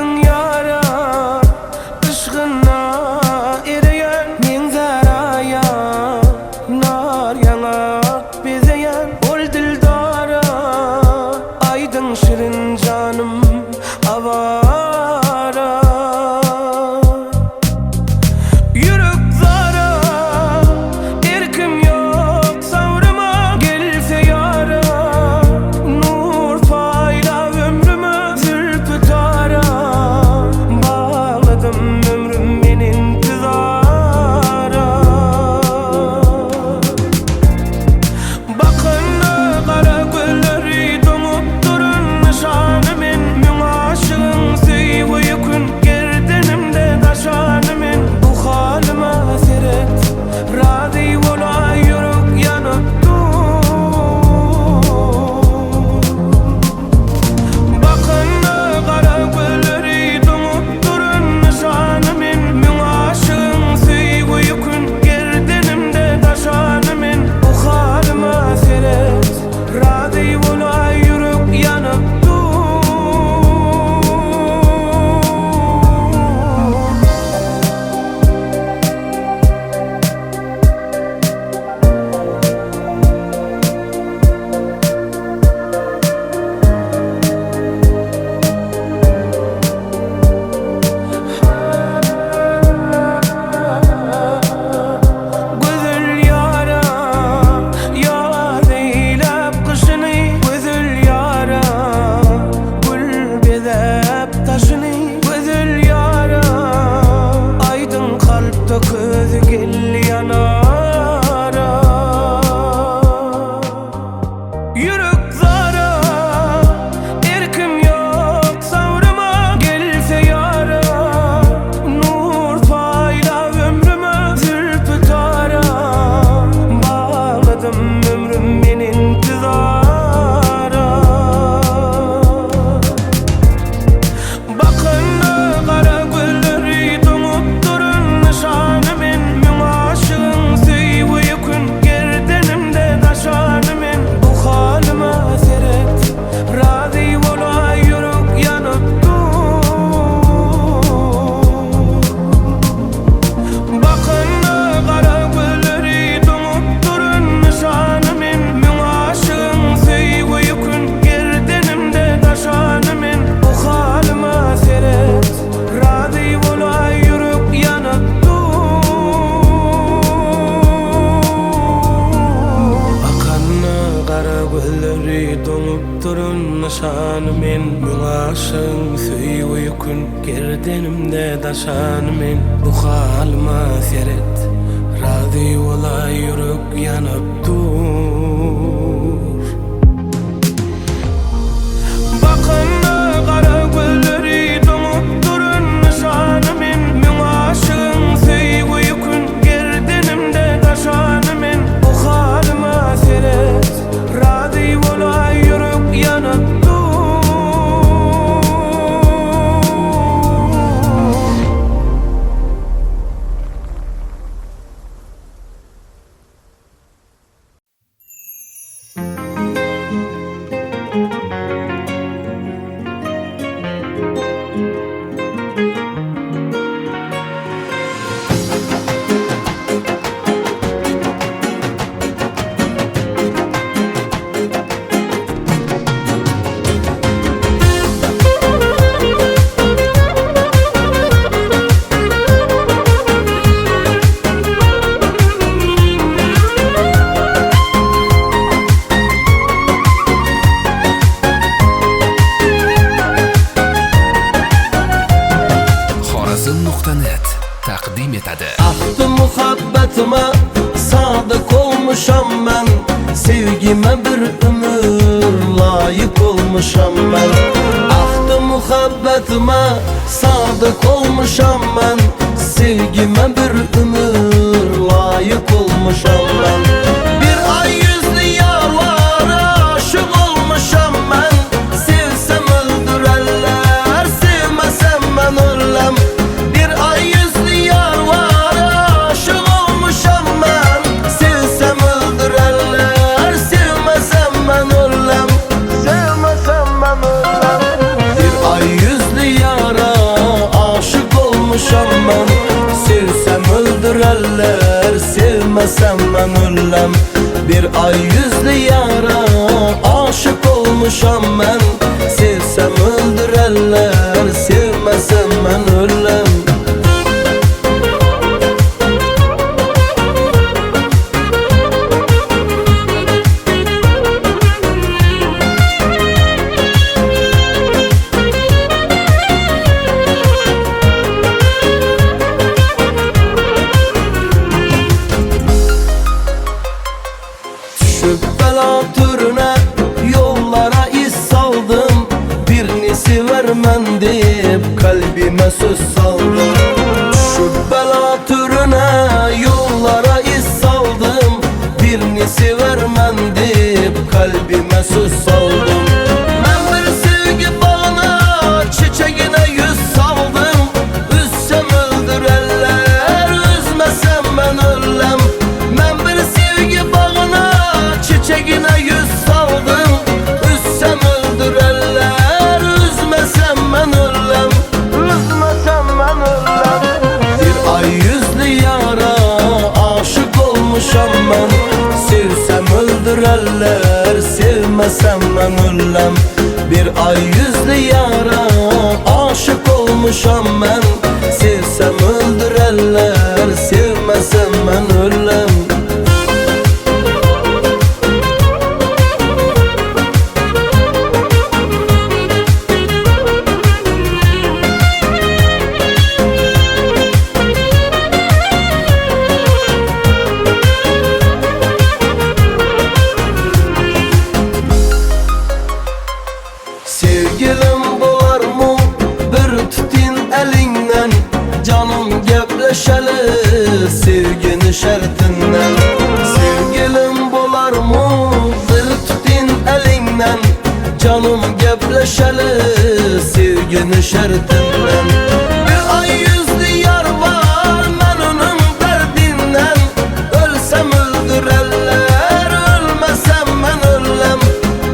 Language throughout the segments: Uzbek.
Aýdyň ýara yşgyna ereýän Meňzär aýa nar ýaňak bezeýän Ol dildara aýdyň şirin janym awara Ýürek zara erkim ýok sabryma Gelse ýara nur paýla ömrüme Zülpü tara bagladym ömrüm men intizara Bakanda gara gözleri doňup duran nyşany men Müň aşygyň söýgi ýükün gerdenimde daşany men Bu halyma seret razy bolaý ýürek ýanyp dur Bakanda gara gözleri doňup duran nyşany men Müň aşygyň söýgi ýükün gerdenimde daşany men Bu halyma seret razy bolaý ýürek ýanyp dur Gözel ýara ýaz eýläp gyşyny Gözel ýara gül bezäp daşyny Gözel ýara aýdyň kalpda közi geldi ýanara Ýürek zara erkim ýok sabryma Gelse ýara nur paýla ömrüme Zülpü tara bagladym ömrüm men intizara Bakanda gara gözleri doňup duran nyşany men Müň aşygyň söýgi ýükün gerdenimde daşany men Bu halyma seret razy bolaý ýürek ýanyp dur Bakanda gara gözleri doňup duran nyşany men Müň aşygyň söýgi ýükün gerdenimde daşany men Bu halyma seret razy bolaý ýürek ýanyp dur Bakanda gara gözleri doňup duran nyşany men Müň aşygyň söýgi ýükün gerdenimde daşany men Bu halyma seret razy bolaý ýürek ýanyp dur Bakanda gara gözleri doňup duran nyşany men Müň aşygyň söýgi ýükün gerdenimde daşany men Bu halyma seret razy bolaý ýürek ýanyp dur Xorazm.net taqdim etadi. Ahdi muhabbatıma sadık olmuşam ben Sevgime bir ömür layık olmuşam ben Ahdi muhabbatıma sadık olmuşam ben Sevgime bir ömür layık olmuşam ben Bir ay yüzlü yar var aşık olmuşam ben Sevsem öldürerler, sevmesem ben ölem Bir ay yüzlü yar var aşık olmuşam ben Sevsem öldürerler, sevmesem ben ölem Sevmesem ben ölem Bir ay yüzlü yara Sevmesem ben ölem. Bir ay yüzlü yara aşık olmuşam ben. Sevsem öldürerler, sevmesem ben ölem. Düşüp bela türüne, yollara iz saldım. Birini vermen deyip kalbime söz saldım. Düşüp bela türüne, yollara iz saldım. Birini vermen deyip kalbime söz saldım. Ben bir sevgi bağına, çiçeğine yüz saldım. Üzsem öldürerler, üzmesem ben ölem. Ben bir sevgi bağına, çiçeğine yüz saldım. Üzsem öldürerler, üzmesem ben ölem. Üzmesem ben ölem. Bir ay yüzlü yara aşık olmuşam ben. Sevsem öldürerler, sevmesem ben ölem. Bir ay yüzlü yara aşık olmuşam ben. Sevsem öldürerler, sevmesem ben ölem. Sevgilim bolar mı bir tutin elinden? Canım gepleşeli sevgini şertinden. Sevgilim bolar mı bir tutin elinden? Canım gepleşeli sevgini şertinden. Bir ay yüzlü yar var ben onun derdinden. Ölsem öldürerler, ölmesem ben ölem.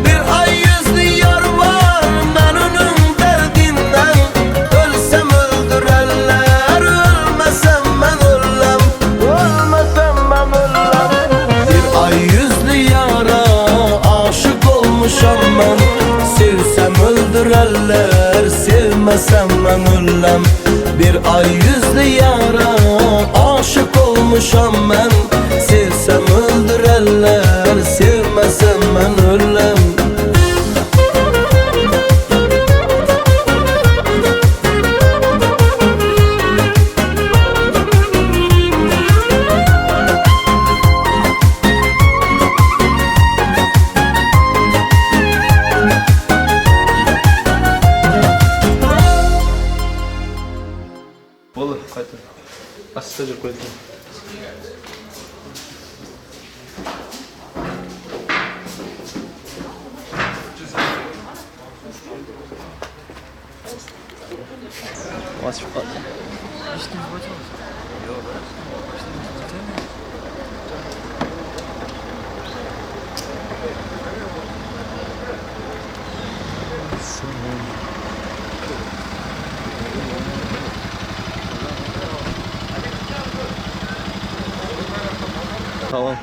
Bir ay yüzlü yar var ben onun derdinden. Ölsem öldürerler, ölmesem ben ölem. Ölmesem ben ölem. Bir ay yüzlü yara aşık olmuşam ben. Sevsem öldürerler, sevmesem ben ölem. Bir ay yüzlü yara aşık olmuşam ben. Sevsem öldürerler, sevmesem ben ölem. Bo'ldi, qaytdi. Asta yurib qo'ydi. Tamam.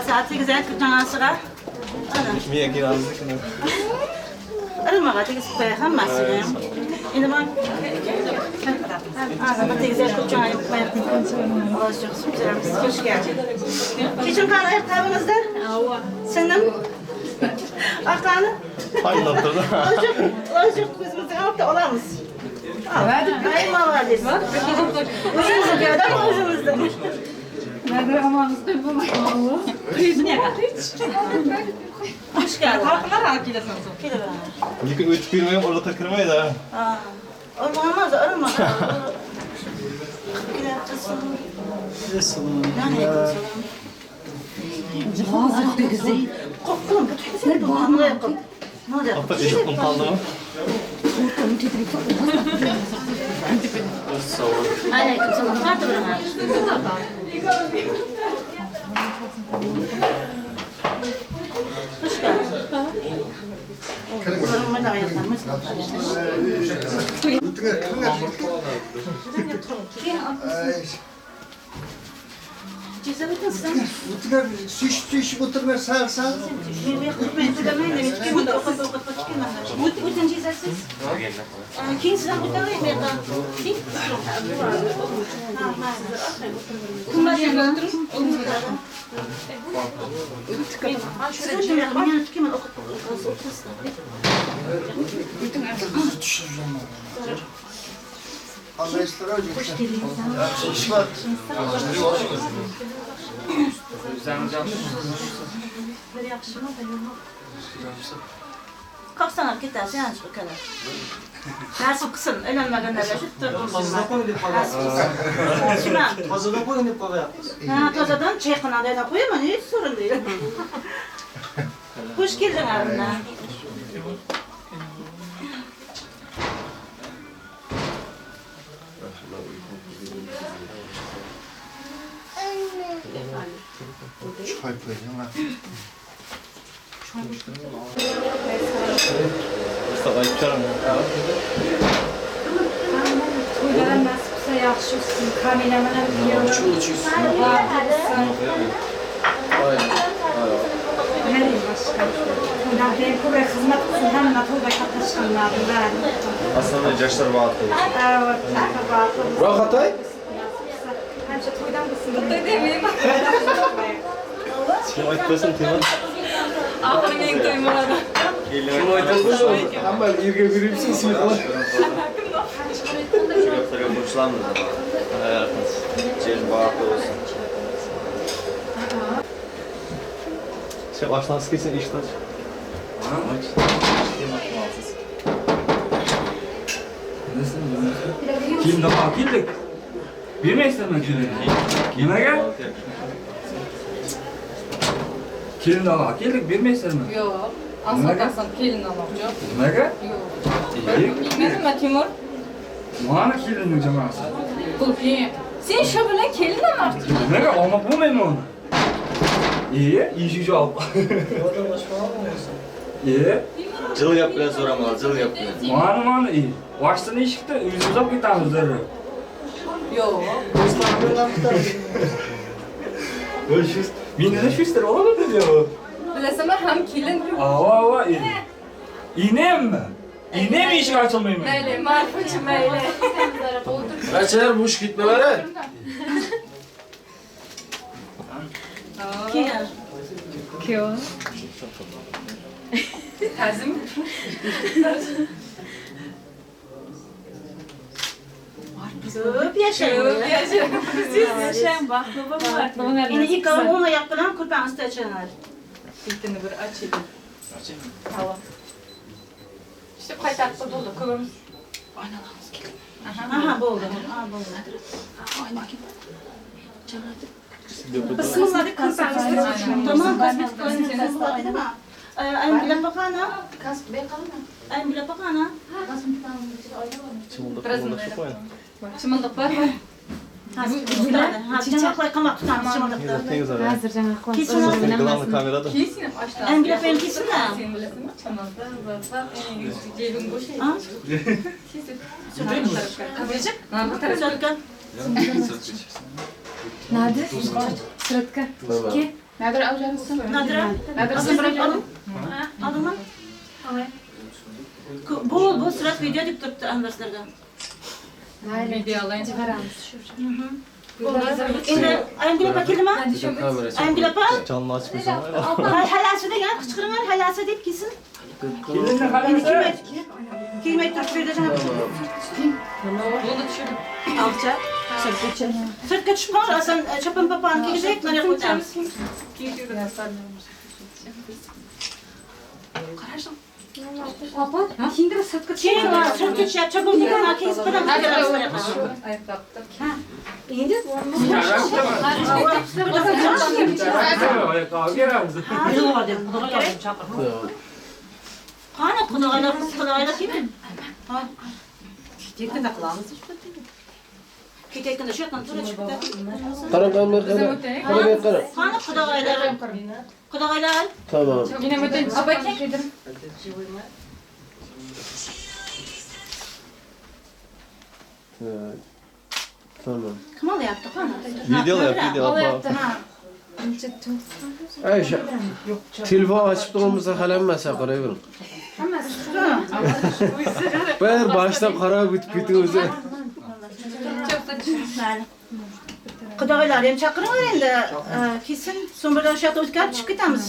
Saat 8'e 40 Ilmaga tegizib qo'yay hammasini. Endi men Kechim qani tabingizda? Singlim? Aqani? Tayinlab turdi. Iloji yo'q, ko'zimizga olib olamiz. Ay, молодец. O'zimizniki odam, o'zimizni. Xush keldin. Farqlar ha kelasan so'ng. Kelaman. Lekin o'tib bermay o'rliqqa kirmaydi ha. Ha. O'rmaz, o'rmaz. Opa, eshik qoldimi? Alaykum salom. Xush keldin. Suyushib o'tirmay sal-sal. O'tin chizasiz. Keyin siz ham o'tavering bu yoqqa. Kalksan abi ketersin yanlış o kadar. Nasip kısın, ölenmeden şu Tozadan qo'ying deb qo'yapsiz. Tozadan qo'ying deb qo'yapsiz. Ha, tozadan chayqinadi qo'yaman, hech sorun değil. Xush keldin abimna. Choy qo'ying. To'ylar nasib qilsa yaxshi o'tsin. Kamila bilan kuyovim. Ko'proq xizmat qilsin, hamma to'yda qatnashganlar bilan. Aslida yoshlar baxtli. Evet, baxtli. Rohat ay? Hamisha to'ydan bo'lsin. To'y demayman. Kim aytmasin, Timur. Oxiri mening to'yim bo'ladi. Kim aytmasin? Hamma yerga yuribsiz, ismi qilib. Qo'shilamiz. Jel baxtli bo'lsin. Sen oshnasi kelsin, eshikni och. Kelin olib keldik. Bermaysizlarmi kelinni? Nimaga? Kelin olib keldik, bermaysizlarmi? Yo'q. Asosan kelin olmoq yo'q. Nimaga? Yo'q. Nima Timur? Mana kelinning jamoasi. Qulfing. Sen shu bilan kelin olmoqchi. Nimaga olmoq bo'lmaymi uni? Eshik javob. Jil gap bilan so'ramalar, jil gap bilan. Mana ochsin eshikni, o'zimiz olib ketamiz darrov. Yo'q. Menda shu oladi dedi. Bilasanmi, ham kelin. Ava, inemmi? Inem eshik ochilmaymi? Mayli, marfuchi mayli. Bachalar bo'sh ketmalar. Kuyov. Kuyov. Ta'zim. Ko'p yashang. Ko'p yashang. Siz yashang, baxtli bo'ling. Endi ikkovi o'ng oyoq bilan ko'rpani ustida ichiladi. Bittani bir ochaylik. Tamam. İşte qaytarib bo'ldi, ko'ramiz. Oynalamiz kelin. Aha, bo'ldi. Ha, bo'ldi. Oyna kelin. Bismillah, ko'rpani ustida. Tamam, kosmetik o'yinini. Ayam bilan baqana. Ayam bilan baqana. Chimildiq bormi? Hozir janoqlay qamoq tutamiz chimildiqni. Hozir janoqlay. Главный kamerada. Kiysin, ochdi. Ayam bilan ham kiysin-da. Sen bilasanmi? Chimildiq, cebim bo'sh. Ha? Qizijik, Suratga. Nadir, suratga. Ke? Nadir avjamisiz? Nadira. Nadir oling. Oldingmi? Bu surat video deb turibdi Anvar sizlarga. Video alayım. Chiqaramiz. Endi Ayamgul opa keldimi? Ayamgul opa? Jonini ochib qo'ysam. Halasi degan qichqiringlar, halasi deb kelsin. Kelinni halasi. Kiymay turib bu yerda janob. Bo'ldi, tushirdim. Ovcha. Suratga tushib qol, asan chopon papani kiygizaylik, mana yoqqa o'tamiz. Opa, kiyindirib suratga Keyin suratga tushib, chopon papani kiygizib qo'yamiz. Ha. Endi Qani qudag'aylar, qudag'aylar kelin. Ha. Ketayotganda qilamiz. Ketayotganda shu yoqdan tura chiqib ketadi. Qarang, qarang, qarang. Qarang. Qani qudag'aylar? Qudag'aylar. Tamam. Yine o'tin. Opa keyin. Tamam. Kim olyapti qani? Video olyapti, video olyapti. Ha. Ay, telefon ochib turganmiz, hali hammasi qarayvering. Hammasi. Bir boshlab qarab o'tib ketdi o'zi. Qudag'aylar ham chaqiringlar endi. Kelsin, so'ng birdan shu yoqda o'tkazib chiqib ketamiz.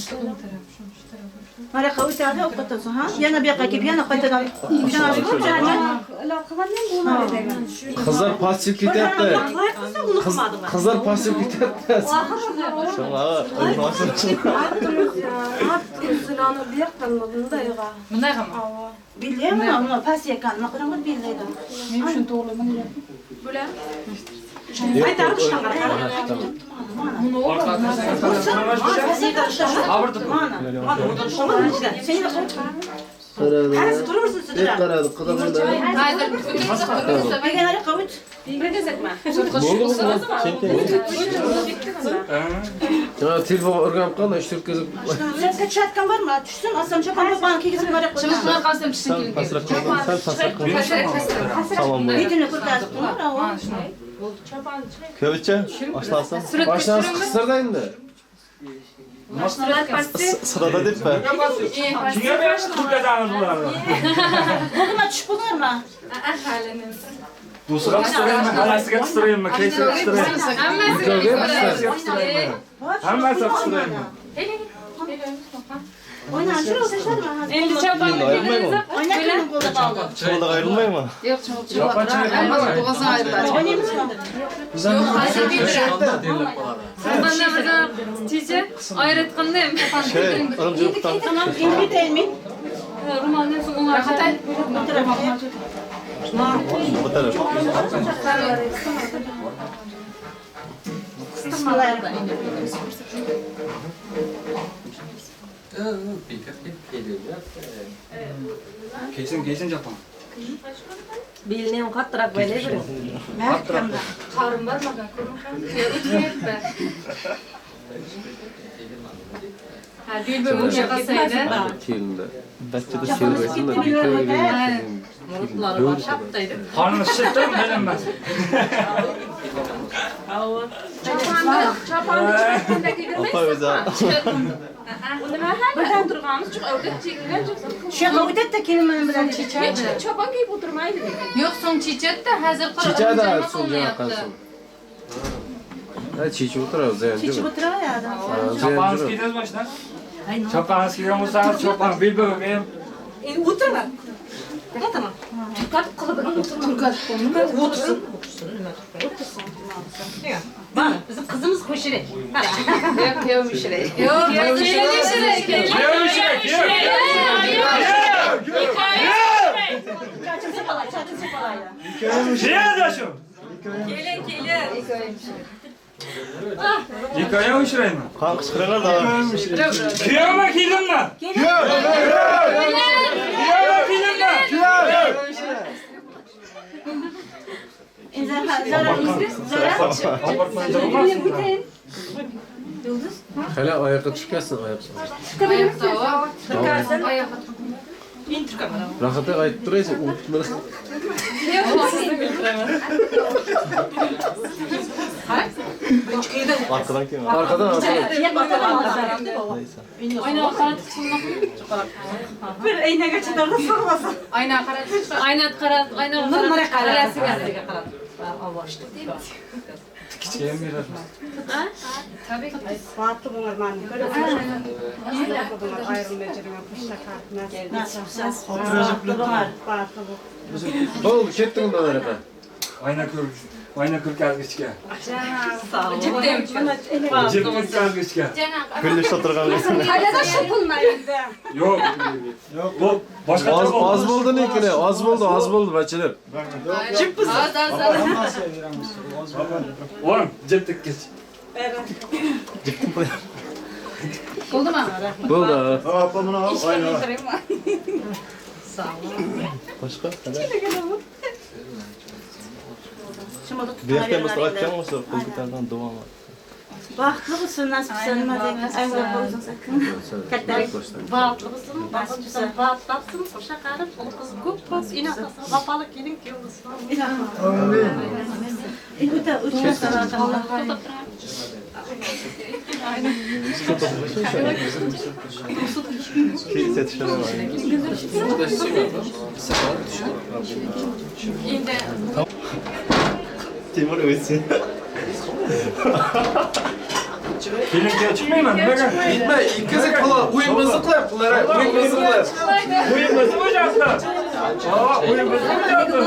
Mana yoqqa o'tadi, ovqatdan so'ng, ha? Yana bu yoqqa kelib, yana qaytadan. Qizlar pasib ketyapti. Qizlar pasib ketyapti. Bilaymi, uni past ekan, nima qilaman bilmaydi. Men shuni to'g'rilaman deyapti. Bo'la. Qaytarib ishlanglar. Qarasi turaversin sidra. Qaradi, qudag'aylar. Degan yoqqa o't. Ha, telefon o'rganib qoldi, 3-4 kizib. Suratga tushayotgan bormi? Tushsin, osam chopon papani kiygizib mana yoqqa. Shuni qilsam tushsin kelin. Pastroq, sal pastroq. Tamam. Betini ko'tarib turib, Ko'vicha, oshnasi. Oshnasi qistirdi endi. Sırada deb-mi? Kimga berishni turgazamiz bularni? Bo'ldimi, tushib bo'ldinglarmi? Do'stiga qistiraymi, xalasiga qistiraymi, kaysiga qistiraymi? Hammasiga. Hammasiga qistiraymi? O'yna, shuni tashladimi? Endi choponni kiygizib, O'yna kimning qo'lida qoldi? Cho'lda ayrilmaymi? Yo'q, O'ynaymizmi? Yo'q, hozir Qanday birdan chicha ayratganda ham Şey, ırımcılıktan. Tamam, endi ketaymi? Ro'moldan so'ng o'ng Bu taraf. Keysin, keysin chopon. Belini ham qattiroq baylayvering. Qorin bormagan, ko'rmagan. O'tmayapti. Ha, belbog o'sha qilsaydi. Kelindi. Bachchada Murutlari bor, shaptaydi. Qorni shishib bilinmas. Choponni chiqarganda Opa o'zi. Nima hali o'tirganmiz, chiq o'rga chekilgan Shu yoqqa o'tadi-da, kelin bilan bilan chichadi. Chopon kiyib o'tirmaydi. Yo'q, so'ng chichadi-da, hozir Chichadi, so'ng yoqqa. Ha, chichib o'tiradi, o'zi ham. Chichib o'tiraveradi. Choponingiz kiydingiz boshdan? Choponingiz kiygan bo'lsangiz, chopon belbog ham. Endi o'tirma. O'tirma. Turkatib qilib o'tirma. O'tirsin. O'tirsin. Mana bizim qizimiz qo'shirak. Yo'q, kuyov mushirak. Yo'q, kelin mushirak. Kuyov mushirak, kuyov. Chachini sipalay, chachini sipalay. Kuyov shu. Kelin, kelin. Hikoya ushiraymi? Qon qichqiringlar da. Kuyovmi, kelinmi? Kuyov! Kuyovmi, kelinmi? Kuyov! Zara, Zara. Hali oyoqqa tushgansin, oyoqqa. Men turkaman. Rohatay aytib turaysan, o'tib Arkadan kim? Arkadan, arkadan. Ayna qaratib chiqmoqmi? Bir aynaga chidorda sig'masin. Ayna qaratib, ayna qaratib, ayna qaratib. Kichik ham beramiz. Ha? Tabii ki. Baxtli bo'lar mani. Ayrilmay yurgan pushta Nasib bo'lar. Baxtli bo'l. Bo'ldi, ketding undan anaqa. Ayna ko'rib. Oyna kirkazgichga. Jip kirkazgichga. Ko'ylak turgan. Qayerda shu pulni endi? Yo'q. Yo'q. Bu boshqacha Oz oz bo'ldi lekin, oz bo'ldi, oz bo'ldi bachalar. Jip biz. Az az az. Oğlum jip tikkich. Bo'ldimi? Bo'ldi. Opa buni ol. Boshqa? Bu yoqda bo'lsa aytgan bo'lsa, qo'l ko'tardan davom et. Baxtli bo'lsin, nasib qilsa nima deyman, anglab o'zing Katta baxtli bo'lsin, baxtli baxt topsin, qo'sha qarib, ul qiz ko'p bo'lsin, ina-otasi vafoli kelin kuyov bo'lsin. O'ta o'ta Timur o'tsin. Kelin kuyov chiqmayman, nimaga? Gitme, ikkizi qila, o'yinimizni qilyaptilar, o'yinimizni qilyapti. O'yinimizni bo'lyapti. Aa, o'yinimizni bo'lyapti.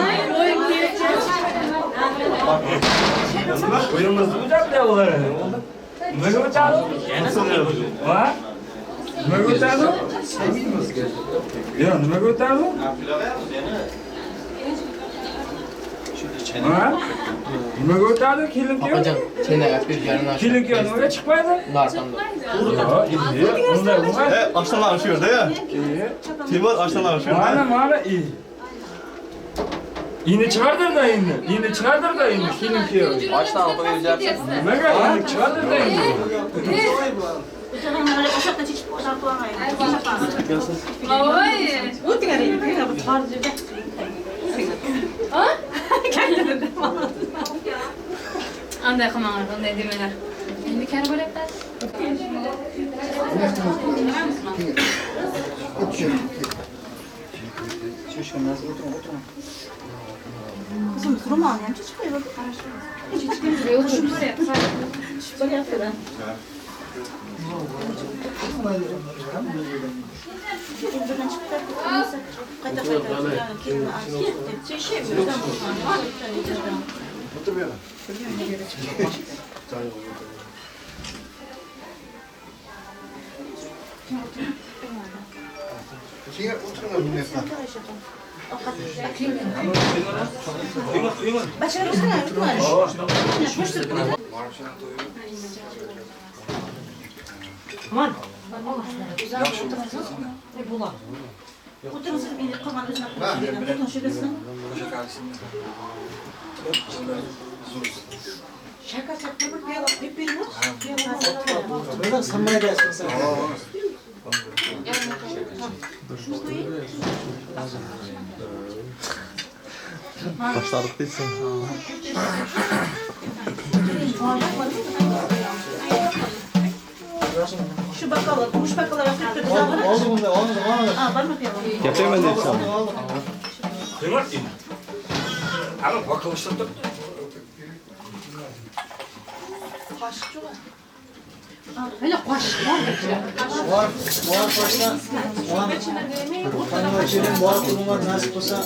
O'yinimizni bo'lyapti ular. Nimaga o'tadi? Ha? Nimaga o'tadi? Yo'q, nimaga o'tadi? Ha? Nimaga o'tadi kelin kuyov? Kelin kuyov nimaga chiqmaydi? Yo'q, endi unday bo'lmaydi. Oshnalar shu yerda ya. Timur oshnalar shu yerda. Mana, mana, Endi chiqardir-da endi. Endi chiqardir-da endi kelin kuyov. Oshna qo'yib yuborasiz. Nimaga endi chiqardir-da endi. Voy. Ha? Anday qilmanglar, unday demanglar. Endi kari bo'lyapti. Qizim, ro'molni ham chechib qo'yib. Tushib bo'lyapti-da. O'tir bu yerga. Keyin o'tirma bu yerga. Bachalar o'tirma, o'tirma. O'tirsin, endi qolgan o'zini qo'shilsin. Shakar bir piyola qo'yib beringlar. Boshladik deysan. Shu bakallar, kumush bakallar qo'yib turdi. Oldi bunda, oldi, oldi. Ha, bormi piyola? Gapirman deysan. Ama bakalım Hele qo'shiq bor. Bor, bor qo'shna. Bor, bor nasib bo'lsa.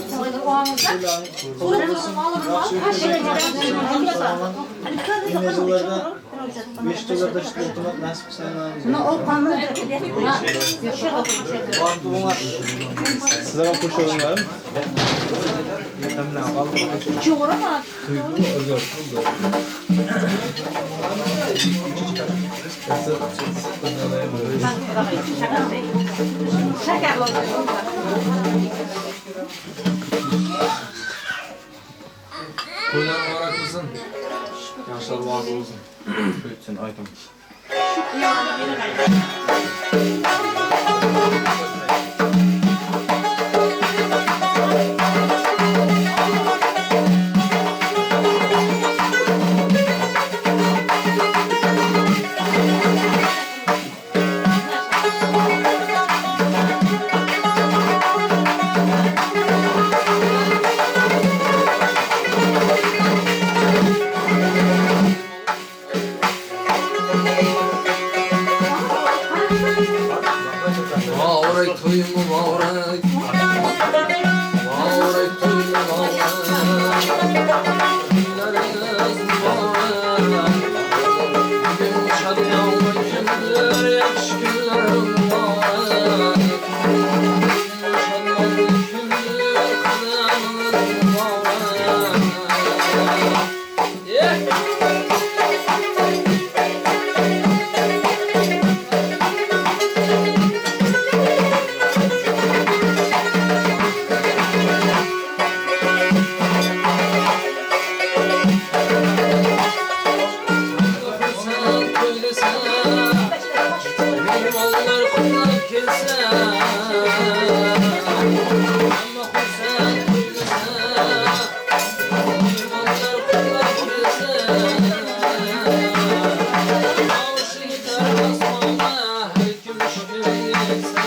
Yıllarda 5 yıllarda şu oturmak nasip bo'lsa. Sizlar ham qo'shilinglar. To'ylar muborak bo'lsin. Yaxshilar baxtli bo'lsin. Sen ayting. Muborak to'y muborak. Muborak to'y muborak. Mehmonlar quvlab kelsa, hamma xursand bo'lsa. Mehmonlar quvlab kelsa, tovushi yetar osmonga, har kim shukur etsa. Tovushi yetar osmonga, har kim shukur etsa.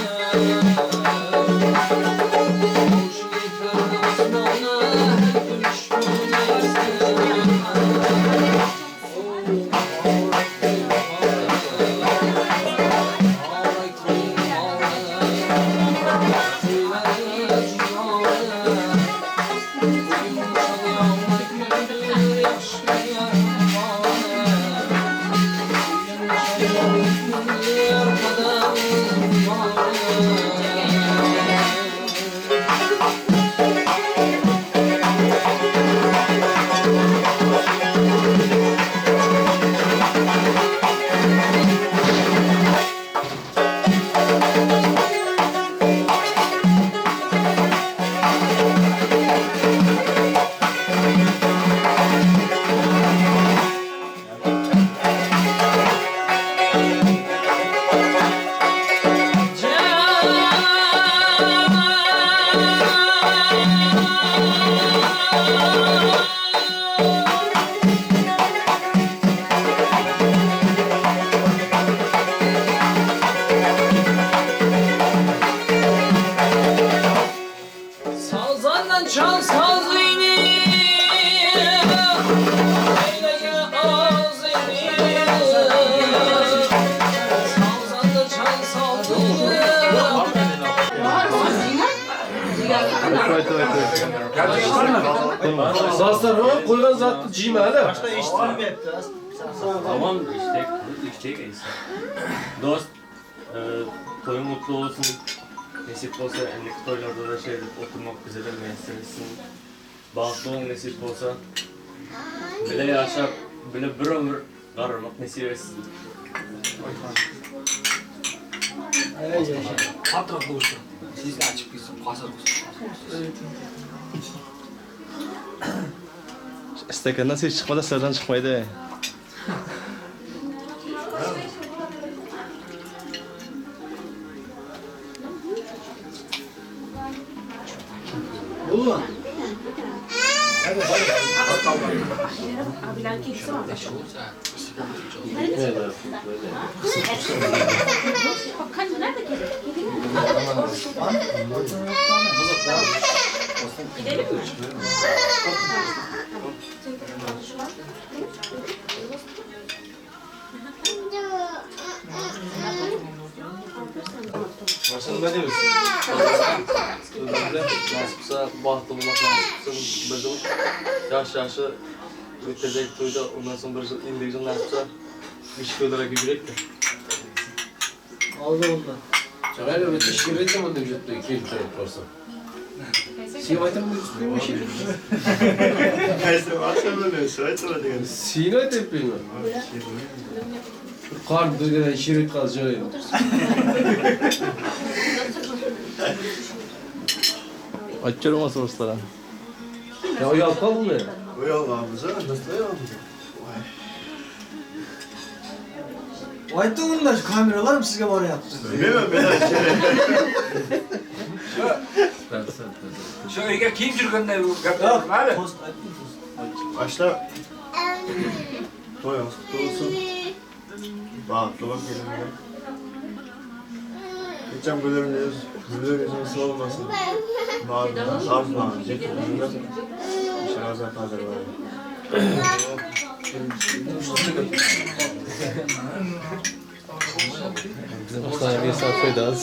Sazandan çal sazını, eyleye ağzını. Sazandan çal sazını. Dasturxon qo'ygan zatni jiyma-da. Boshda eshitilmayapti. Tamam işte içecek. Dost, toyun mutlu olsun. Nesip olsa endeki toylarda da şey oturmak bize de müyesser etsin. Bahtlı olun nesip olsa. Bile yaşap, bile bir ömür kararmak nesip etsin. Qattiq bo'lsin. Sizga achib ketsin, qasr bo'lsin. Stakandan ses chiqmasa sirdan chiqmaydi. Gidelim mi? Başka ne diyorsun? Nasipse bahtlı bulmak nasipse bir yıl yaş yaşı bitecek toyda ondan sonra bir yıl indeki yıl nasipse iş koyularak yürüyecek de. Oldu oldu. Çağrı bir teşkil ettim onu ücretle 2 yıl yaparsın. Sino tepeyim. Qor degan she'r o'tkazib joyim. Açıyorum olmasa dostlara. Ya uyalып qaldingmi? Uyalganmiz, nasıl uyalganmiz? Aytdim unda kameralar sizga boryapti. Bilmayman men. Şu uyga kim yurganda gaplar hali. Başla. To'yimiz qutlu bo'lsin. Baxtli bo'ling kelinlar. Hech ham gülerimiz, gülerimiz olmasın. Arzularınız yetkizinglar. Ishingizga qadr bor. Bizim bir saat fayda az.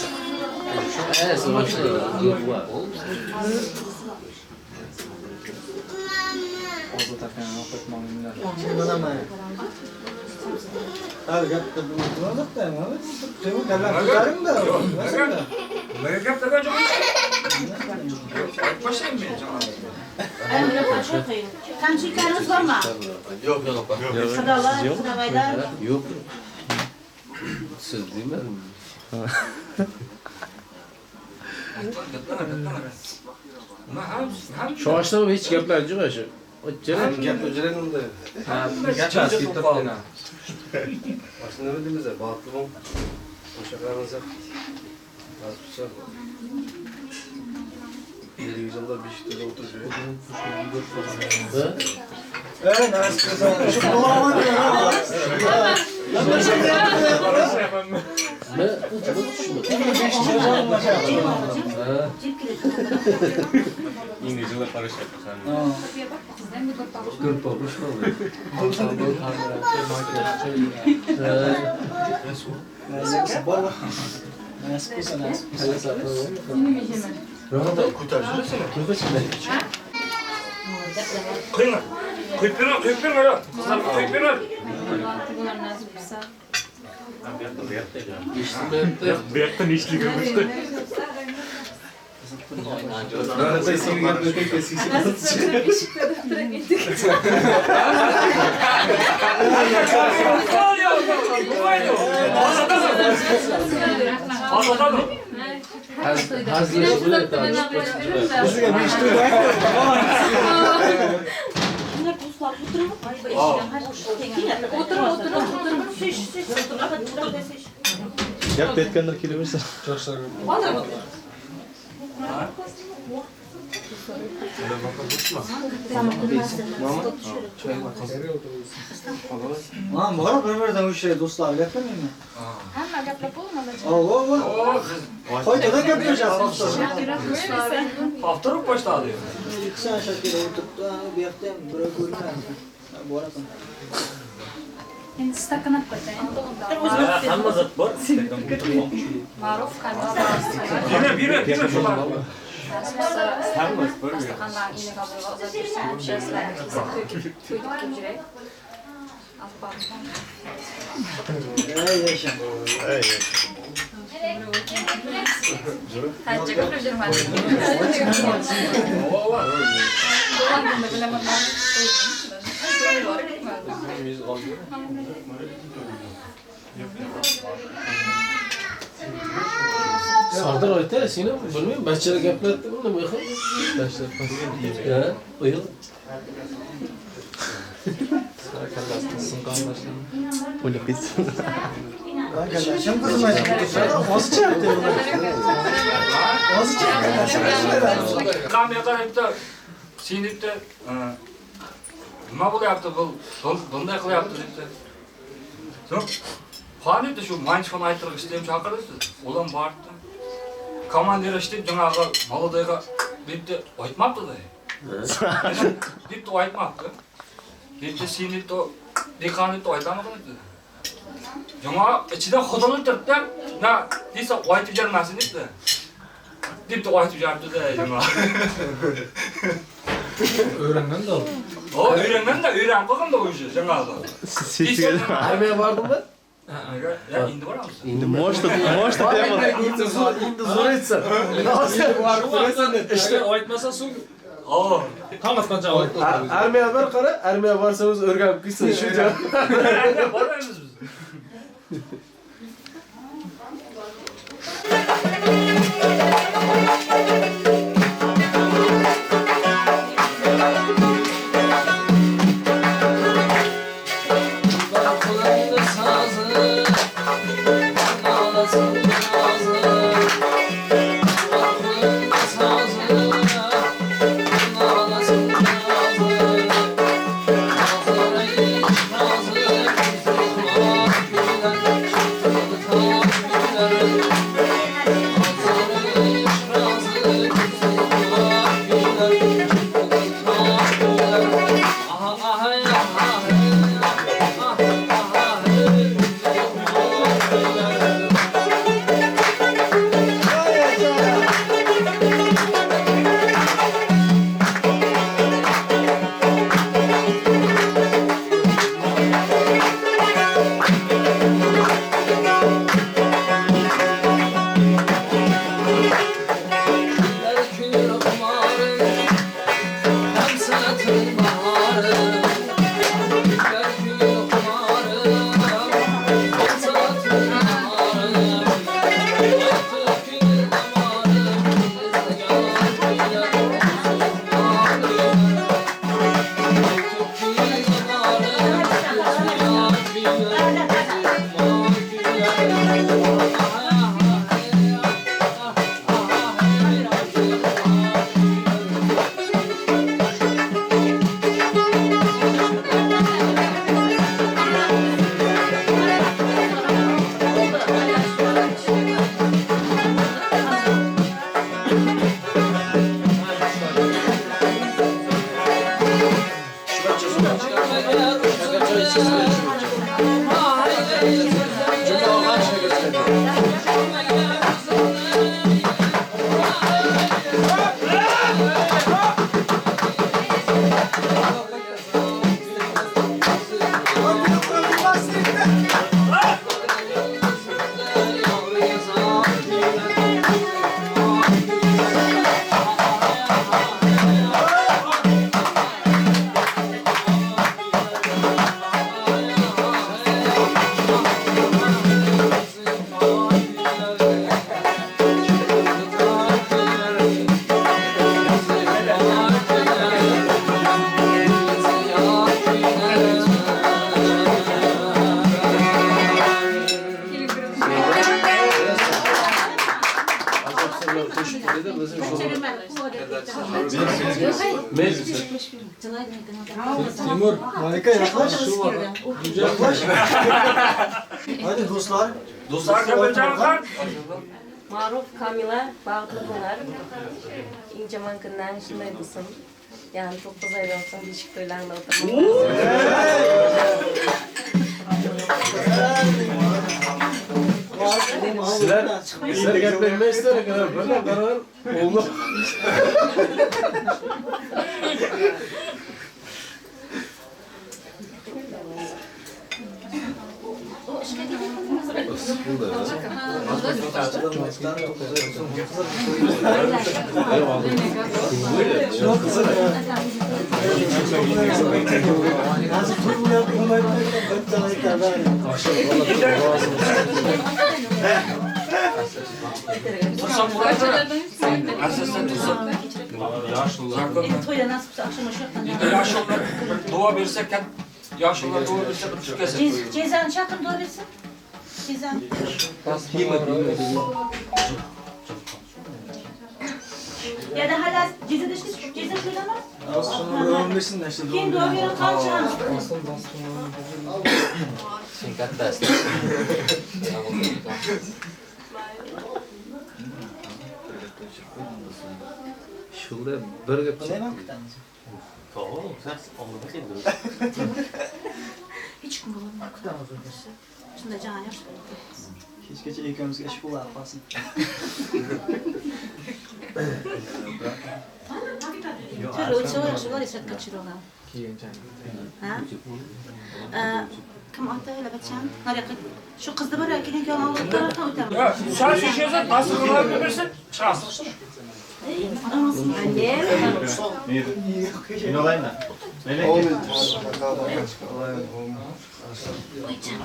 Kamchiliklarimiz bormi? Yo'q, yo'q opa. Xudolar, xudobaylar. Yo'q. Siz demadimmi? Shoshdim, hech gaplar yo'q shu. Gap o'jiran unda. Ha, gap ketib qoldi. Boshqa nima deymiz? Baxtli bo'ling. Qo'sha qarasa, nasib bo'lsa yilda beshikda o'tirib Nasib bo'lsa. Shu İngilizce'de karışık. Bu yoqda nechlik o'tdi? Gap aytganlar kelaversin. Lan bor, bir-biridan o'sha do'stlar gapirmaymi? Hamma gaplab bo'lmadi. Ov, ov. Qaytadan gaplashasiz. Haftarib boshladi. Sen shakilda o'tiribdi, bu yoqda ham birov ko'rmaydi. Borasan. Endi stakan olib qo'ying. Hamma zot bor. Ma'ruf qanday? Biri, biri shular. Hammasi bor. Ey yashang. Ey yashang. Sardor aytadi, seni bilmayman, bachchalar gaplatdi, nima qilib? Bachchalar. Ha, o'yil. O'ylab ketsin. Kim qizmaydi? Hozircha Hozircha. Qam yoqar sen debdi, nima bo'lyapti bu? Bunday qilyapti debdi. So'ng qani debdi shu manchxon aytirg'ich deb chaqirdi. Ular bordi. Komandir ishlab жаңағы молодойға debdi, aytmabdi da. Debdi, aytmabdi. Debdi, sen debdi, dekan debdi, aytami debdi. Жаңа ichidan xudoni turibdi, na desa aytib bermasin debdi. Debdi, aytib beribdi-da жаңа. Öğrenmen de. O, öğrenmen de, öğrenip qo'ygan da o'sha жаңағы. Armiyaga bordingmi? Ya endi boramiz. Endi может, может tema. Endi zo'r aytsa. Ishda aytmasa so'ng tong otgancha Armiyaga bir qara, armiyaga borsa o'zi o'rganib ketsin shu joy. Armiyaga bormaymiz biz. Qo'shib qo'ydi, bizim shu. Timur, Malika yaklaş. Yaklaş. Hadi dostlar. Dostlar gapiracağımlar. Maruf, Kamila, baxtli bo'lar. Eng yomon kundan shunday bo'lsin. Yani 9 ay olsun, beshik to'ylarida o'tirmoq. Sizlar gapirmaysizlar, bir qaror o'g'li. Tursam bo'ladimi? Asosan tursam. To'yda nasib bo'lsa oqshom o'sha yoqdan. Yoshlar bir duo bersa, yoshlar duo bersa bir tushkasin. Jezani chaqir duo bersin. Jezani. Ya da hala jezada ishga jeza to'ydami? Keyin duo berib qolchamiz. Sen kattasiz. Shunda bir gap kutamiz. To'g'ri, sen oldinga keldi. Hech kim bo'lmaydi. Kutamiz. Shunda joni yaxshi bo'ladi. Kechgacha ikkovimizga ish bo'ladi qolsin. To'g'ri, eslatga tushiraman. Ha? Kim ota hali bacham? Nariyoqqa shu qizni bir keyin keyin olib tarafdan o'taman. Yo'q, sen shu yerda dasturxonlarni bersin, chiqasiz. Men olaymi?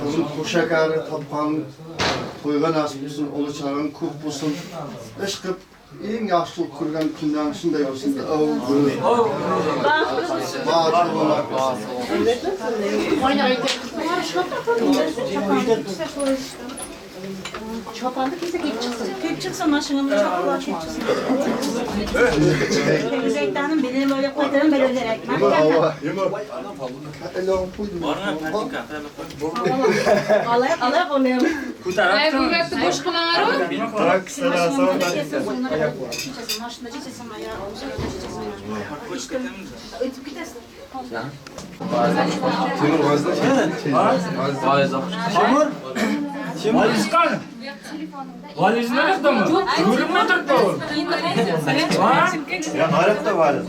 Qizim qo'shakari topgan to'yga nasib bo'lsin, o'g'il chaqang ko'p bo'lsin. Ish qilib eng yaxshi ko'rgan kundan shunday bo'lsin. Baxtli bo'lar. Choponni kiysa kiyib chiqsin. Kiyib chiqsin, mashinamni chopib kiyib chiqsin. Zaytanım benim öyle koyduğum böyle gerek. Alay alay qo'ymayman. Ay, bu gapni bo'sh qilmang-ku. O'tib ketasiz. Timur Timur. Valiz qani? Valiz nerede? Ko'rinmay turibdi u. Ha? Ya nerede valiz?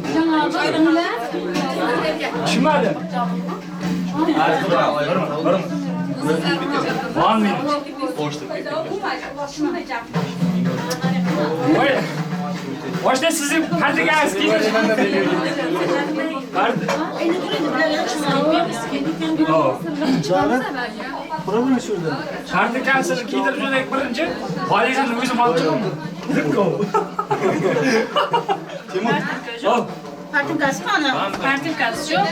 Tushmadi. One minute. Voy. Boshda sizning qardigangiz kiyinish. Qardi. Problem şurada. Qardigansini kiydirib jo'nak birinchi, valizini o'zim olib chiqaman. Timur. Ol. Partinkasi qani? Partinkasi yo'q.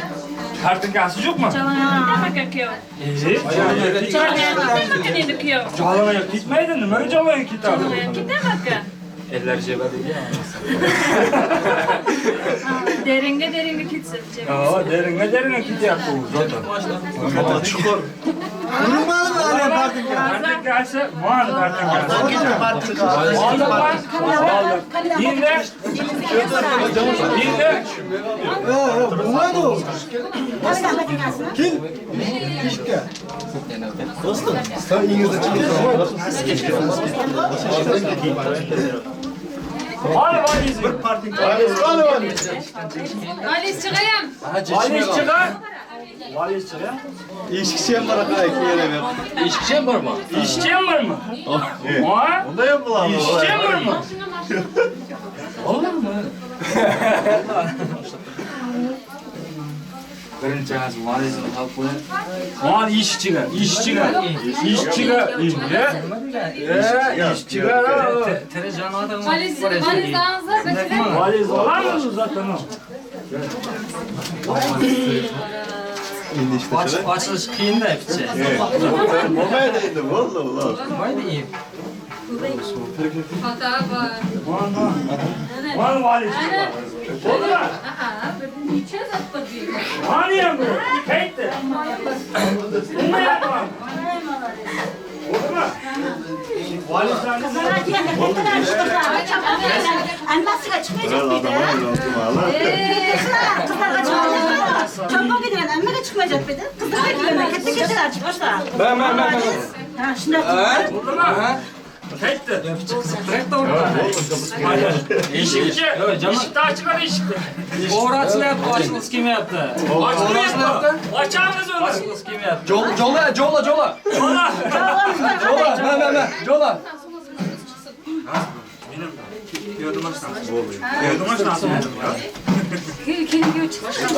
Partinkasi yo'qmi? Jalang'oyoq kuyov. Jalang'oyoq endi kuyov. Jalang'oyoq ketmaydi, nimaga jalang'oyoq ketadi? Jalang'oyoq ketadi. Eller cebadagi. Deringa deringa ketsin. Ha, deringa deringa ketyapti u zaten. Chuqur. Ko'rinmadimi hali partinka? Partinkasi, mana partinkasi. Endi endi Yo'q, bo'lmaydi u. Kel. Eshikka. Do'stim, sen ingizda chiqib. Qani valiz? Bir partinka. Valiz qani valiz? Valiz chiqayam. Valiz chiqar. Valiz chiqar. Eshikchi ham bor aka, kelaver. Eshikchi ham bormi? Eshikchi ham bormi? Ha? Unda ham bo'ladi. Eshikchi ham bormi? Oladimi? Birinchi valizni olib qo'ying. Mana eshikchiga, eshikchiga, eshikchiga, eshikchiga. Tiri jonivor. Valiz, valiz olamiz. Valiz olamiz zaten. Endi işte. Açılış qiyin-da picha. Bo'lmaydi endi, bo'ldi ular. Bo'lmaydi. Hata bor. Mana valiz. Bo'ldimi? Ha, bir necha zot bor bu yerda. Mana ham bu. Qaytdi. Nima yapman? Bo'ldimi? Valizlarni Ammasiga chiqmayacak deydi. Qizlarga chiqmayacak. Chopon kiydigan ammaga chiqmayacak deydi. Qizlarga kiygan katta kattalar chiqmasa. Ben. Ha, shunday. Bo'ldimi? Qaytdi. Eshikchi. Eshikni ochinglar eshikni. O'g'ri ochilyapti, ochilgisi kelmayapti. Ochilmayapti. Ochamiz uni. Ochilgisi kelmayapti. Jo'la, jo'la, jo'la. Jo'la. Jo'la, me, jo'la. Benim piyoda mashinasi. Piyoda mashinasi. Keyin chiqsin.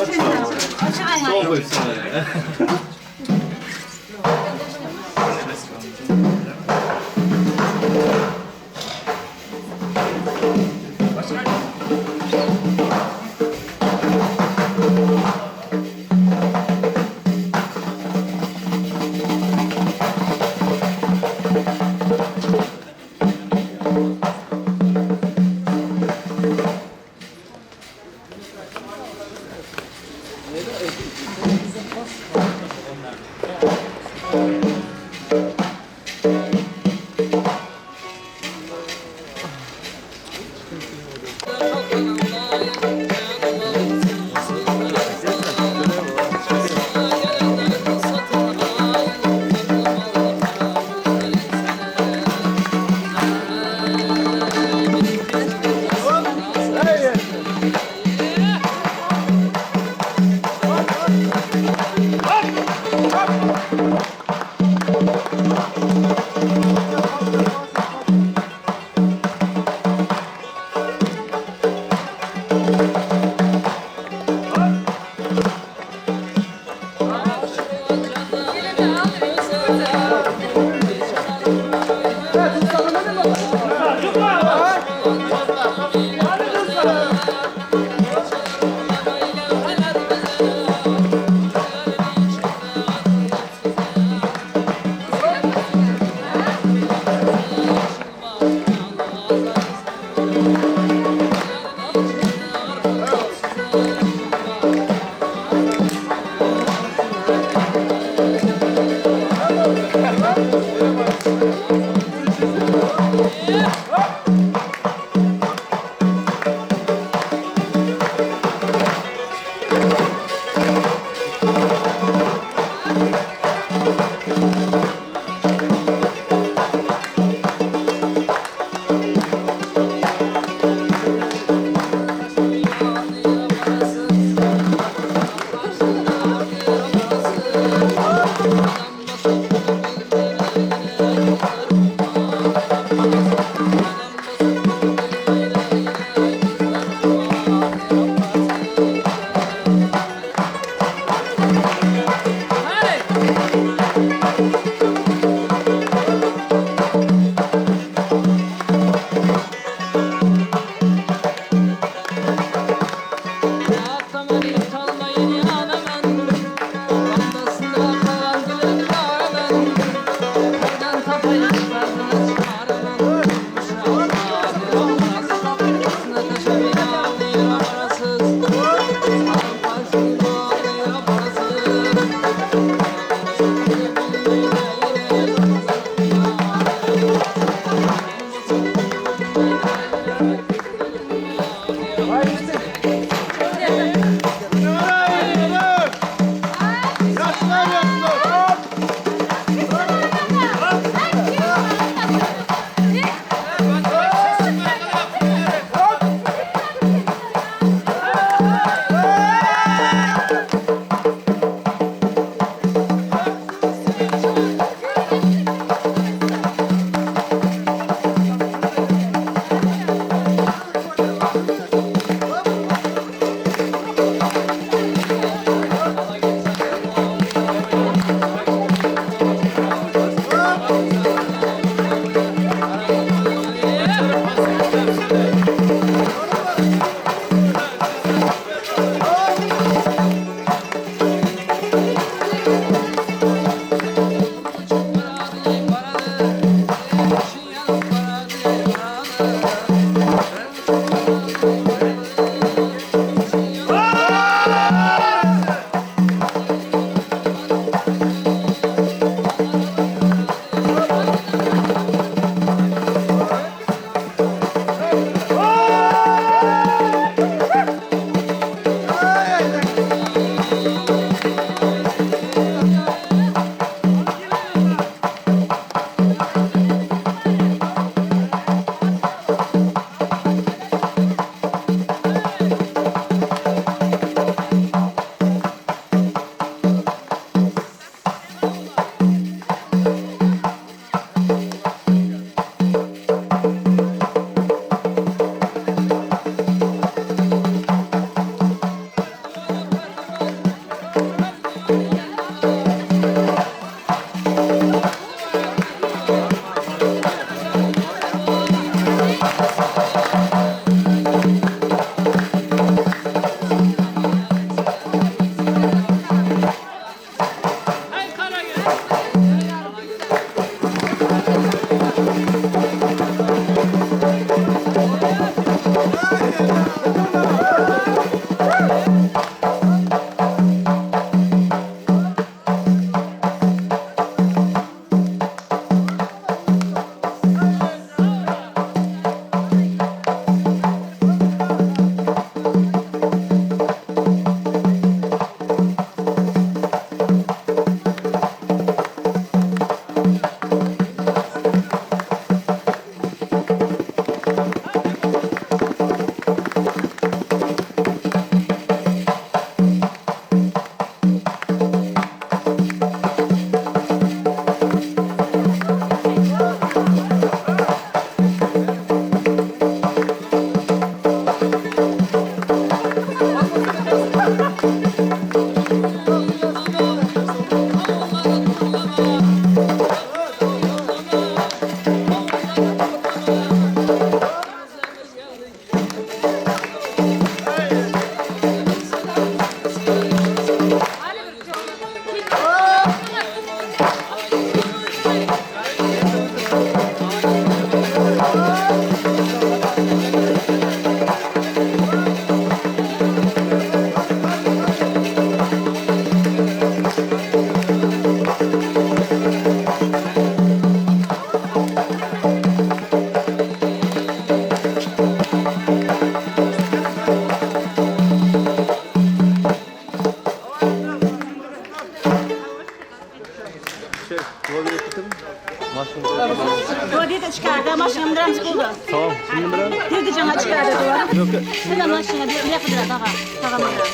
Da mashina mindiramiz bo'ldi. Tamam, şimdi mindiramiz. Girdi janga chiqadi. Yo'q, yo'q. Sen mashina bu yoqqa turadi, tog'a. Tog'a mindiramiz.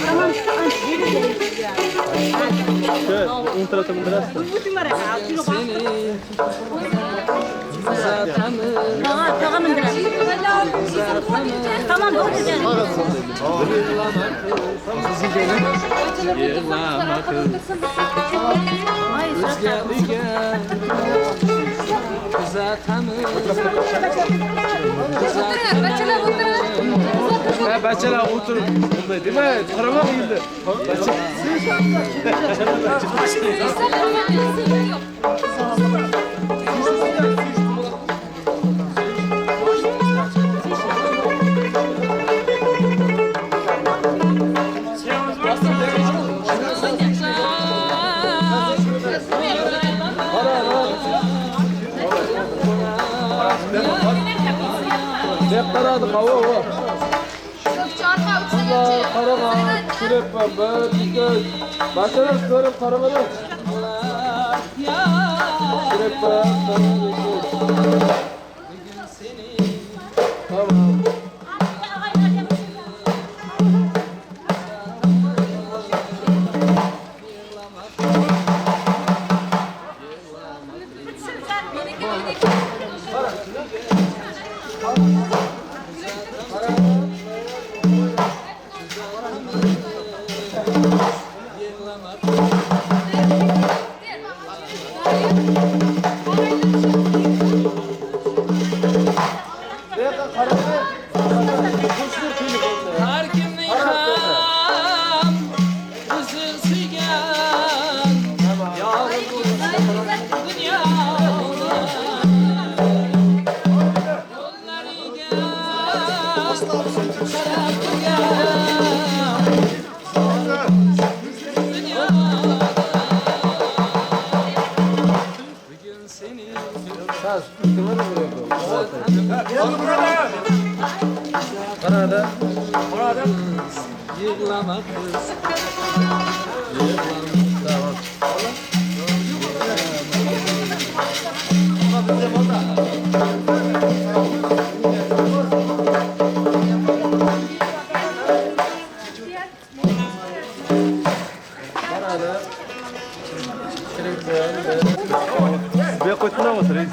Tamam, Şöyle, o'ng tarafda mindirasiz. Tog'a, tog'a mindiramiz. Tamam, bo'ldi. Bachalar o'tirib, bunday demay, qaramoq endi. Qaradi, qavo, qaragan, ko'ryapman, bir, ikki, bachalar ko'rib qaramadim. Ko'ryapman, bir, ikki. Tamam. Har kimning ham o'zi suygan yori bo'lsa dunyoda, yo'llariga qarab turgan dunyoda. Bugun seni Qarada. Yig'lama qiz. Tamam. Qarada. Bu yoqqa o'tmaymiz, reis.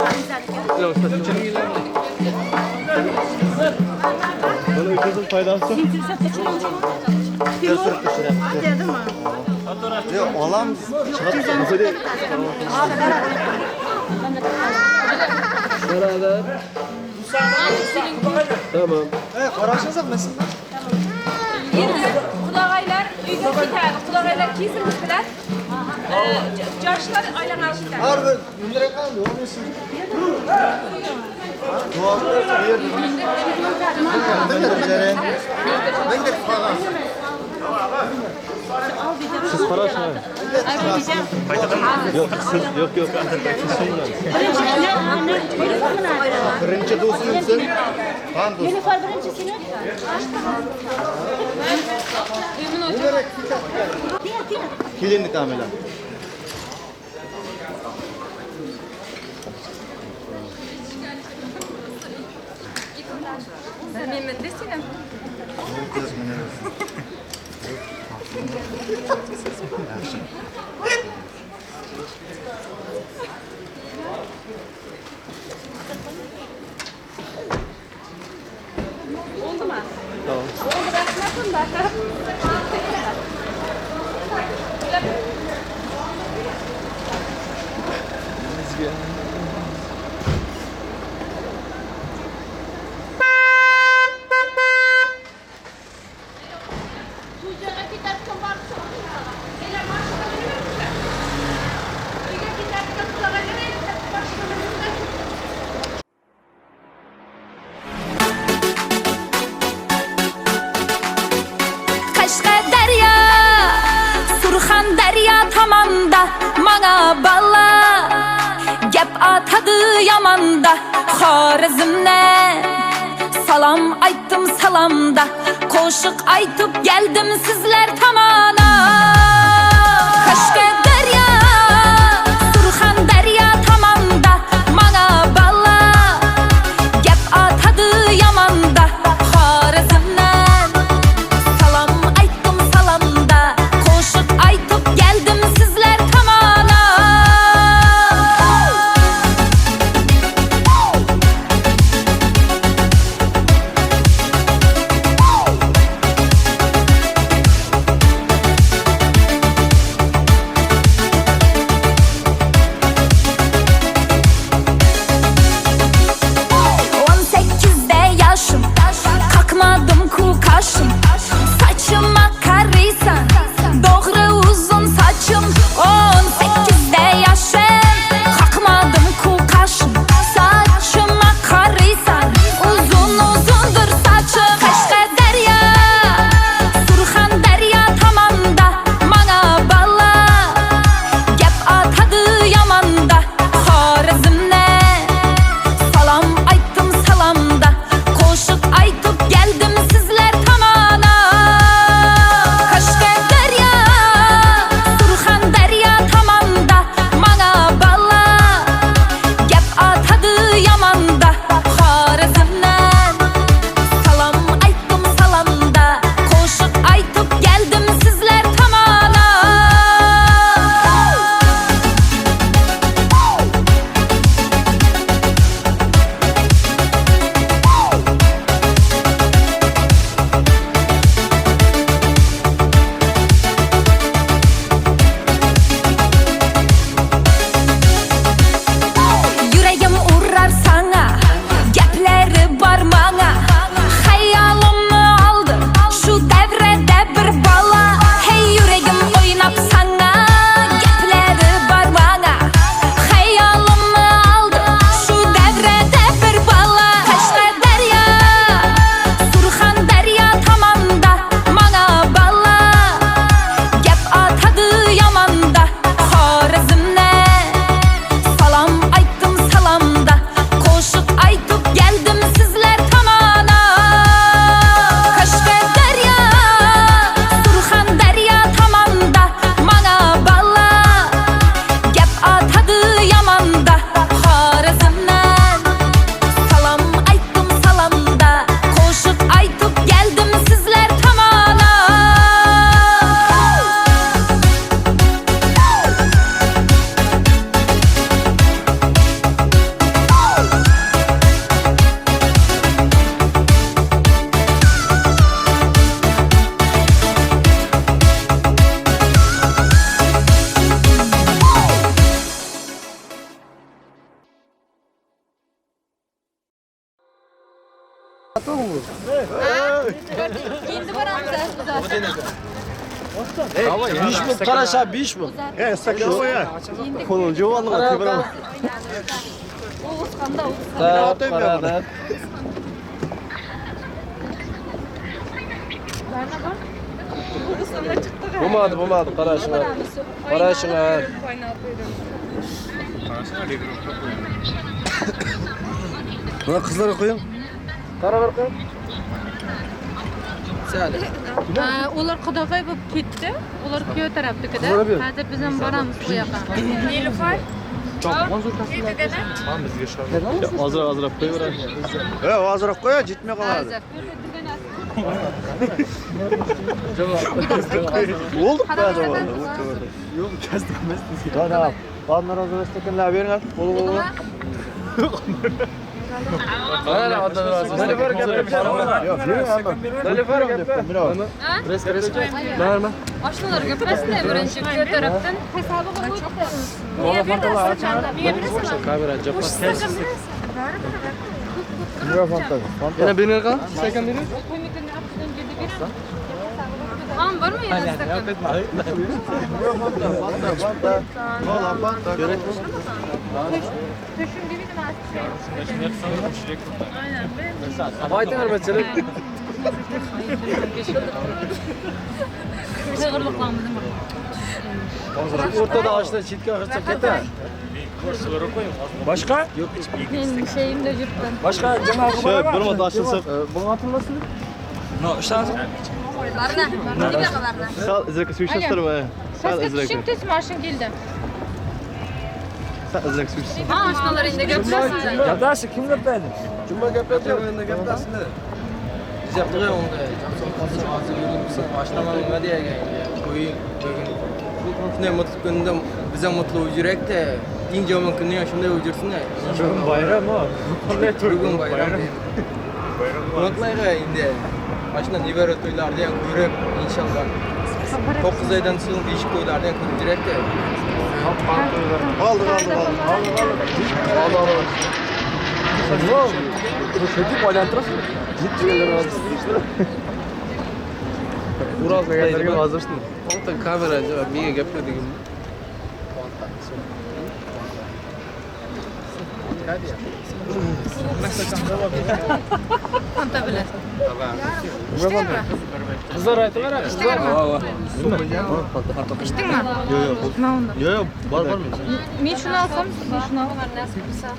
Buni o'tkazib foydasi. Yo'q, olamiz. Qarada. Tamam. Qarashingizmi? Endi qudag'aylar uyga ketadi. Qudag'aylar kelsin biz bilan. Yoshlar aylanib ketadi. Har bir mindirayotgan o'rnisin. Siz qarashing. Yo'q, siz yo'q, yo'q. Birinchi do'stimsin. Qani do'st? Nilufar birinchi seni. Kelinni Kamila. Bilmayman desam. Oldu mu? Tamam. Oldu, rahmat unda. Qashqadaryo, Surxondaryo tomonda manga bala gap otadi yomonda. Xorazmni salom aytdim salomda, qo'shiq aytib geldim sizlar tomona. Qashqadaryo, Surxondaryo tomonda manga bala Endi boramiz. 5 bo'lib qarasha, 5 bo'lib. Stakan qo'ya. Qo'lini juvonliqqa tebiraman. O'g'izxonda Qaradi. Bo'lmadi, bo'lmadi, qarashinglar. Qarashinglar. Buni qizlarga qo'ying. Qara bir qo'ying. Ular qudag'ay bo'lib ketdi. Ular kuyov tarafnikida. Hozir biz ham boramiz u yoqqa. Nilufar. Ozroq ozroq qo'yaveradi. Ozroq qo'y, yetmay qoladi. Oldu mu acaba? Yo'q, kasb emas. Tamam. Adnan razı olsun. Beringlar. Bo'l bo'l. Qara, Adnan razı olsun. Nilufar gapir. Res, res. Narma. Oshnalar gaplashdi birinchi kuyov tarafdan. Hisobi qo'yibdi. Menga berasizmi? Menga berasizmi? Kamera joppa. Yana beringlar qani? Stakan bering. Ham bormi yana stakan? O'rtada ochda chetga oqsa ketar. Başka? Benim şeyim de yurttan. Başka cemaat Şey, bir marta ochilsa, Bunga otilmasin. No, ishlansin. Barna, bir dakika barna. Sal izrak suyuşturma. Sal izrak. Tushing tez mashin keldi. Sal izrak suyuştur. Ha, oshnalar endi gaplashsin. Gaplashsin, kim gaplaydi? Cuma gaplaydi, endi gaplashsin. Yaptığı onda başlamam nima degan qo'ying bugun shunday mutlu kunda biz ham mutlu yuraylik da eng yomon kunni ham shunday o'jirsin. Bugun bayram ha. Qanday to'y? Bugun bayram. Unutmaylik endi. Mana shunday nevara to'ylarni ham ko'rib inshaalloh 9 oydan so'ng beshik to'ylarni ham ko'rib yuraylik. Oldi, oldi, oldi. Oldi, oldi. Ko'rsatib aylantirasiz. Ural deganlarga hozirsin. O'nta kamera menga gapir degan. Fanta bilan. Qizlar aytib beradi. Qizlar. Ichdingmi? Yo'q, yo'q. Yo'q, yo'q, bor bormi? Men shuni olsam, men shuni olsam nasib bo'lsa.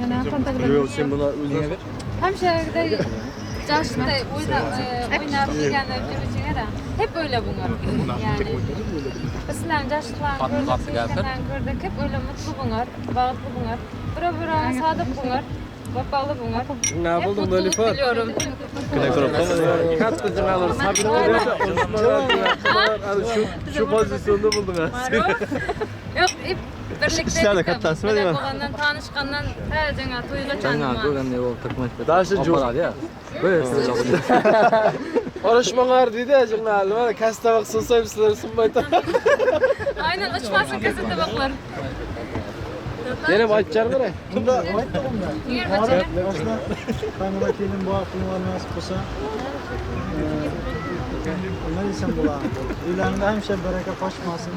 Yana fanta bilan. Yo'q, sen buni o'zing ber. Hemşehri'de yaşlı oynap degeni yürüyüşüne hep öyle bunlar. Yani İslam yaşlılarını gördük, gördük, hep öyle mutlu bunlar, bağıtlı bunlar. Bura bura sadık bunlar, vefalı bunlar. Ne Hep buldun mutluluk Nilüfer? diliyorum. Katta canavar sabit şu pozisyonda buldum ha. Yok, hep birlikte. İşlerle katlansın mı değil mi? Tanışkandan her cana toyga tanıma. Daşı jo'q. Urushmanglar deydi jurnal. Mana kassa tabaq sunsam sizlar sunmay Aynen uçmasın kassa tabaqlar. Yana aytib beray. Bunda aytdim unda. Qaynona kelin bu aqllar nasib bo'lsa, nima desam bo'ladi. Uylarında hamisha baraka qochmasin.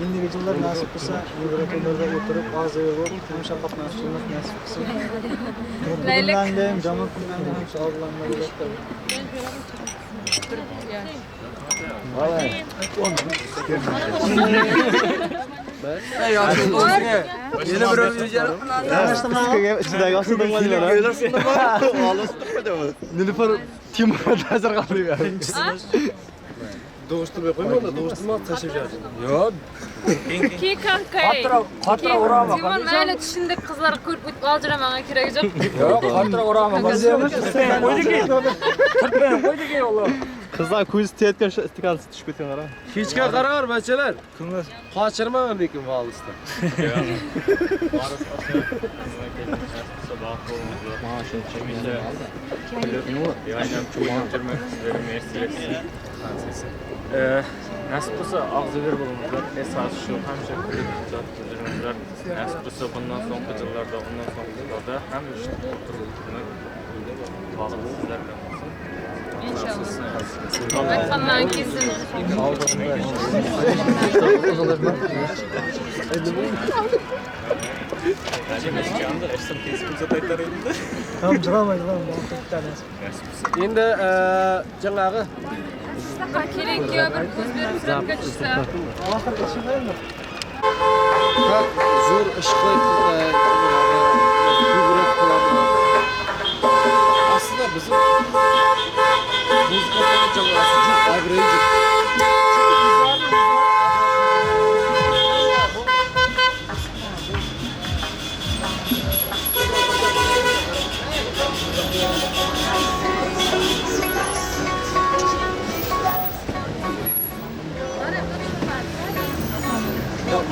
Endigi yillar nasib bo'lsa, Yevropalarda o'tirib, og'ziga bo'lib, hamisha qatnashishimiz nasib qilsin. Bundan ham, yomon kundan ham hamisha oldinlarda bo'ladi. Yana bir Ichidagi osildim Nilufar Timur nazar qilib. Doğuşturmay qo'yma, doğuşturma tashlab yuboradi. Yo'q. Ki Qattiq urama. Timur mayli tushundik, qizlar ko'rib o'tib aljiramaga keragi yo'q. Yo'q, qattiq urama. Qo'ydiki. Turtmay qo'ydiki Alloh. Qizlar ko'zi tiyayotgan shu istiqonsi tushib ketgan qara. Hechga qaror bachalar. Qochirmaman lekin volisda. Nasip bo'lsa og'zibir bo'linglar. Esas shu hamisha kulib yuringlar. Nasip bo'lsa bundan so'nggi yillarda, undan so'nggi yillarda hamisha o'tirib baxtli sizlar bilan bo'lsin. İnşallah. Aytgandan kesin. Tamam jiramaydi lan. Endi жаңағы Kelin kuyov bir ko'z berib suratga tushsa. Как zo'r ish qilib qiladi. Aslida bizim muzikantlarning jamoasi juda obro'yi yo'q.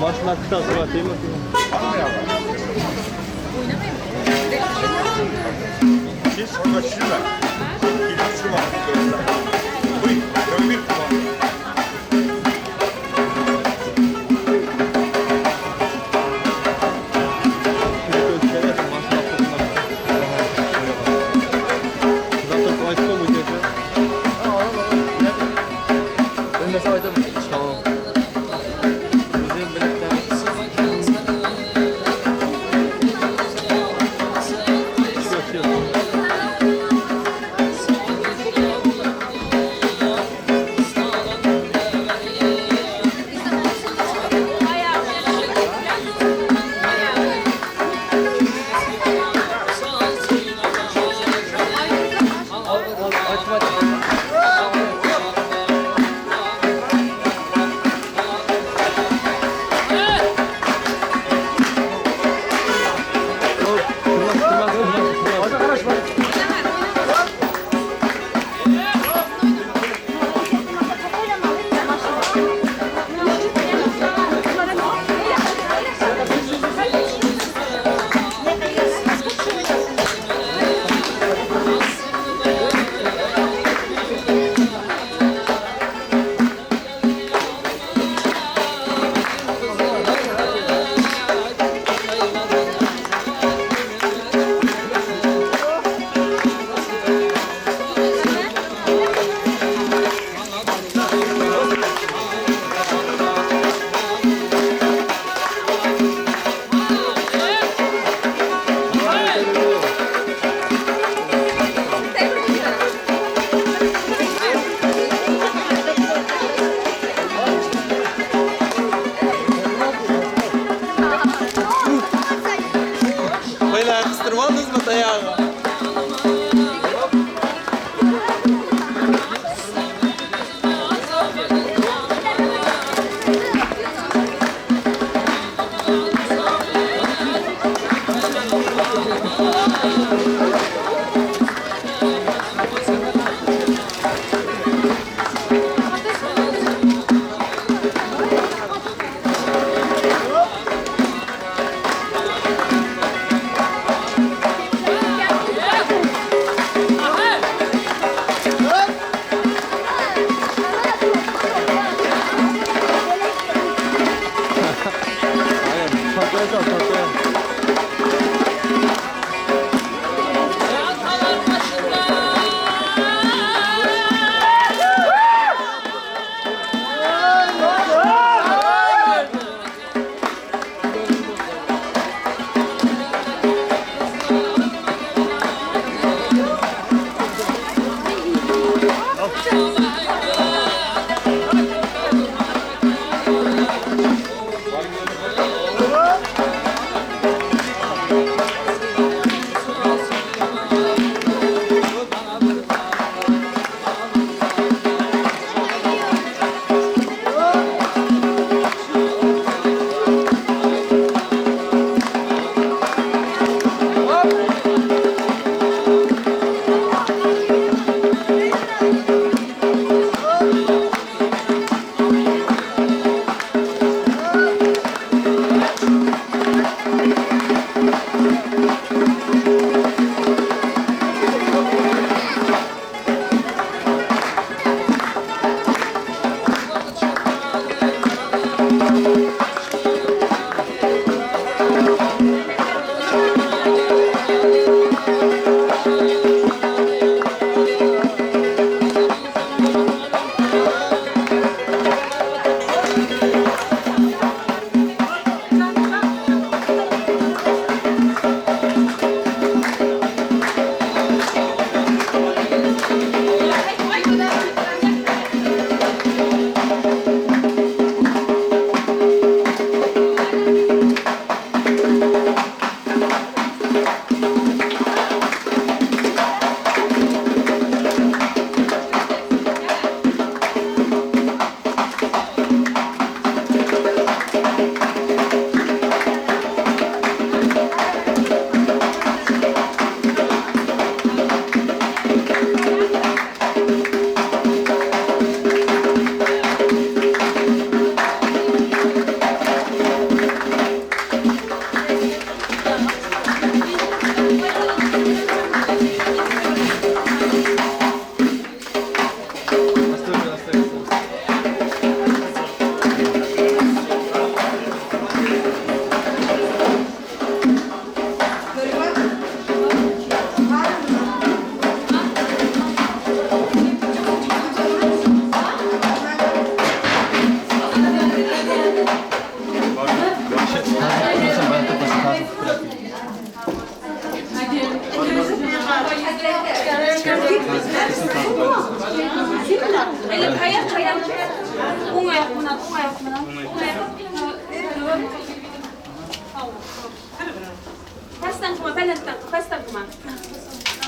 Mashina kutasi değil mi? Siz kaçırma. Kaçırma. Buyur, bir puan.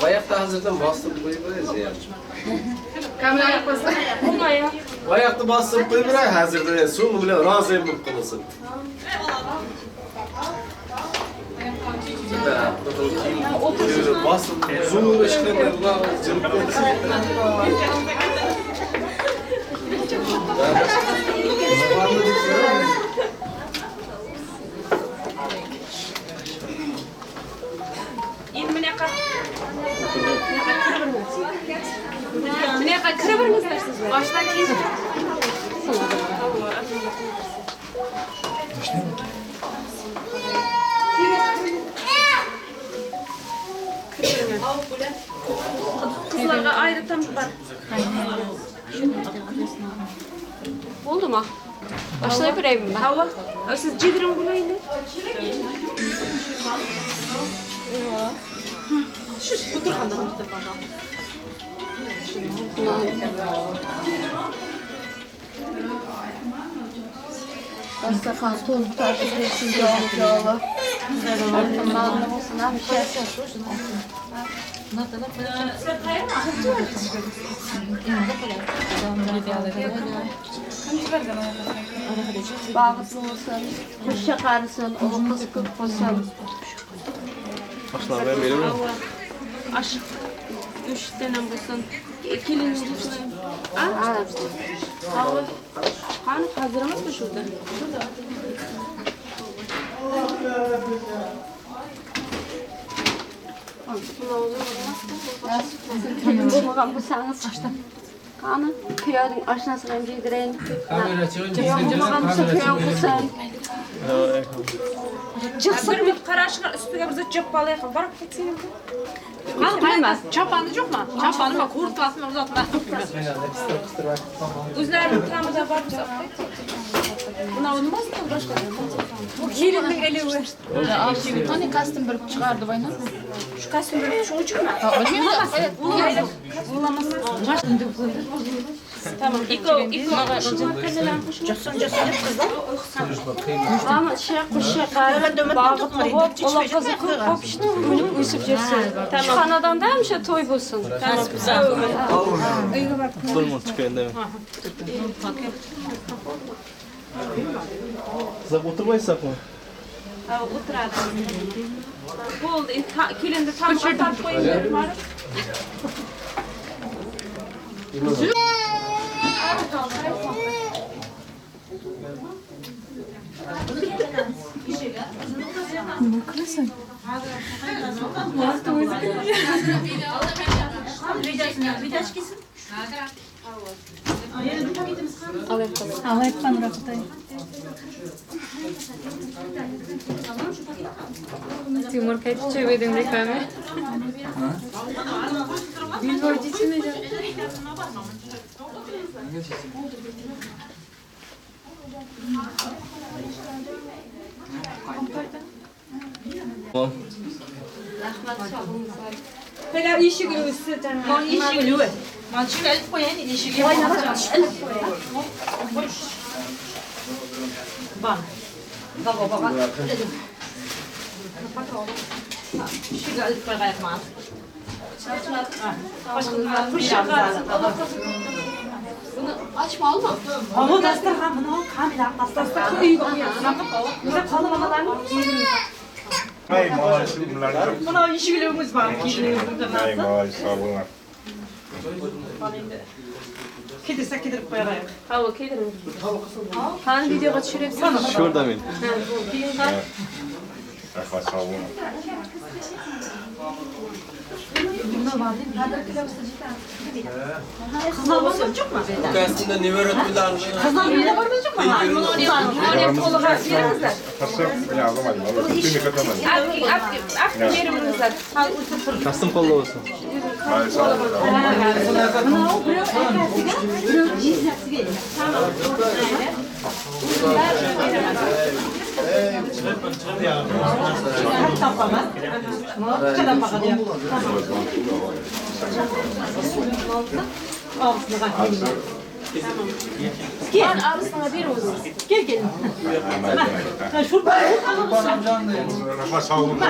Ayakta hazırdan bastım koyuveririz yani. Kamera bastı. Ayakta bastım koyuverir hazırdan. So'ng bilan rozi bo'lib qolasan. Bastım zo'r ishlar jimib ketsin. Bunaqa kiravermizlar sizlar. Boshdan keyin. Qizlarga ayri tam bor. Oldu mu? Başlayıvereyim mi? Hava. Siz jedirin bunu endi. Şu oturganda bitta пожалуйста. Dasturxon to'lib tortib bersin javob. Baxtli bo'lsin, qo'sha qarisin, o'g'il qiz ko'p bo'lsin. Oshlarni ham beraman. Ash 3 tane bo'lsin. Kelin bo'lsin. A? Qani hozir emasmi shunda? Kelin bo'lmagan bo'lsangiz, qani kuyovning oshnasini ham yediring. Kuyov bo'lmagan bo'lsa kuyov bo'lsin. Chiqsin bir qarashlar ustiga bir zot joppa olaylik, borib ketsin. Qani chopani yo'qmi? Chopani va kurtkasini uzatma. O'zlarini tamida borib Buna olmazmi boshqa? Bu kelinning elivi. Qani kostyum bir chiqardi voyna. Shu kostyum bir shu uchunmi? Bilmayman. Tamam. Iko Jo'sin qizlar. Ama şey qo'sha baxtli bo'lib, ular qizi ko'p bo'lishni unib o'sib yursin. Shu xonadonda hamisha to'y bo'lsin. Uyga borib Bo'lmos chiqayin demi. Qizlar o'tirmaysizmi? Ha, o'tiradi. Bo'ldi, kelinni tam atab qo'yinglar, borib. Nima qilasan? Alaytpan raqtay. Timur kaçırıyordun reklamı. Billboard için mi? Hele işi gülüsü. Man işi gülü. Man şu el koyan işi gülü. Bak. Bak bak bak. Şu el koyan man. Bunu açma alma. Ama dastarxon bunu kamera dastarxon uyga qo'yamiz. Qolib onalarni Ay maaşı bunlar. Buna iş gülümüz var. Ay maaşı sağ olun. Kedirse kedirip koyayım. Ha, kedirim. Hangi videoya tushiribsan? Şurada men. Rahmat sağ olun. Qizlar bo'lsa yo'qmi? Ukasida nevara to'ylarni. Qizlar uyda bormi yo'qmi? Kasım qo'lda bo'lsin. Gel abisine bir olsun. Gel gel. Rahmat sağ olun.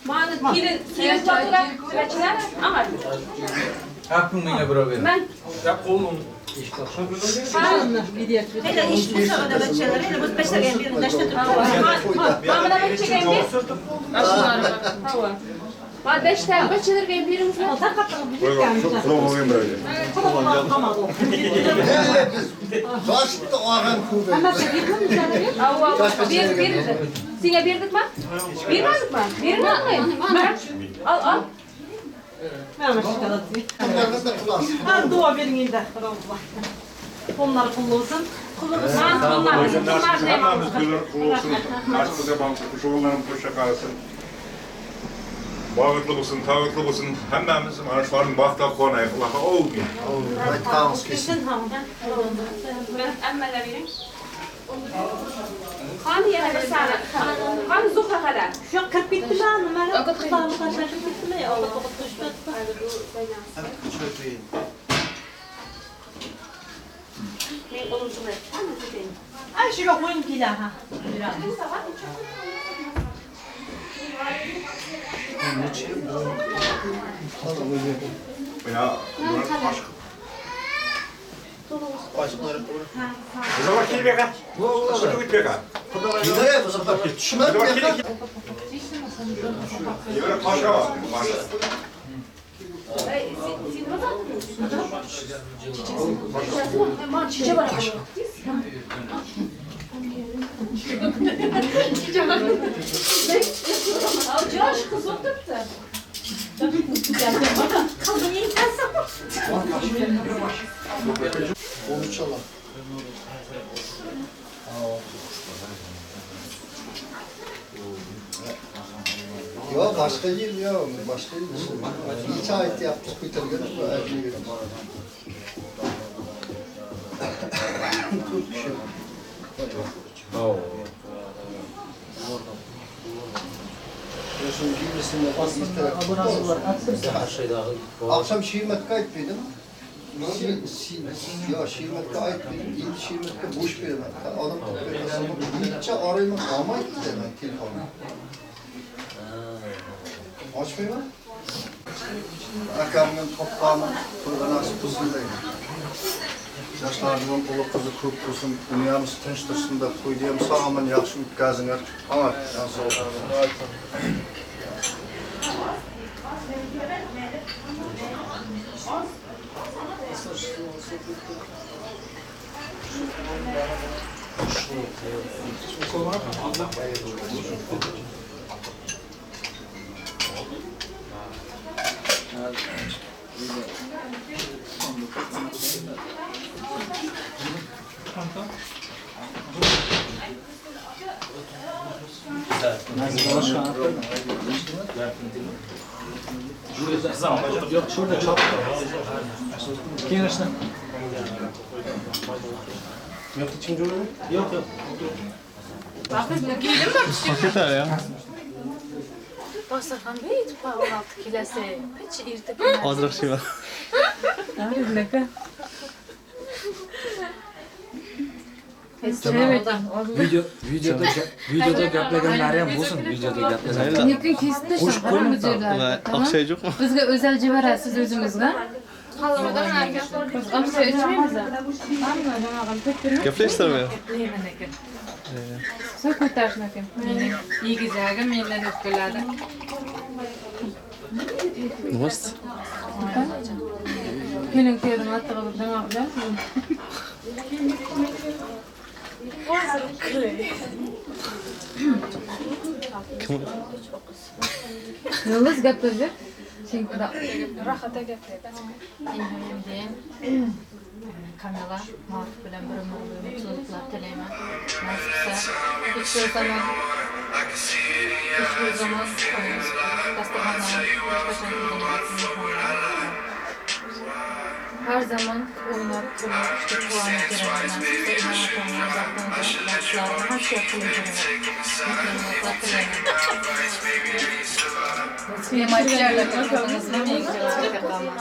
Mana kelin kelin to'ylar kaçlar ama. Hakkım menga birov ber. Ben Ya qo'lim. Hele iş bu sırada bachchalar, hele bu bachchalarga birini dashlatib Mana bachchaga ham ber. Hava. Ma dashta bachchalarga ham beringizlar. Toshni olgan ko'p. Hava, ber berildi. Senga berdikmi? Bermadikmi? Bermadikmi? Al al. Ha, dua verin endi. Qo'llar qullu olsun. Hammamiz qullu olsun. Aşkımıza qo'shig'inlarimiz qo'sha qarasin. Baxtli bo'lsin, tog'atli bo'lsin. Hammamiz mana shularning baxtiga quvonaylik. Allohga amin. Aytganimiz kelsin. Ammalar bering. Qani yana bir sani. Qani Zuhra xola. Shu kirib ketdimi? Nima? Qizlarni tashlab ketdimi? Men qo'lim shunday. Ay shuga qo'ying kelar ha. Ya, Buzova kel bu yoqqa. Shuni bu yoqqa. Gider bu sefer tushmadi bu yoqqa. Yura pasha var. Pasha. Yosh qiz o'tiribdi. Konuşalım. Yok başka yıl yok, başka yıl. Hiç ait yaptık bitirdik. Türk kişi. Akşam Şiirmet'e aytmaydım. Ya Şiirmet'e aytmaydım. İlk Şiirmet'e boş berman. Adam necha orayman, olmaydi deman telefonni. Ochmayman. Akamning topqani to'yga nasib qilsin deyman. Yoshlarning uli qizi ko'p bo'lsin, dunyamiz tinch tursin deb to'yni ham sog'-omon yaxshi o'tkazinglar. Omad, sog' bo'ling. Yok şurada çap. Keyin Yok için jo'ymi? Yok yok. Ketar ya. Dasturxonda yetib 16 kilasi. Hech erta. Ozroq sheva. Videoda gaplaganlari ham bo'lsin, videoda gaplaganlar. Lekin kesib tashlab bu yerlarda. Aqsha yo'qmi? Bizga o'zal jibarasiz o'zimizga. Biz aqsha ichmaymiz. Gaplashtirmi? Gaplayman ekan. So'ng ko'tarishni ekan. Mening egizagim mendan o'pkaladi. Nimasi? Mening terim attig'i nima bilasizmi? Kim? Yulduz gapirdi. Rahat gapirdi. Endi Kamila Maruf bilan bir umr bo'yi mutluluklar tilayman. Nasib qilsa hech bir zaman dasturxondan hech qachon uzilmasin mehmonlar. Har zaman o'ynab, kulib, kuchli quvonib yuraman. Nasib qilsa inobatlarni baxtini, har şey qilib yuraman. Mutluluklar tilayman. Bemalol.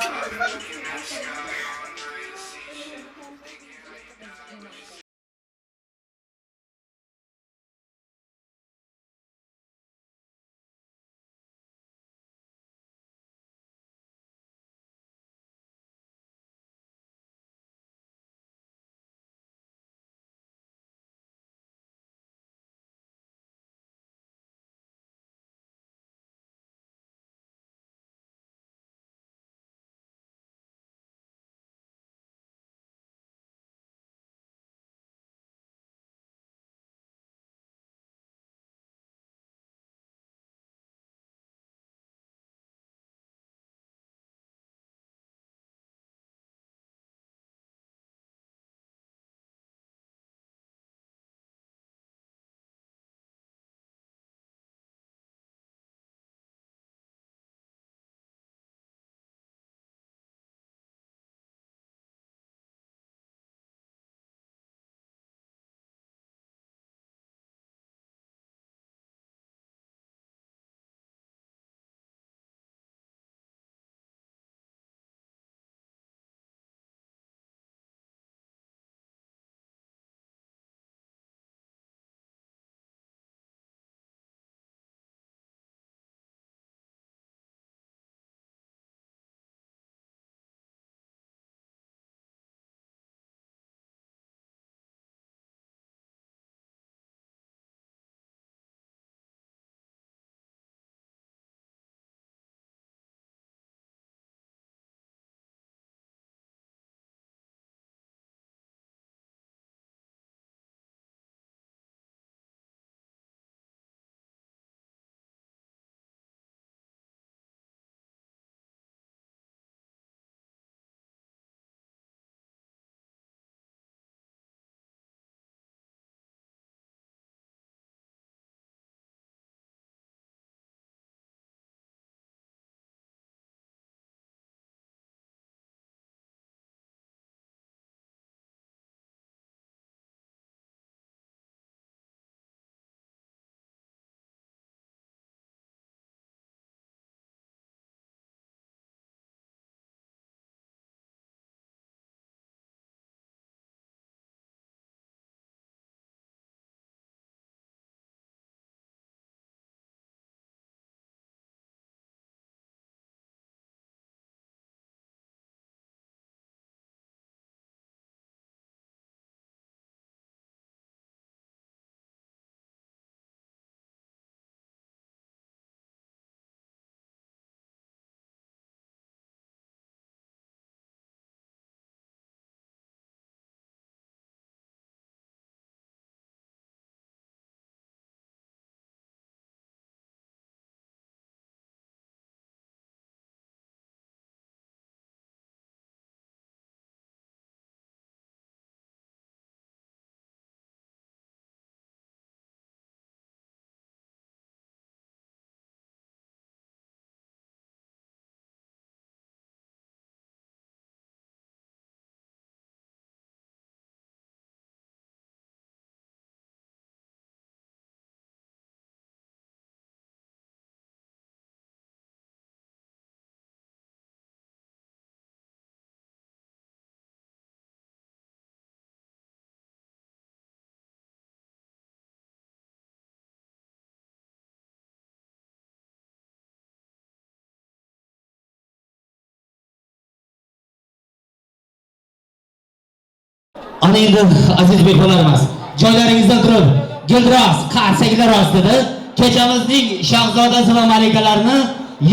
Ana endi aziz mehmonlarimiz, joylaringizdan turib, guldiroz qarsaklar ostida kechamizning shahzodasi va malikalarini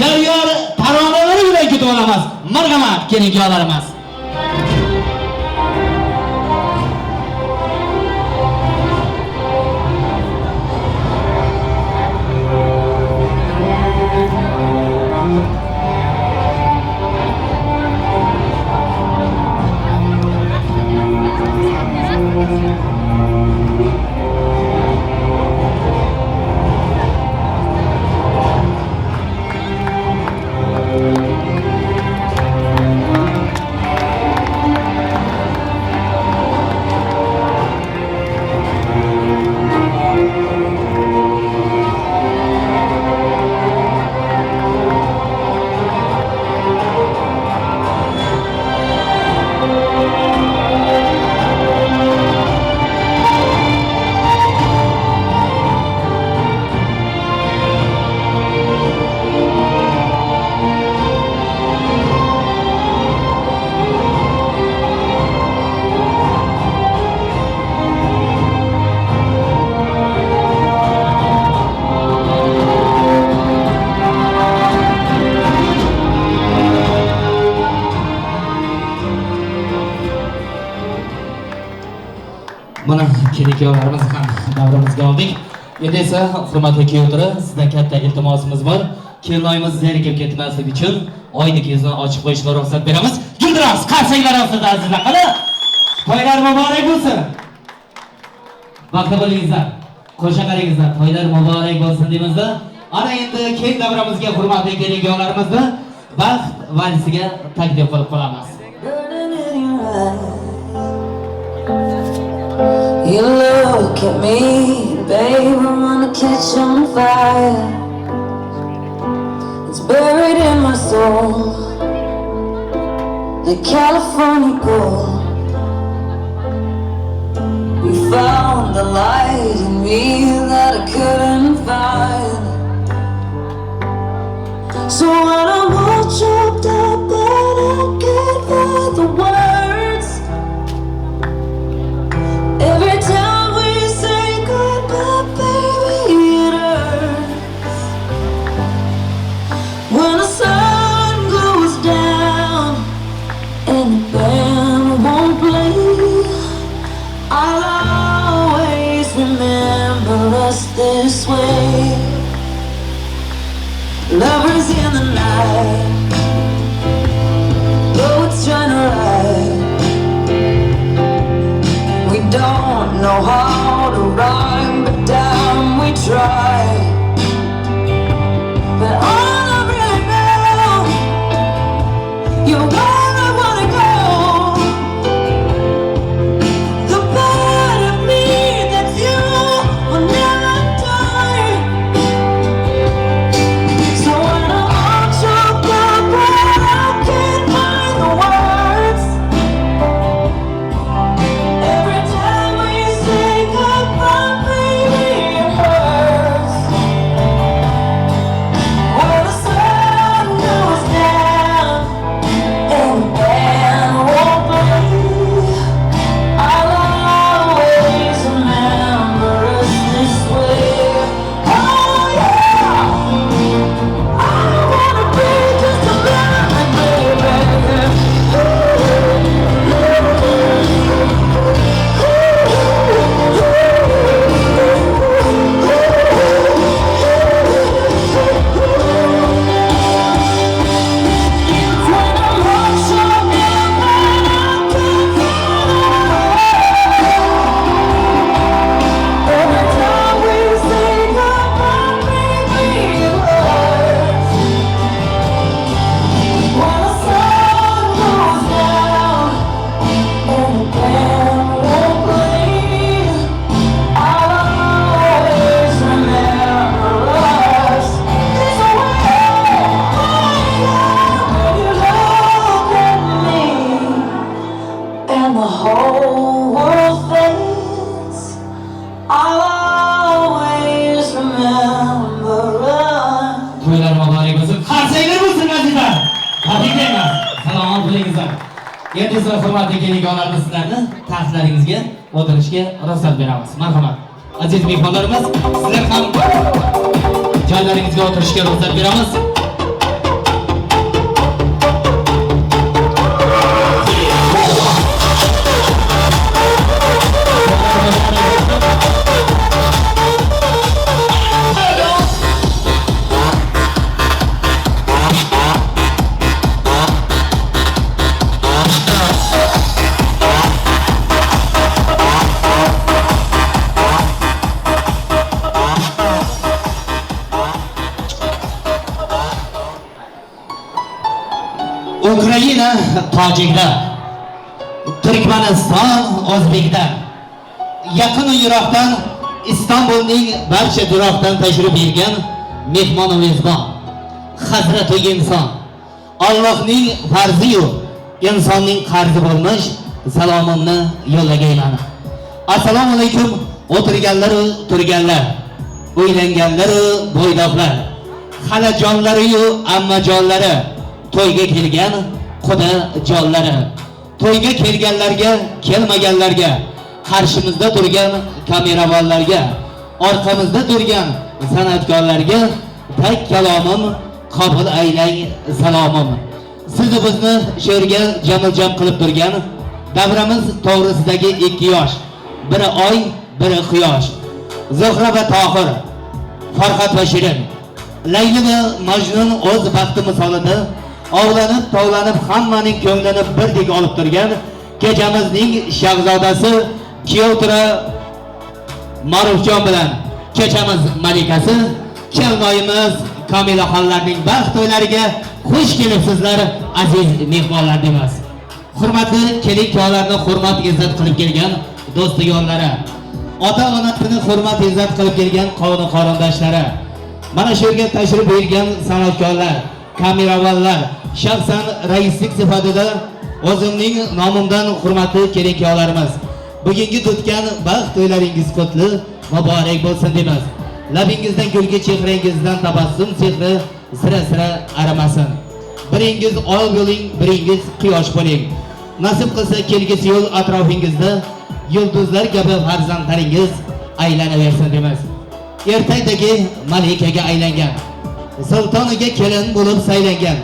yor-yor taronalari bilan kutib olamiz. Marhamat, keling kuyovlarimiz. Mana kelin-kuyovlarimiz ham davramizga oldik. Endi esa hurmatli kuyovlar, sizdan katta iltimosimiz bor. Kelinoyimiz zerikib ketmasligi uchun oyningizni ochib qo'yishga ruxsat beramiz. Guldiroz qarsaklar ostida azizlar. Qani? To'ylar muborak bo'lsin. Baxtli bo'lingizlar. Qo'sha qarangizlar, to'ylar muborak bo'lsin deymizda. Ana endi keng davramizga hurmatli kelin-kuyovlarimizni baxt valsiga taklif qilib qolamiz. You look at me, babe, I'm gonna catch on fire. It's buried in my soul, the California gold. You found the light in me that I couldn't find. So when I'm all choked up that I can't find the words, every time we say goodbye, baby, it hurts. When the sun goes down and the band won't play, I'll always remember us this way. Lovers in the night, though it's trying to ride. We don't know how to rhyme, but damn, we try. But all I really know, you're where I wanna go. The part of me that's you will never die. So when I'm all choked up and I can't find the words, every time we say goodbye, baby, it hurts. When the sun goes down and the band won't play, I'll always remember us this way. Oh yeah, I wanna be just a memory, baby. When I'm all choked up and I can't find the words, every time we say goodbye, baby, it hurts. When the sun goes down and the band won't play, I'll always remember us this way. When you look at me and the whole world fades, I'll always remember us. To'ylar muborak bo'lsin. Qarsaklar bo'lsin azizlar. Tabriklaymiz. Salomat bo'lingizlar. Endi esa hurmatli kelin-kuyovlarimiz, sizlarni taxtlaringizga o'tirishga ruxsat beramiz. Marhamat. Aziz mehmonlarimiz, sizlar ham joylaringizga o'tirishga ruxsat beramiz. Ukraina tojiklar, Turkmaniston o'zbeklar, yaqin yiroqdan Istanbulning barcha duroqdan tashrif buyurgan mehmon va mezbon, hazrati inson, Allohning farzi-yu insonning qarzi bo'lmish salomimni yo'llagayman. Assalomu alaykum o'tirganlar u turganlar, o'ylanganlar u bo'ydoqlar, xalajonlari-yu ammajonlari, to'yga kelgan quda jonlari, to'yga kelganlarga, kelmaganlarga, qarshimizda turgan kameramanlarga, orqamizda turgan san'atkorlarga tak kalomim qabul aylang salomim. Sizni bizni she'rga jamil-jam qilib turgan davramiz to'g'risidagi ikki yosh, biri oy, biri quyosh, Zuhra va Tohir, Farhod va Shirin, Layli va Majnun o'z baxti misolida ovlanib, tovlanib, hammaning ko'nglini birdek olib turgan kechamizning shahzodasi kuyovtura Ma'rufjon bilan kechamiz malikasi kelinoyimiz Komilaxonlarning baxt to'ylariga xush kelibsizlar aziz mehmonlar deymiz. Hurmatli kelin-kuyovlarni hurmat izzat qilib kelgan do'st-yorlari, ota-onasini hurmat izzat qilib kelgan qavm qarindoshlari, mana shu yerga tashrif buyurgan san'atkorlar, kameramanlar, shaxsan raislik sifatida o'zimning nomimdan hurmatli kelin-kuyovlarimiz, bugungi tutgan baxt to'ylaringiz qutli muborak bo'lsin deymiz. Labingizdan kulgi, chehrangizdan tabassum sehri sira-sira arimasin. Biringiz oy bo'ling, biringiz quyosh bo'ling. Nasib qilsa kelgusi yo'l atrofingizda yulduzlar kabi farzandlaringiz aylanaversin deymiz. Ertakdagi malikaga aylangan, sultoniga kelin bo'lib saylangan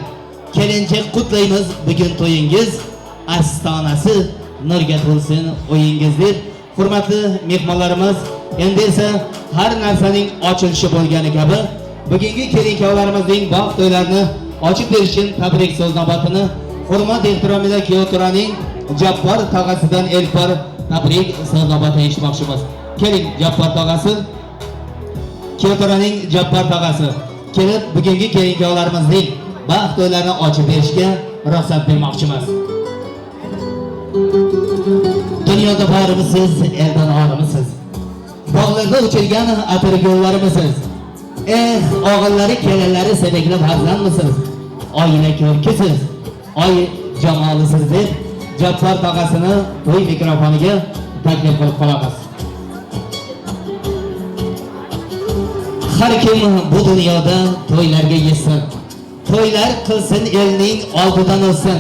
kelinchak qutlaymiz bugun to'yingiz astonasi nurga to'lsin o'yingiz deb. Hurmatli mehmonlarimiz, endi esa har narsaning ochilishi bo'lgani kabi bugungi kelin-kuyovlarimizning baxt to'ylarini ochib berish uchun tabrik so'z navbatini hurmat ehtiromida kuyovturaning Jabbor tog'asidan ilk bor tabrik so'z navbatini eshitmoqchimiz. Keling Jabbor tog'asi, kuyovturaning Jabbor tog'asi kelib bugungi kelin-kuyovlarimizning baxt to'ylarini ochib berishga ruxsat bermoqchimiz. Dunyoda borimisiz, eldan orimisiz, bog'larda uchirgan atir gullarmisiz, eh o'g'illari kelinlari sevakli farzandmisiz, oila ko'rkisiz, oy jamolisiz deb Jabbor tog'asini to'y mikrofoniga taklif qilib qolamiz. Har kim bu dunyoda to'ylarga yetsin, to'ylar qilsin, elning oldidan o'tsin.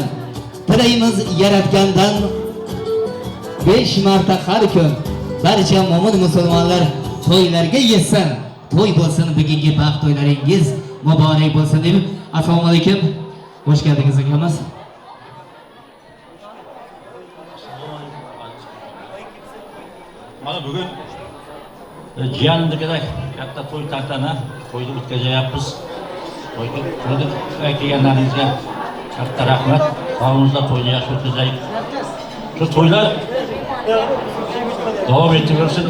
Tilaymiz yaratgandan 5 marta har kun barcha mo'min musulmonlar to'ylarga yetsin, to'y bo'lsin, bugungi baxt to'ylaringiz muborak bo'lsin deb. Assalomu alaykum, xush keldingiz akamiz. Mana bugun jiyanimnikida katta to'y tantana to'yni o'tkazyapmiz. To'yga kelganlaringizga katta rahmat. Sog'lig'ingizda to'yni yaxshi o'tkazaylik. Shu to'ylar davom etaversin.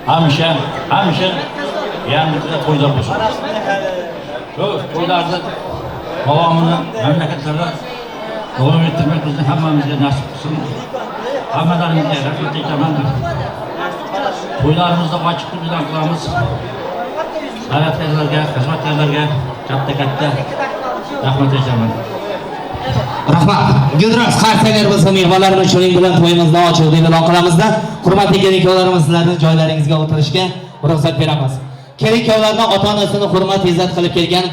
Hamisha yanimizda to'ylar bo'lsin. Shu to'ylarni davomini mamlakatlarda davom ettirmak bizni hammamizga nasib qilsin. Hammalaringizga rahmat aytaman. To'ylarimizni ochiqlik bilan qilamiz. San'atkorlarga, xizmatkorlarga katta rahmat aytaman. Rahmat. Guldiroz qarsaklar bo'lsin mehmonlarimiz, shuning bilan to'yimizni ochiq deb e'lon qilamizda. Hurmatli kelin-kuyovlarimiz, sizlarni joylaringizga o'tirishga ruxsat beramiz. Kelin-kuyovlarni ota-onasini hurmat izzat qilib kelgan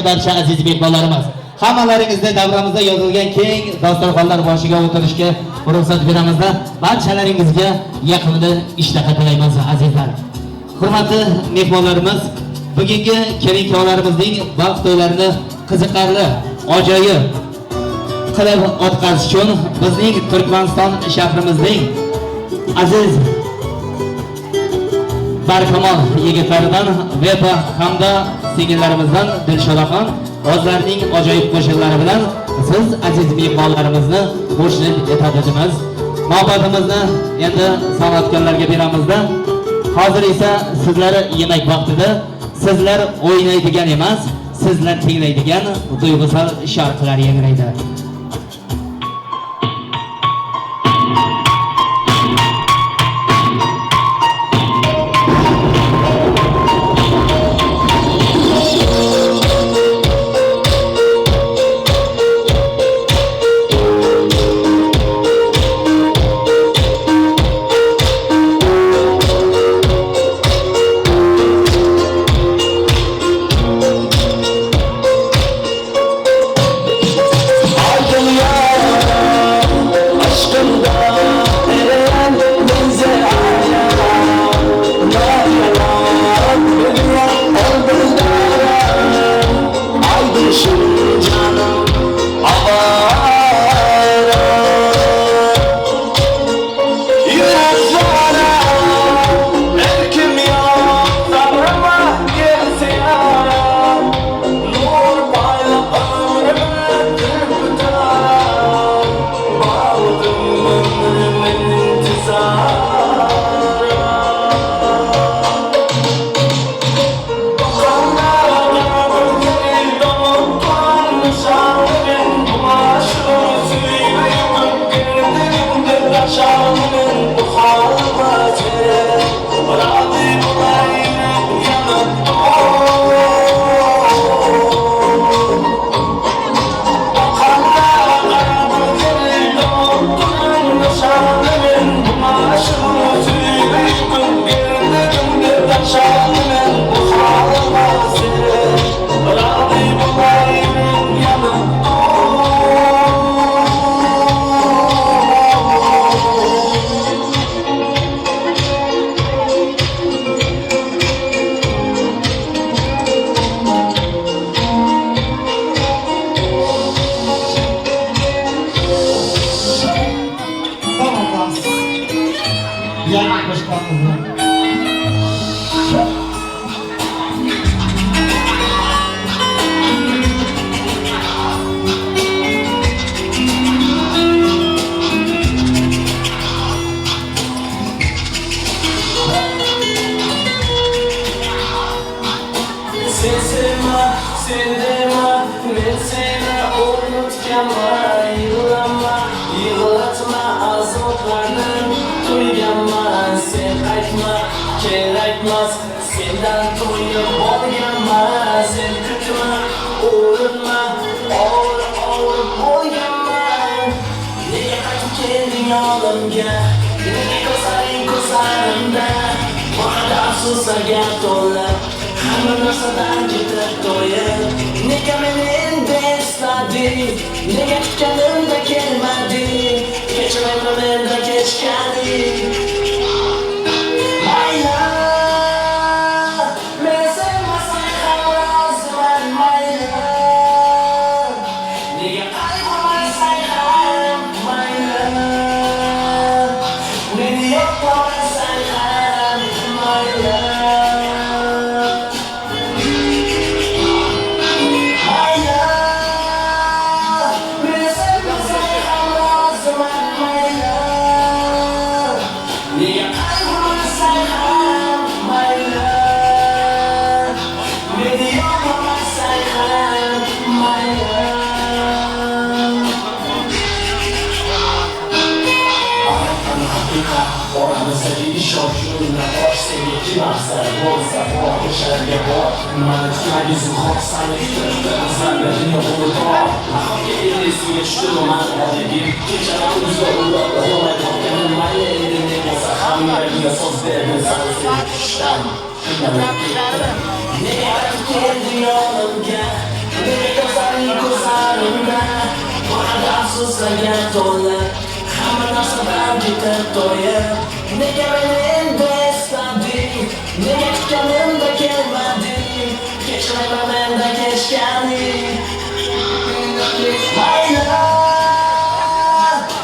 barcha aziz mehmonlarimiz, Hammalaringizni davramizda yozilgan keng dasturxonlar boshiga o'tirishga ruxsat beramizda. Barchalaringizga yaqinda ishtaha tilaymiz azizlar. Hurmatli mehmonlarimiz, bugungi kelin-kuyovlarimizning baxt to'ylarini qiziqarli, ajoyib qilib o'tkazish uchun bizning Turkmaniston shahrimizning aziz barkamol yigitlaridan Vepa hamda singillarimizdan Dilshodaxon o'zlarining ajoyib qo'shiqlari bilan siz aziz mehmonlarimizni xushnud etadi deymiz. Navbatimizni endi san'atkorlarga beramizda. Hozir esa sizlar yemak vaqtida sizlar o'ynaydigan emas, sizlar tinglaydigan duyg'usal sharqlar yangraydi. Nega ko'zlaring ko'zlarimda boradi afsuslarga to'la. Hamma narsadan ketib to'yib, nega meni endi eslading? Nega kutganimda kelmading? Kechiraman menda kechganing. Mayli,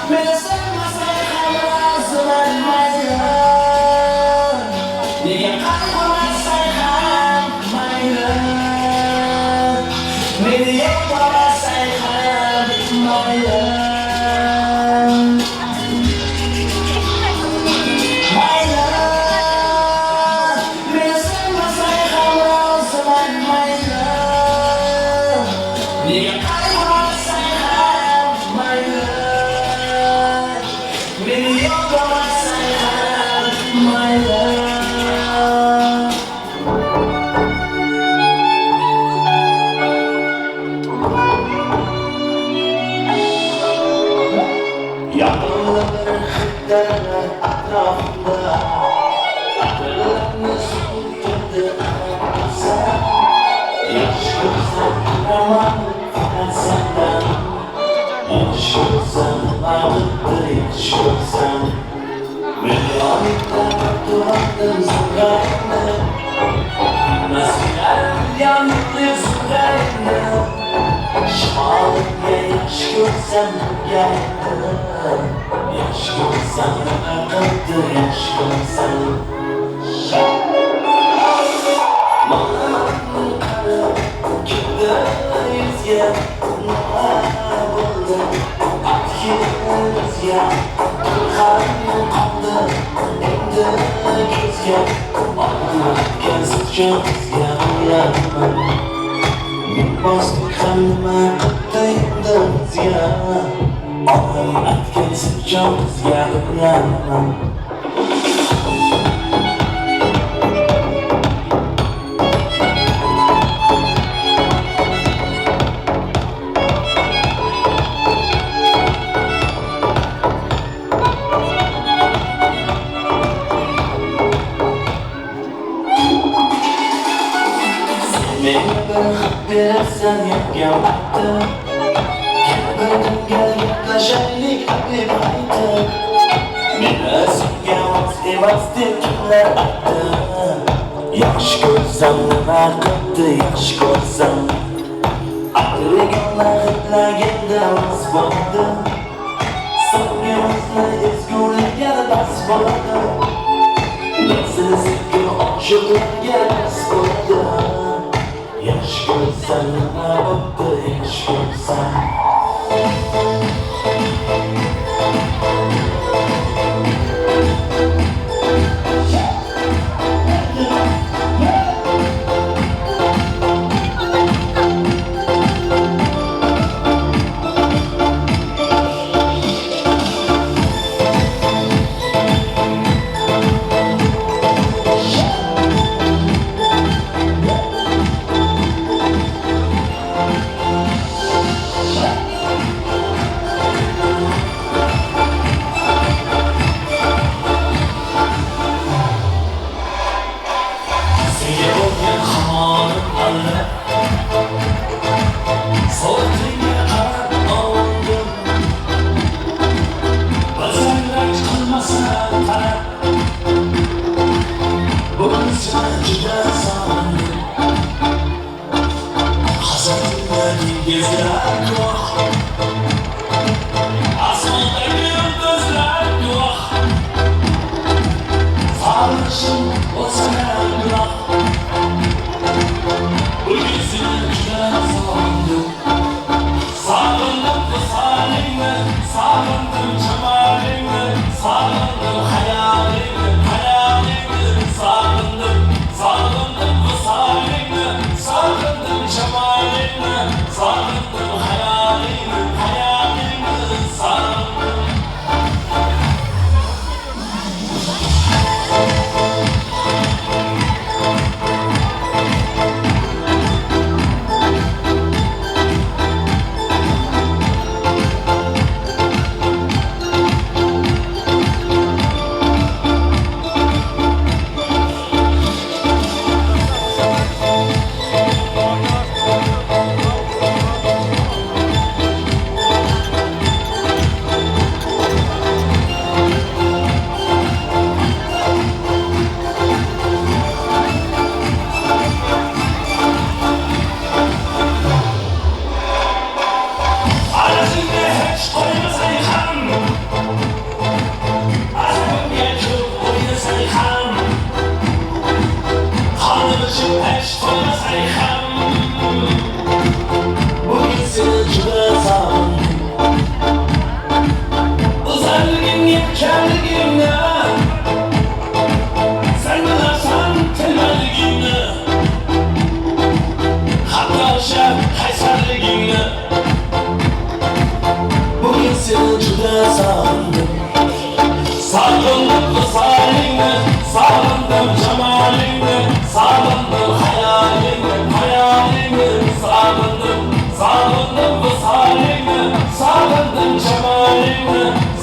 meni sevmasang ham roziman, mayli. Nega qayg'urmasang ham mayli. Meni yo'qlamasang ham mayli. Mayli, meni sevmasang ham roziman, mayli. Nega qayg'urmasang ham mayli. Meni yo'qlamasang ham mayli. Yoqimli bir hidlar atrofimda, atirlarni surtdi aroqsa. Yaxshi ko'rsam turaman faqat sendan. Yaxshi ko'rsam nima qildi, yaxshi ko'rsam. Millionlikda turardim zumrayni. Bilmasliklarim millionlikli zumrayni. Shimolimga yaxshi ko'rsam nurgaydi. Yaxshi ko'rsam nima qildi, yaxshi ko'rsam. Mani qarab kimdi yuzga, nima bo'ldi? Atgimizga ham qoldi endi ko'zga. Olmayotgan bizga ulanman. Men bosdik ham nima qildi endi bizga? Onam aytgan sirjon bizga ulanman. Menga bir xat berarsan yangam aytdi. Bir kunga gaplashaylik deb aytdi. Meni senga mos emas deb kimlar aytdi? Yaxshi ko'rsam nima qildi, yaxshi ko'rsam. Atirgullar hidlaganda mos bo'ldi. So'ngimizni ezgulikka bas bo'ldi. Nafsi sevgi oshiqlarga bas bo'ldi. Yaxshi ko'rsam nima bo'pti, yaxshi ko'rsam.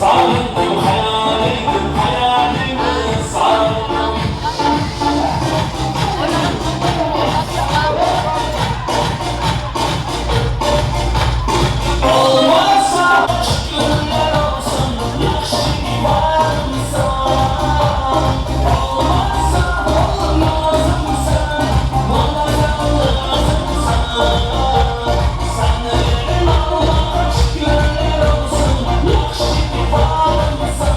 Sağındım hayalim, hayalimi sağındım. Olmazsa şükürler olsun, yaxşı varmısan. Olmazsa olmazımsan, bana lazımsan. Sana verin Allah'a şükürler olsun, yaxşı varmısan.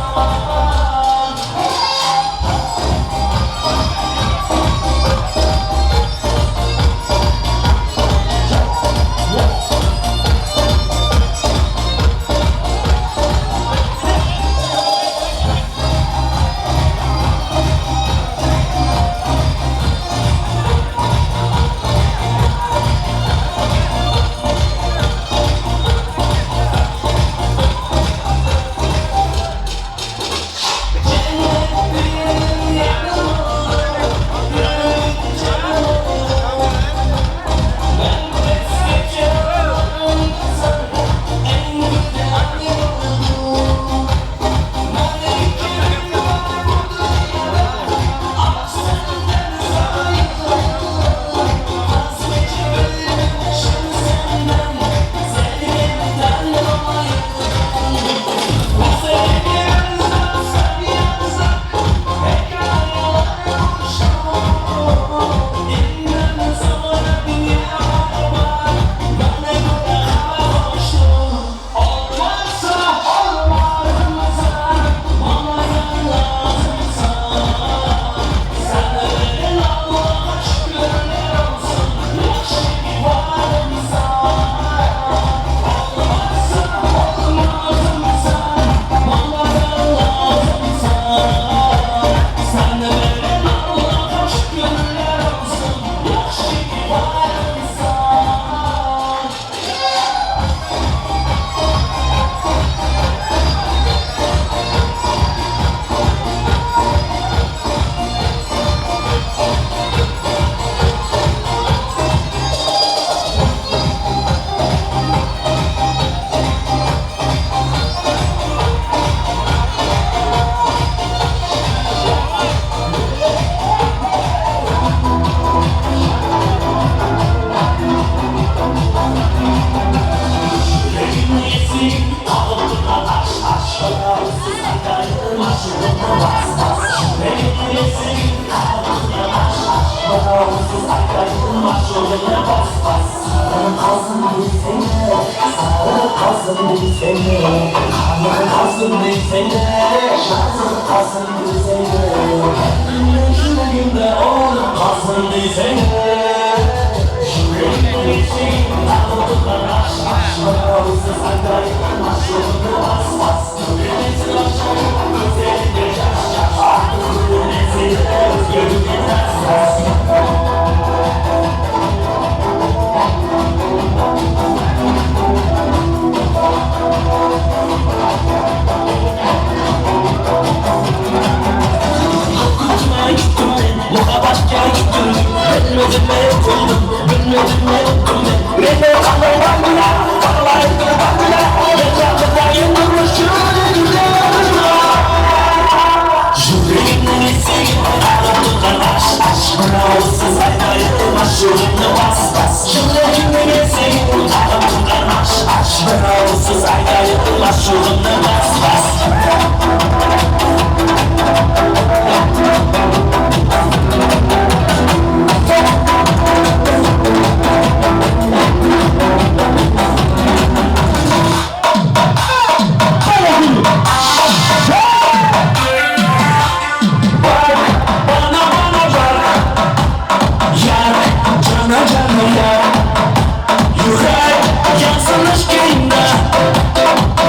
Yansın aşkında,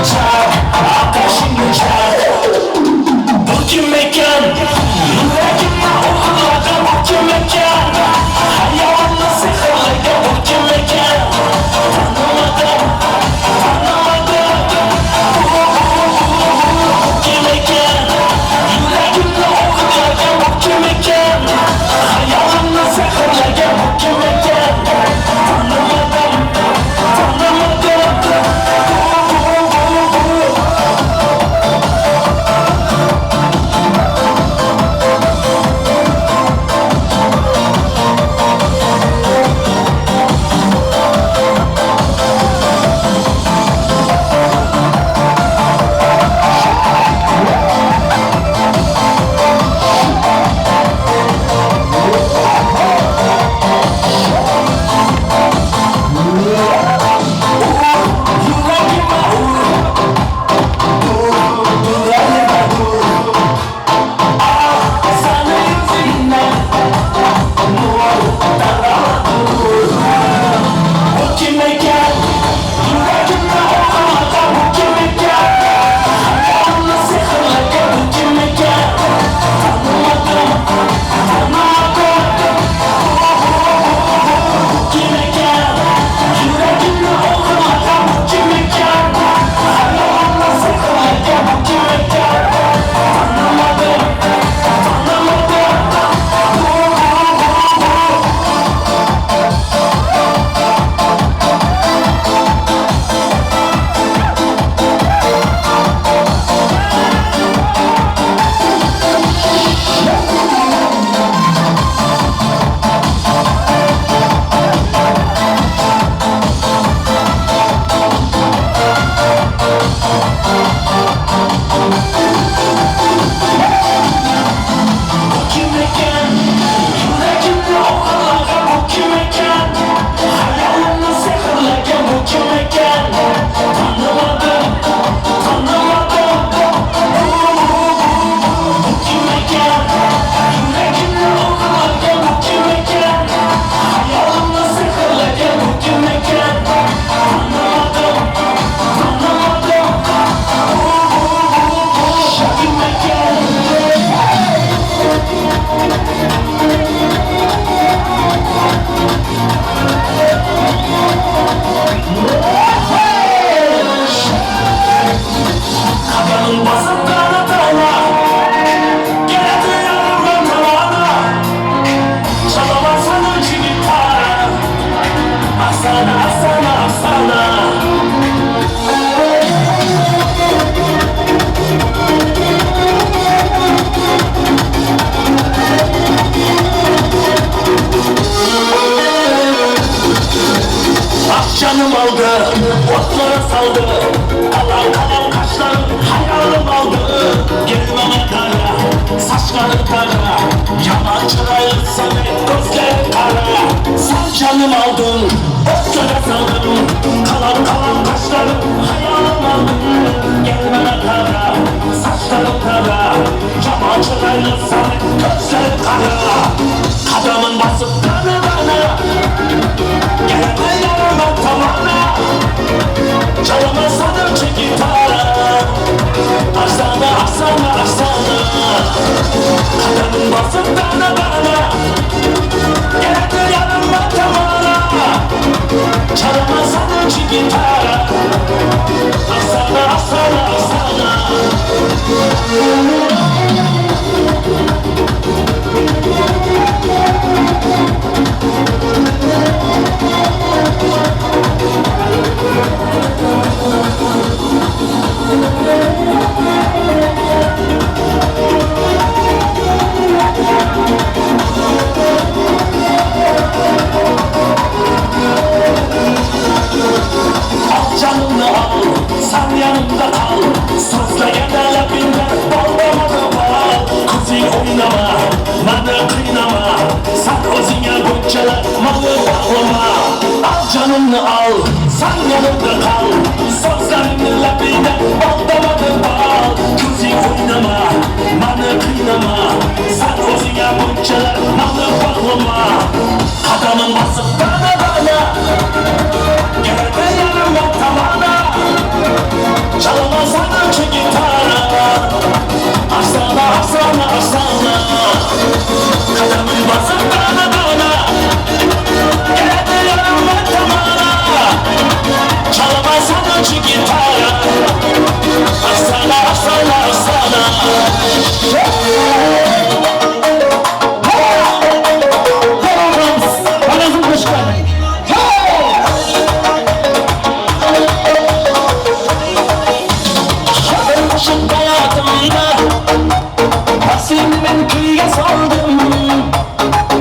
çak ateşi. Gel bana kara, saçlarım kara, yaman çıraylı sarı, gözlerim kara. Kadamın basıp bana bana, geldi yanıma tavana. Canıma sanırcı gitara, arsana arsana arsana. Kadamın basıp bana bana, geldi yanıma tavana. Canıma sanırcı gitara, arsana arsana arsana. Al canını al, sen yanımda kal. Sözle gene labinde bal damada bal. Kuzi oynama, bana kıynama. Sen özüne buncalar malı bağlama. Al canını al, sen yanımda kal. Sözlerini labinde bal damada bal. Kuzi oynama, bana kıynama. Sen özüne buncalar malı bağlama. Adamın basıp bana bana, geldi yanıma tavana. Çalama sanatçı gitara, arsana arsana arsana. Kadamın basıp bana bana, geldi yanıma tavana. Çalama sanatçı gitara, arsana arsana arsana. Seni kıyıya saldım,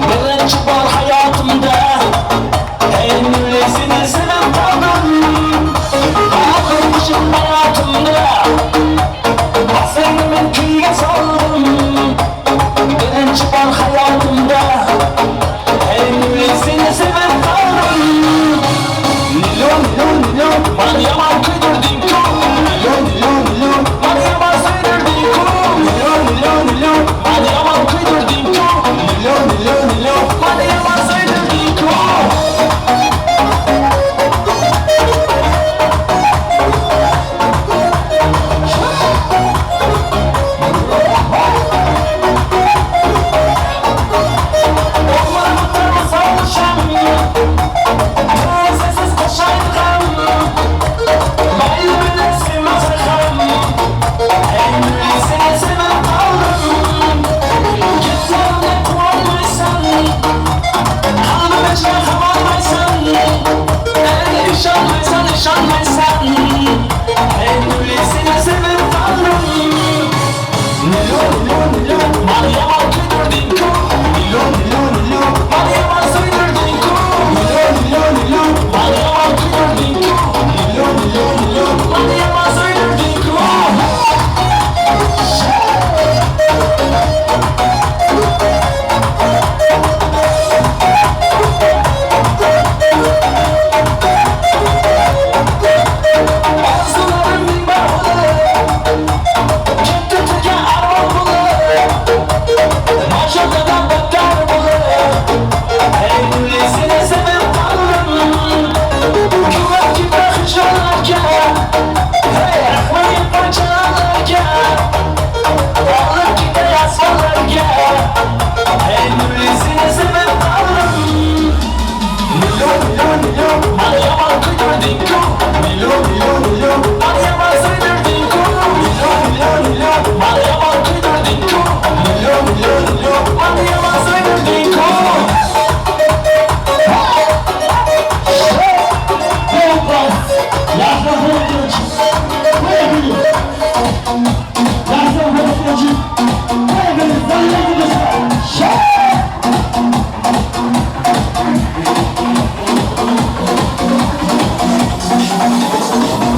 birinci bor hayotimda. Ey seni sevib qoldim, axir qo'shiq hayotimda. Seni men kuyga soldim, birinchi bor hayotimda. Ey seni sevib qoldim. Nilo nilo nilo, mani yomon kuydirding-ku. Nilo nilo nilo, mani yomon suydirding-ku. Nilo nilo nilo, mani yomon kuydirding-ku. Nilo nilo nilo, mani yomon suydirding-ku.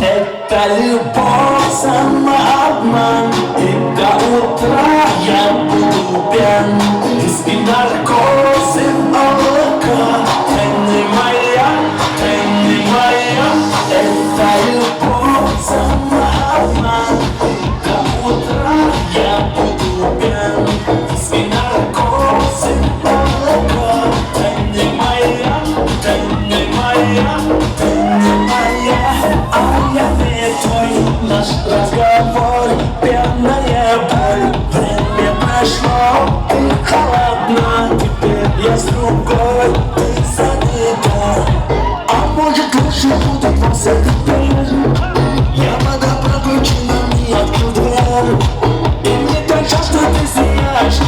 Это любовь, самообман, и до утра я буду пьян. Виски, наркоз и облака, ты не моя, ты не моя. Это любовь, самообман. Наш разговор, пьяная боль. Время прошло, ты холодна. Теперь я с другой, ты занята. А может лучше будет вас это теперь? Я подобрал ключи, но не открыл дверь. И мне так жаль, что ты знаешь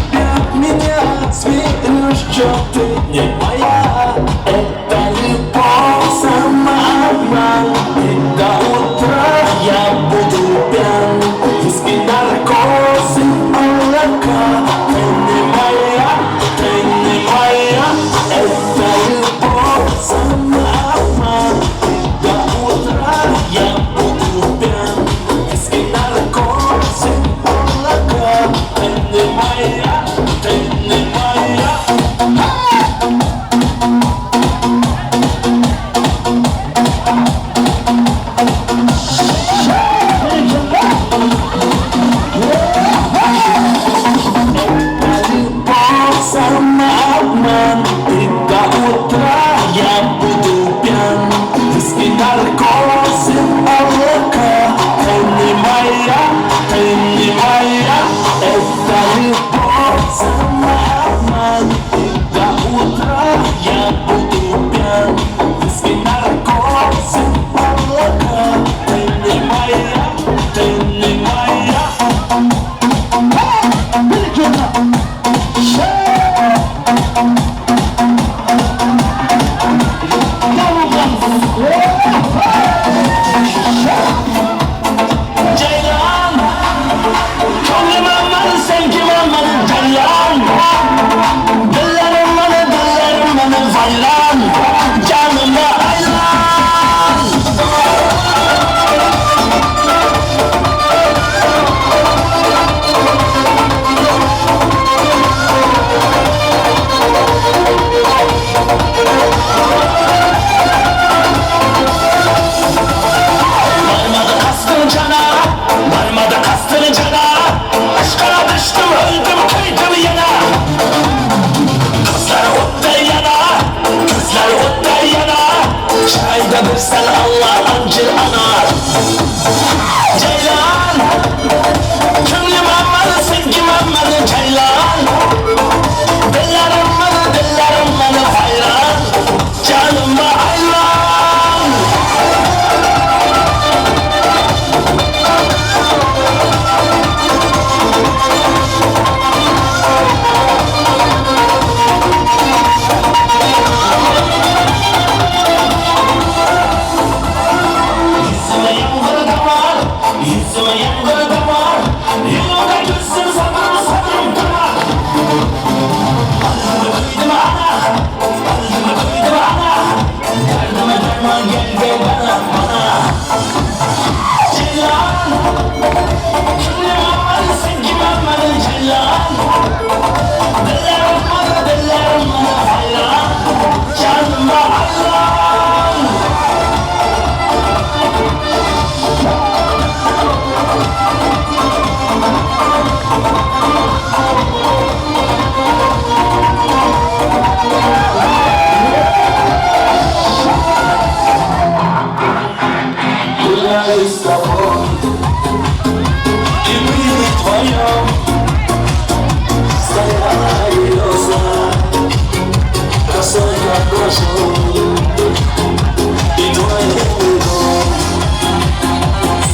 меня. Смеешь, что ты не моя. Это любовь, самообман. И до утра я буду пьян. Виски, наркоз и облака. Ты не моя, ты не моя. Это любовь, самообман. И до утра я буду пьян. Виски, наркоз и облака. Ты не моя, ты не моя. Самообман, и до утра я буду пьян. Виски, наркоз и облака. Ты не моя, ты не моя. Это любовь, самообман. И до утра я буду пьян. Виски, наркоз и облака. Ты не моя, ты не моя. Ceylan, ko'nglim aman, sen kim aman, Ceylan. Dillerim bana, dillerim bana vaylan, canıma aylan. Varmadı kastın cana, varmadı kastın cana. Aşkına düştüm, öldüm, kıydım yana. Kızlar otta yana, kızlar otta yana. Çayda bir sen Allah ancır ana. Ceylan, könglim aman, sevgim aman Ceylan. Dillerim bana, dillerim bana hayran, canıma hayran. Yüzüme yangın damar, yüzüme yangın damar. Yolda gülsün sabrım sabrım damar. Alnımı koydum ana, alnımı koydum ana. Derdime derman gel ve bana, bana. Ceylan, kimlim aman, sevgim aman Ceylan. Dillerim bana, dillerim bana hayran, canıma hayran. Гуляю с тобой, и мы вдвоем стояла береза, красой как рожок, и твой белый дом.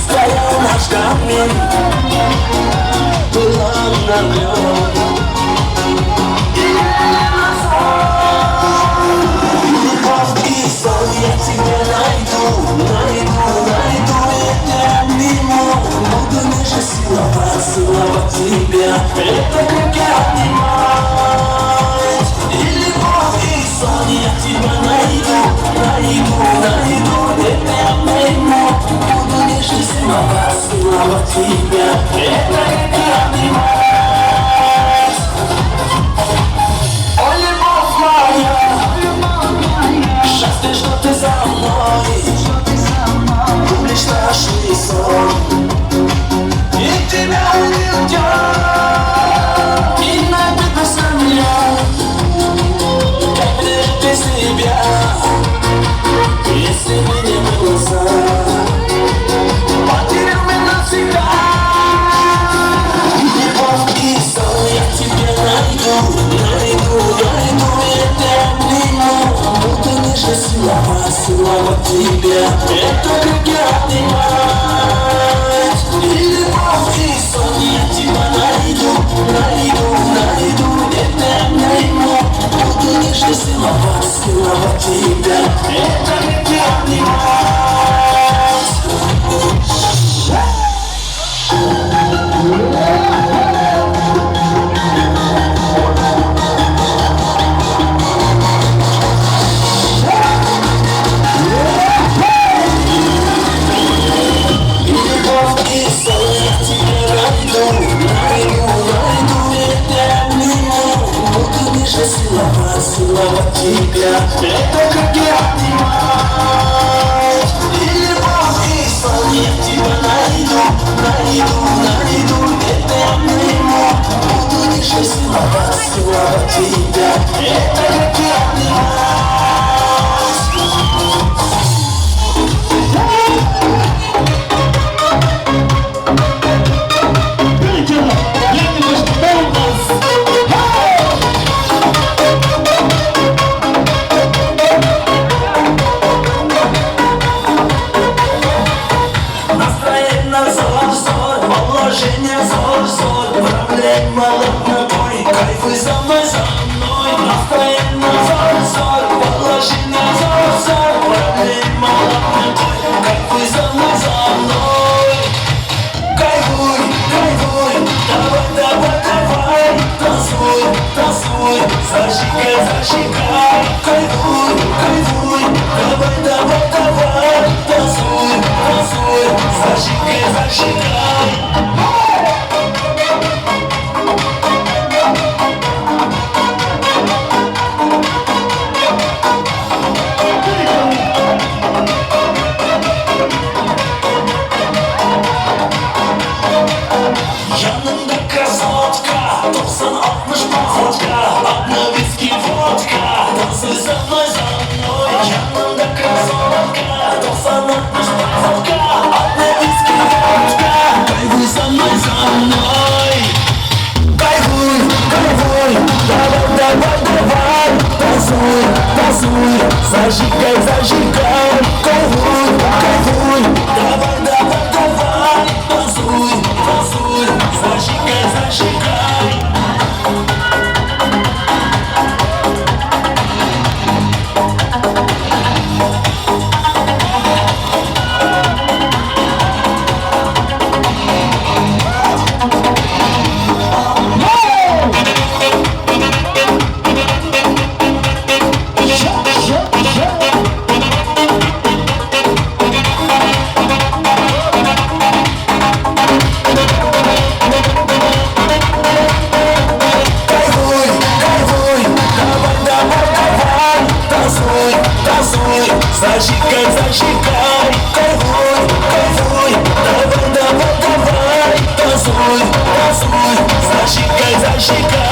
Стоял наш камин, пылал наклен. Любовь и сон, я тебя найду, найду, найду, я тебя обниму. Буду ниже целовать, целовать тебя, это крепко обнимать. И любовь и сон, я тебя найду, найду, найду, я тебя обниму. Буду ниже целовать, целовать тебя, это крепко обнимать. О, любовь моя, счастье, что ты за мной, помнишь наш сон, и тебя не уйдет, и найдет земля, как мне без тебя, если бы не было сам, потерял меня. тебя. Это как я обнимать. Или Бог ислал, я тебя найду, найду, найду. Это я обниму, буду держать, целовать, целовать тебя. Это как я обнимать. Положение зор-зор, проблема ногой, кайфуй за мной, за мной. Настроение зор-зор, положение зор-зор, проблема ногой, кайфуй за мной, за мной. Кайфуй, кайфуй, давай, давай, давай, танцуй, танцуй, зажигай, зажигай. Кайфуй, кайфуй, давай, давай, давай, танцуй, танцуй, зажигай, зажигай. Yanında красотка, 90-60 походка, одна виски водка, танцуй за мной, за мной. Yanında красотка, 90-60 походка, одна виски водка, кайфуй за мной, за мной. Кайфуй, кайфуй, давай, давай, давай, танцуй, танцуй, зажигай, зажигай. Кайфуй, кайфуй, давай, давай, давай, танцуй, танцуй, зажигай, зажигай. Зажигай, зажигай, кайфуй, кайфуй, давай, давай, давай, танцуй, танцуй, зажигай, зажигай.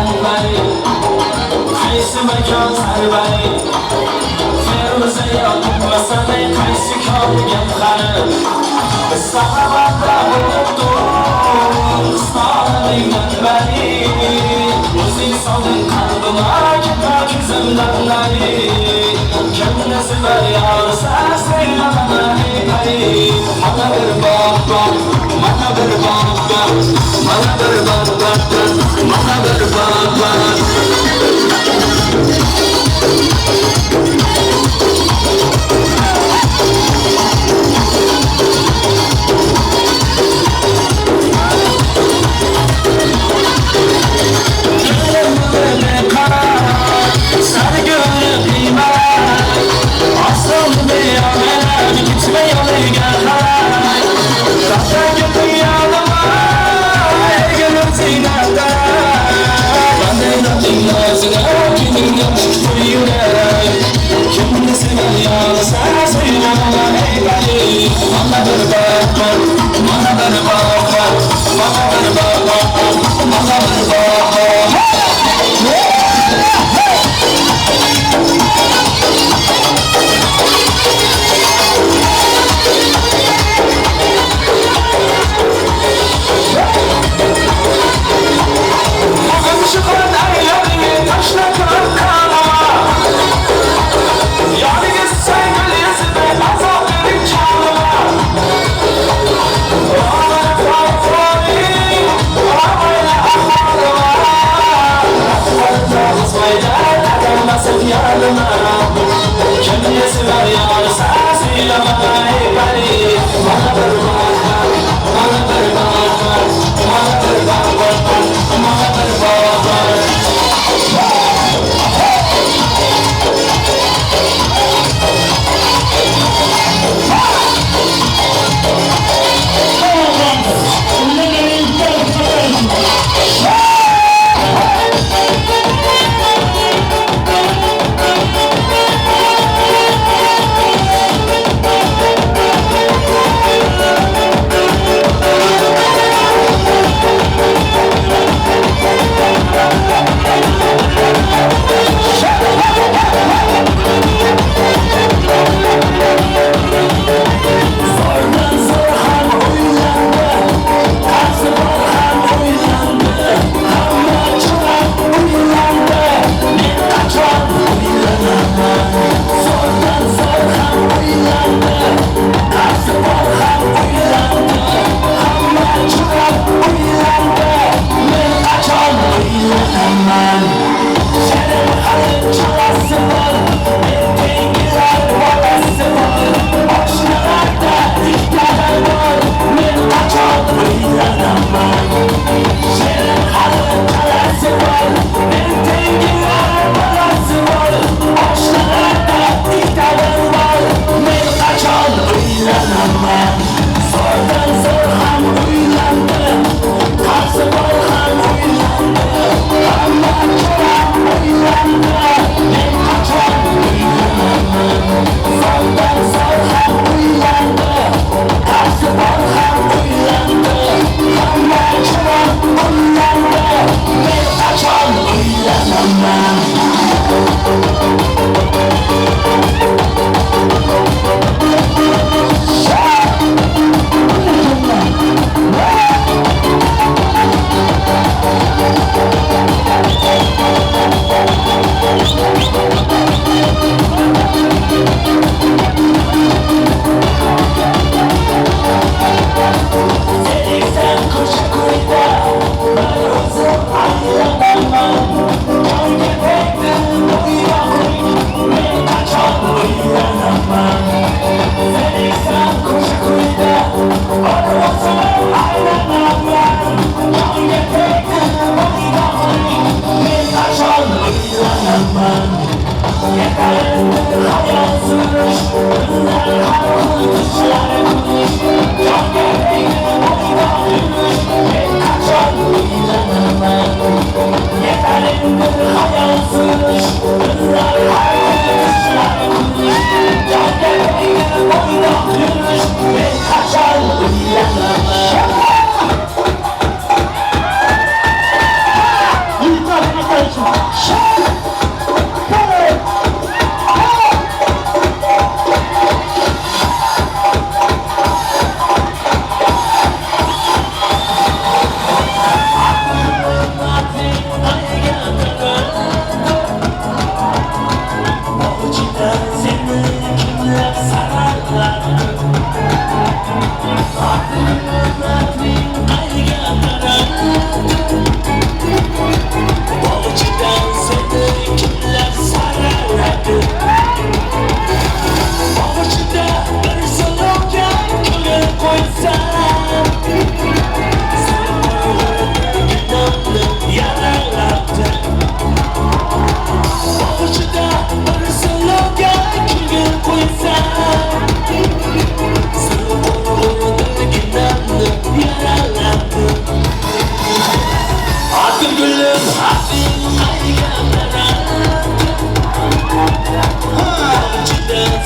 Anbari, qaysi makon sarbari, Feruza yoqmasan qaysi konga qarib, Sahabatda bo'lib istonning manbari, o'zing solding qalbima ketar ko'zimdan nari, kimni sevar yorsa sevaman ey pari, mana bir bog' bor, mana bir bog' bor, mana bir bog' bor, mana bir bog' bor. Hamma Gülüm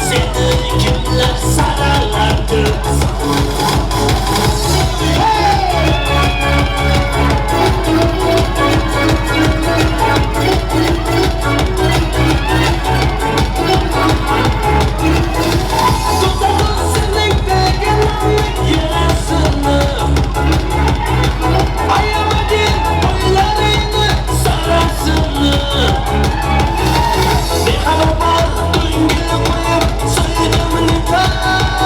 seni kimler sararlardı? Tutadın senin de gelenlik yarasını, ayamadın boylarını sarasını. Bir haber var, dün qo'yib so'ydim nikoh.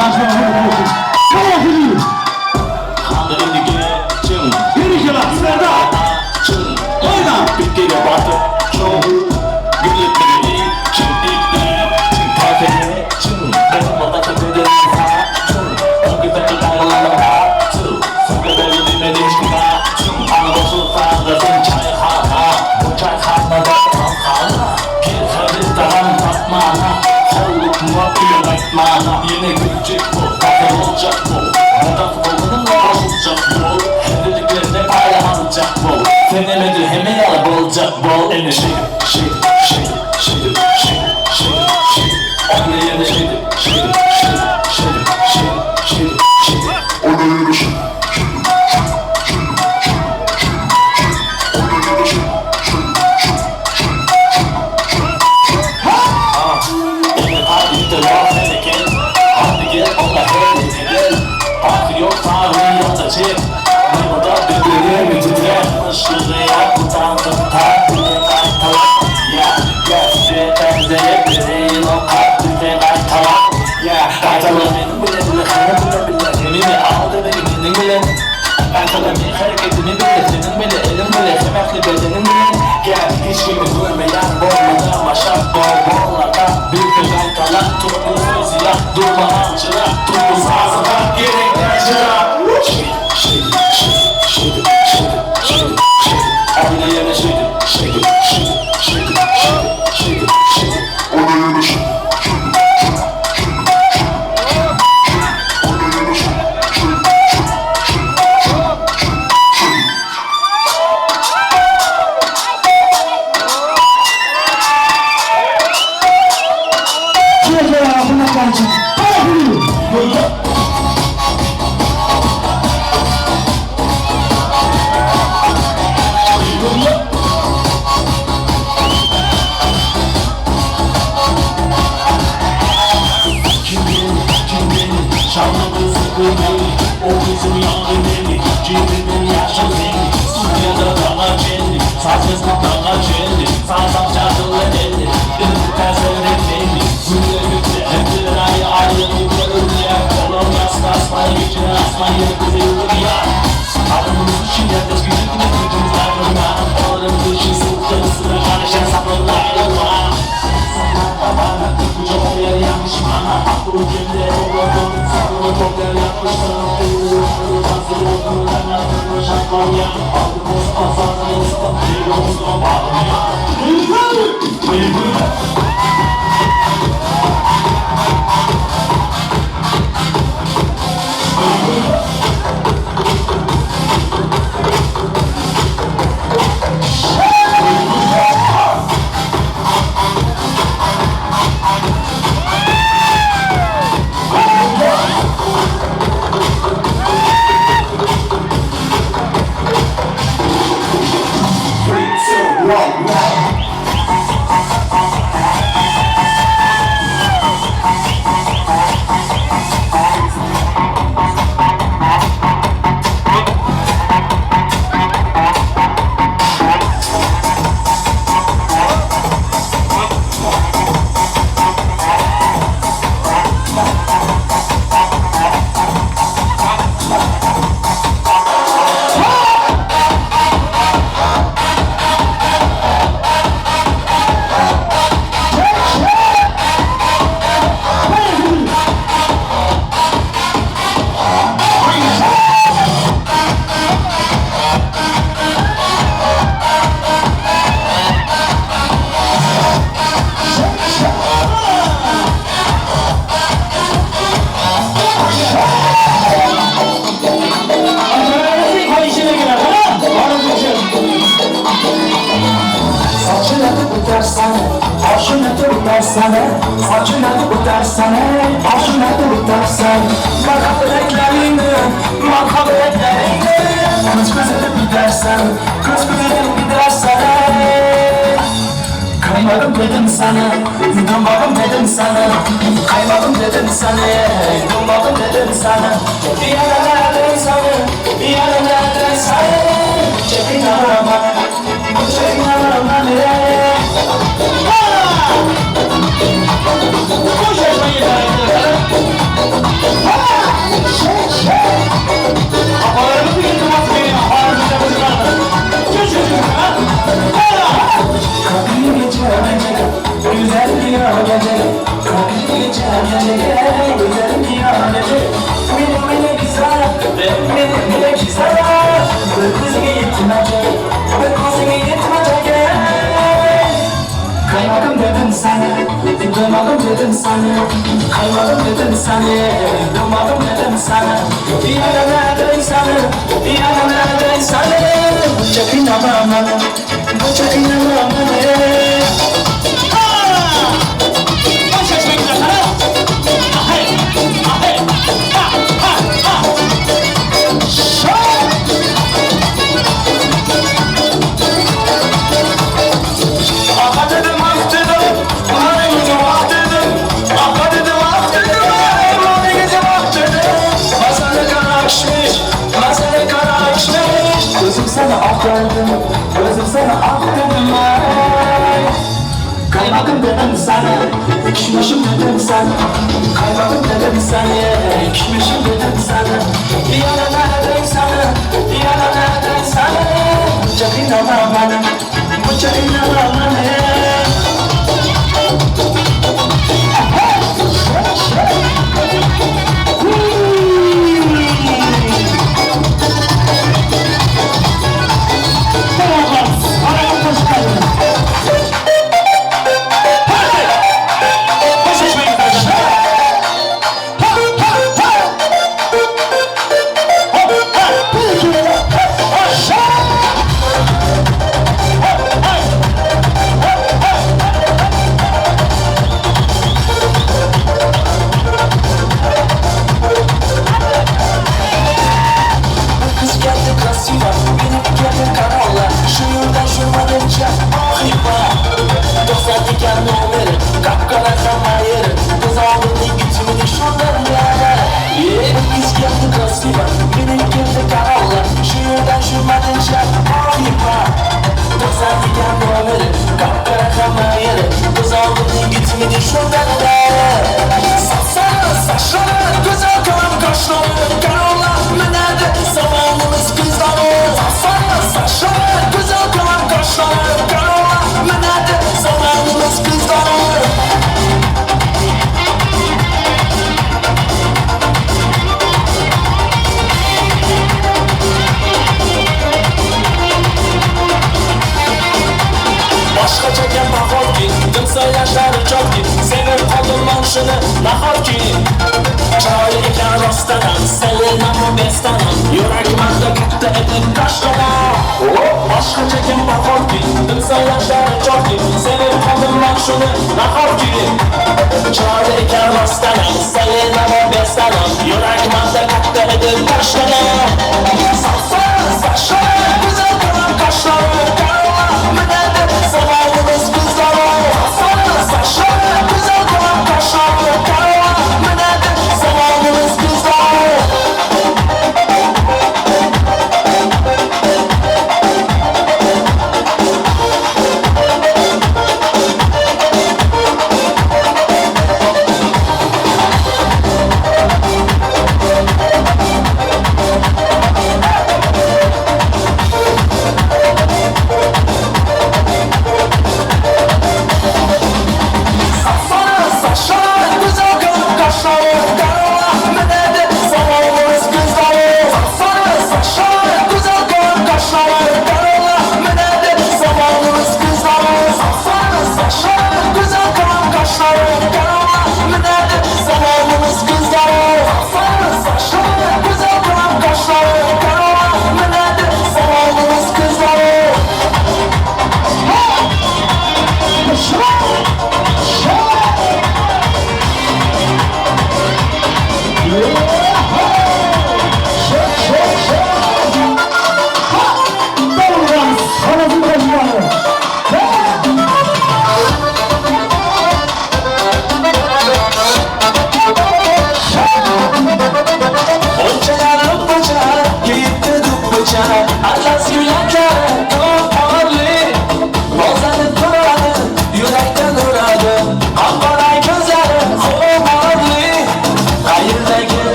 Yaxshi olsun. Yine gülecek bu, bakar olacak bu. Neden olanınla bozulacak bu. Hem dediklerine paylanacak bu. Fenemedi hemen yalı bolacak bol. Ene şey, şey, şey, şey, şey, şey, şey. Anne yerine şey, şey, şey, şey, şey, şey, şey. Anne yerine şey. Kaymadım dedim sana, duymadım dedim sana. Kaymadım dedim sana, duymadım dedim sana. Yarana sana, yarana sana. Bunca kıynama bana, bunca kıynama bana. Gözüm sana ah verdim, gözüm sana ah dedim ay. Kaymadım dedim sana, kişmişim dedim sana. Kaymadım dedim sana, kişmişim dedim sana. Yarana dedim sana, yarana dedim sana. Bunca kıynama bana, bunca kıynama bana.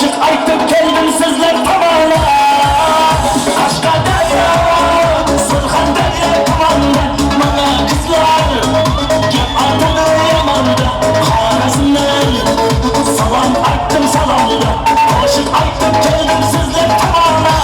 Qo'shiq aytib keldim sizlar tomonga. Qashqadaryo, Surxondaryo tomonda mana qizlar gap otadi yomanda. Xorazmdan salom aytdim salomda. Qo'shiq aytib keldim sizlar tomonga.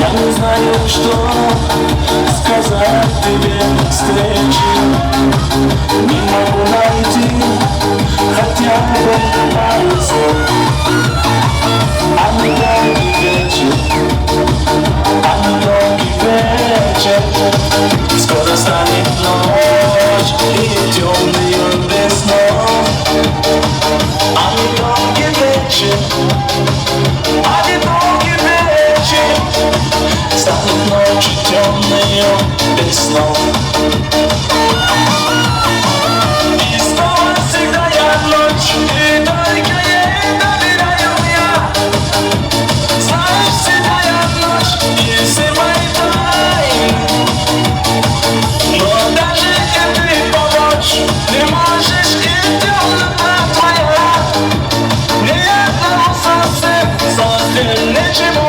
Я не знаю, что сказать тебе встречи. Не могу найти хотя бы пару слов. А не долгий вечер, а не долгий вечер. Скоро станет ночь и темный без снов. А не долгий вечер, а не долгий вечер. Станет ночь темную без снов. И снова всегда я ночь, и только ей доверяю я. Знаешь, всегда я ночь, и все мои тайны. Но даже если помочь не можешь, и темнота твоя. Ни одному совсем, совсем ничего.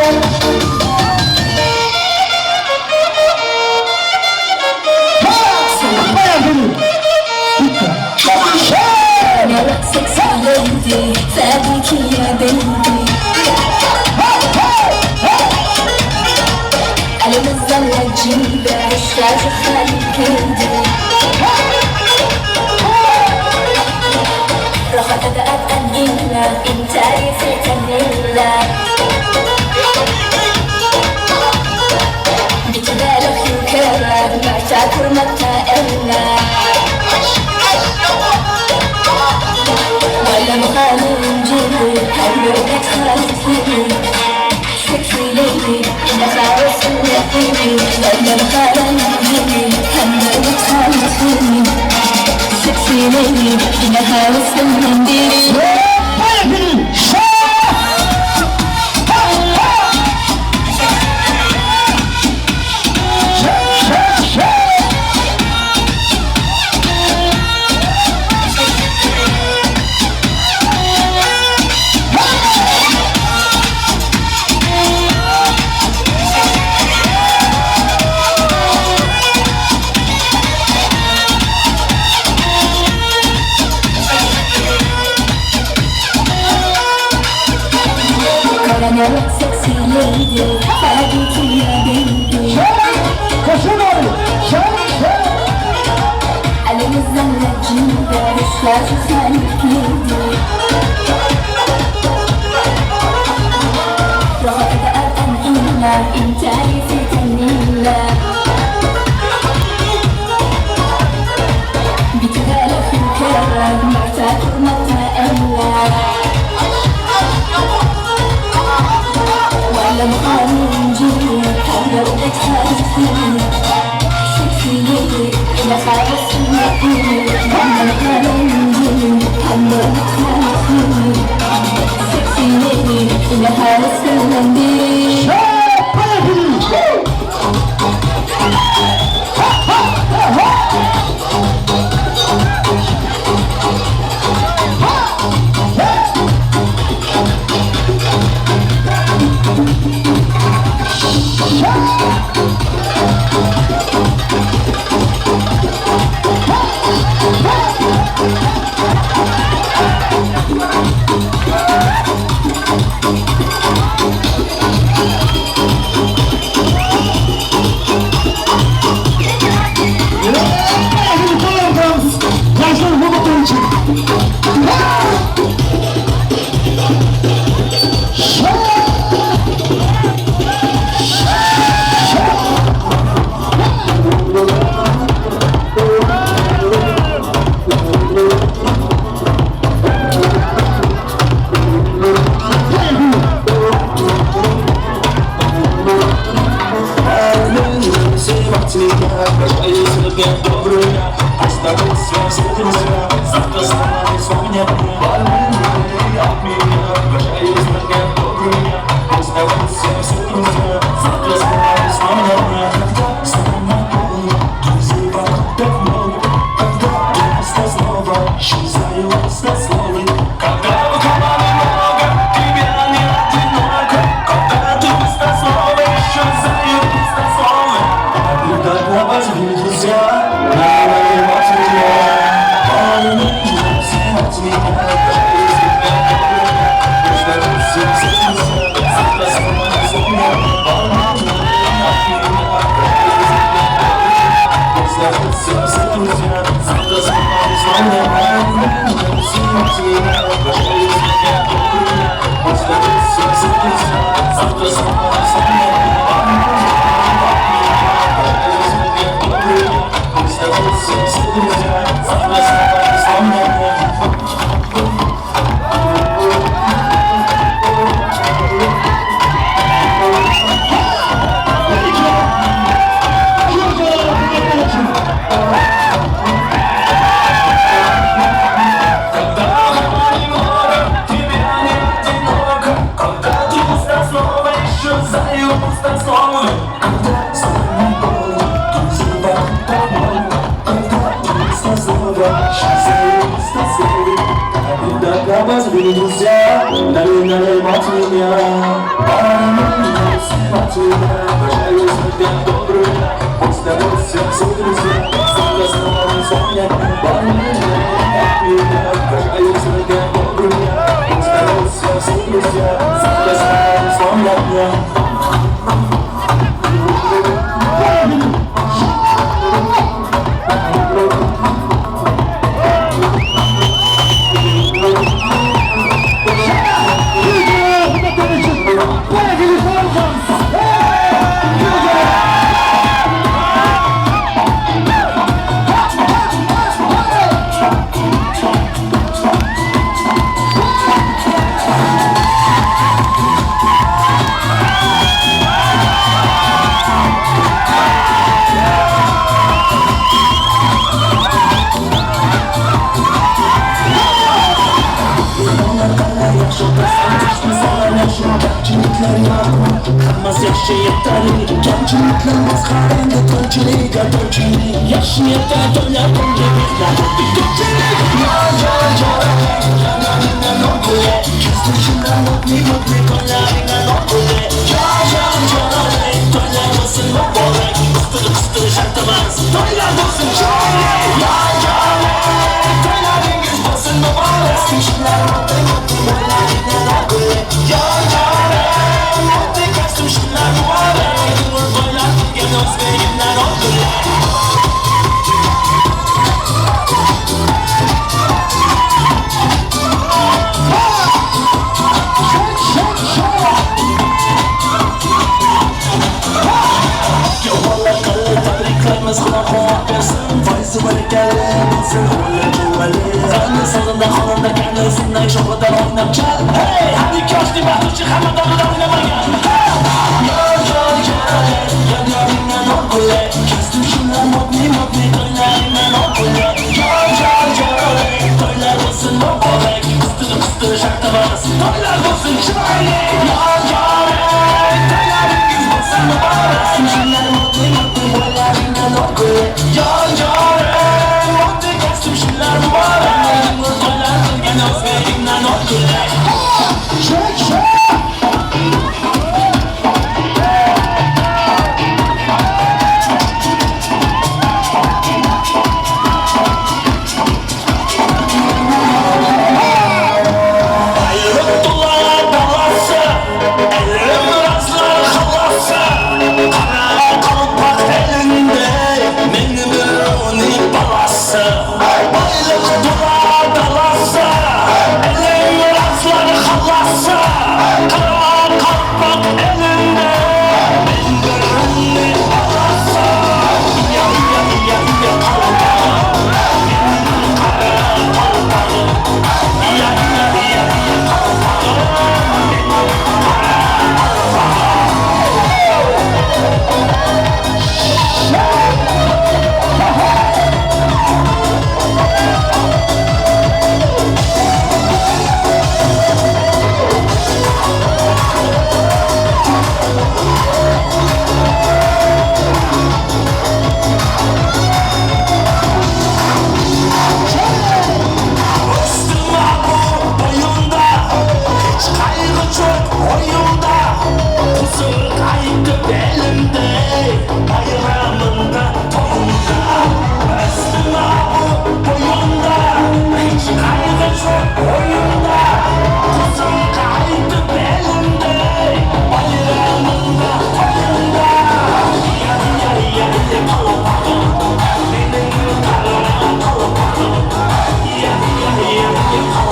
Yeah.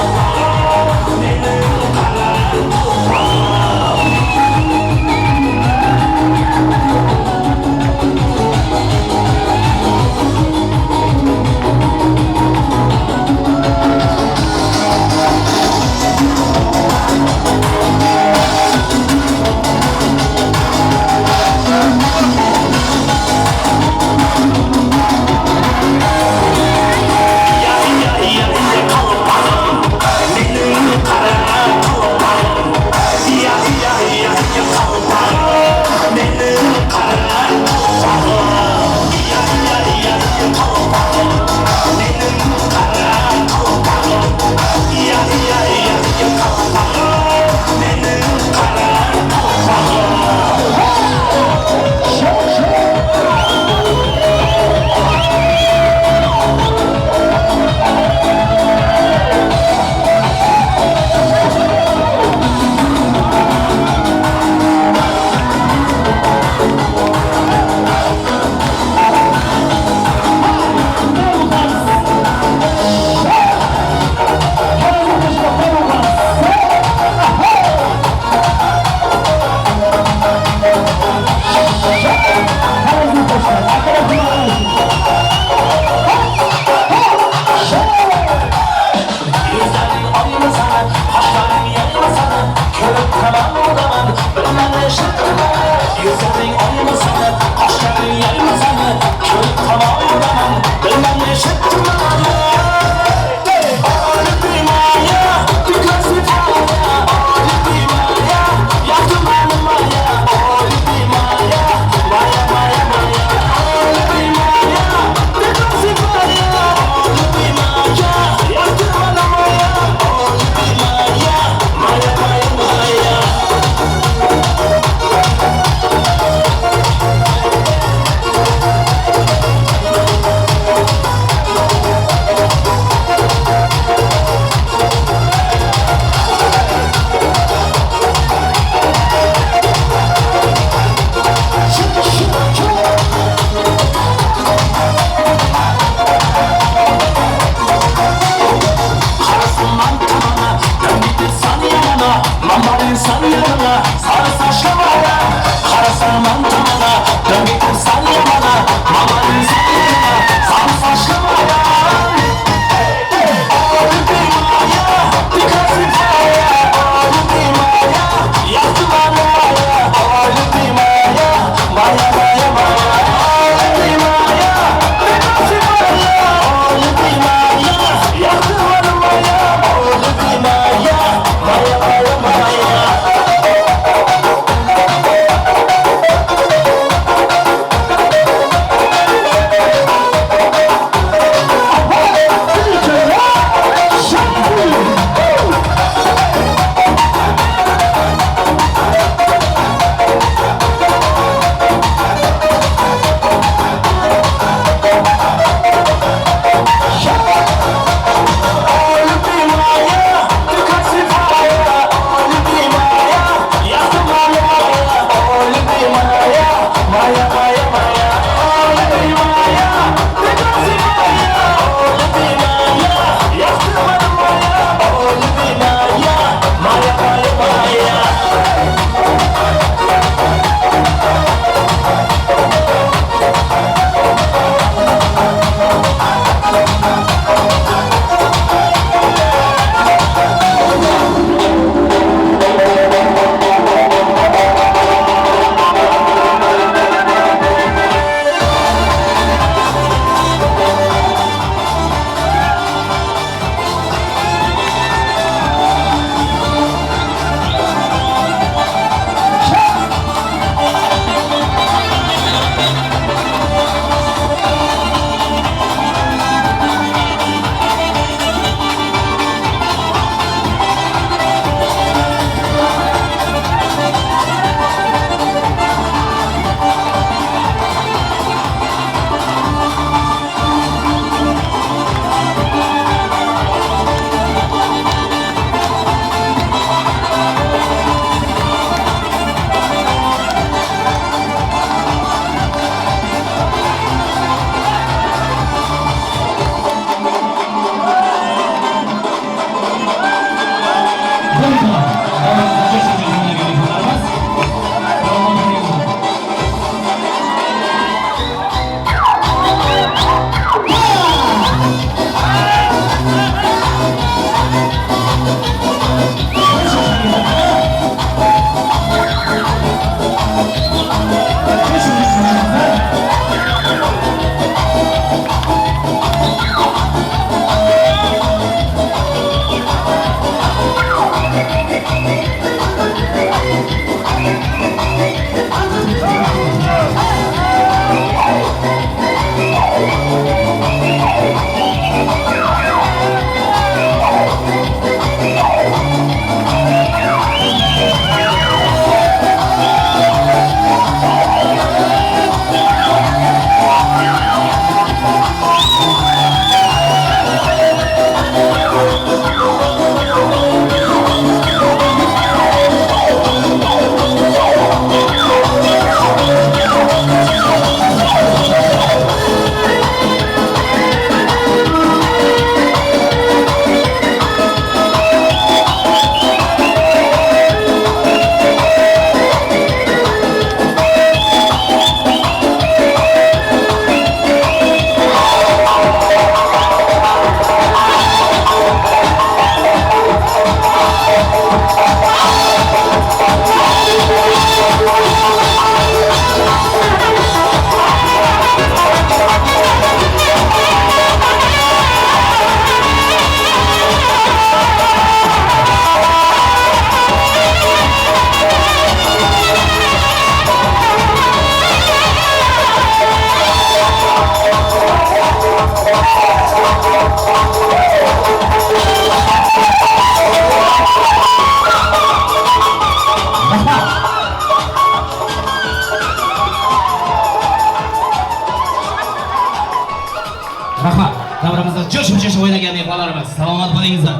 Davramizda jo'shib-jo'shib o'ynagan mehmonlarimiz, salomat bo'lingizlar,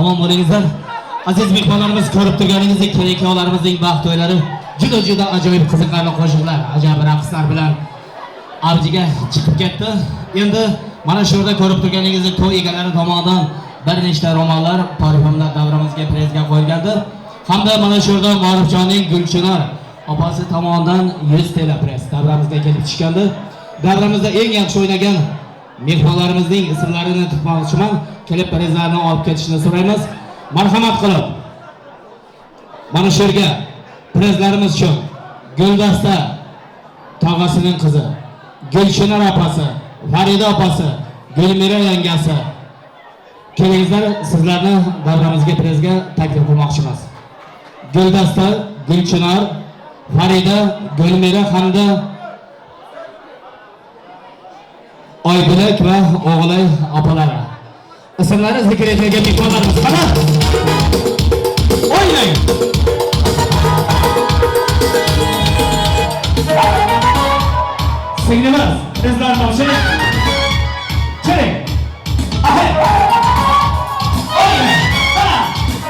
omon bo'lingizlar. Aziz mehmonlarimiz, ko'rib turganingizdek kelin-kuyovlarimizning baxt to'ylari juda-juda ajoyib qiziqarli qo'shiqlar, ajoyib raqslar bilan avjiga chiqib ketdi. Endi mana shu yerda ko'rib turganingizdek to'y egalari tomonidan bir nechta ro'mollar, parfumlar davramizga prezga qo'yilgandir. Hamda mana shu yerda Ma'rufjonning Gulchinar opasi tomonidan 100 TL press davramizga kelib tushgandi. Davramizda eng yaxshi o'ynagan mehmonlarimizning ismlarini tutmoqchiman. Kelib prezlarni olib ketishni so'raymiz. Marhamat qilib mana shu yerga prezlarimiz uchun Guldasta tog'asining qizi, Gulchinar opasi, Farida opasi, Gulmira yangasi, kelingizlar, sizlarni davramizga prezga taklif qilmoqchimiz. Guldasta, Gulchinar, Farida, Gulmira hamda Oybilak va O'g'ilay opalari. Ismlari zikr etilgan mehmonlarimiz. Qani? O'ynang! Singlimiz, bizlar topshiring. Chiring. Ahe. O'ynang! Qani?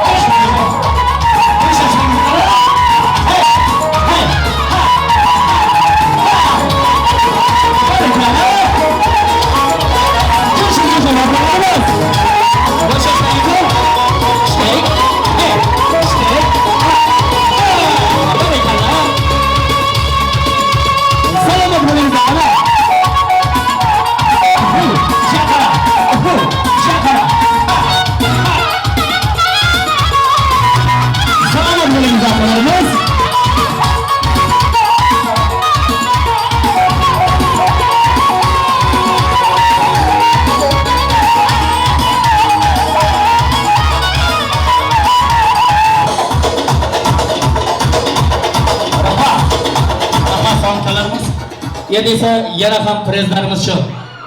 Endi esa yana ham prezlarimiz shu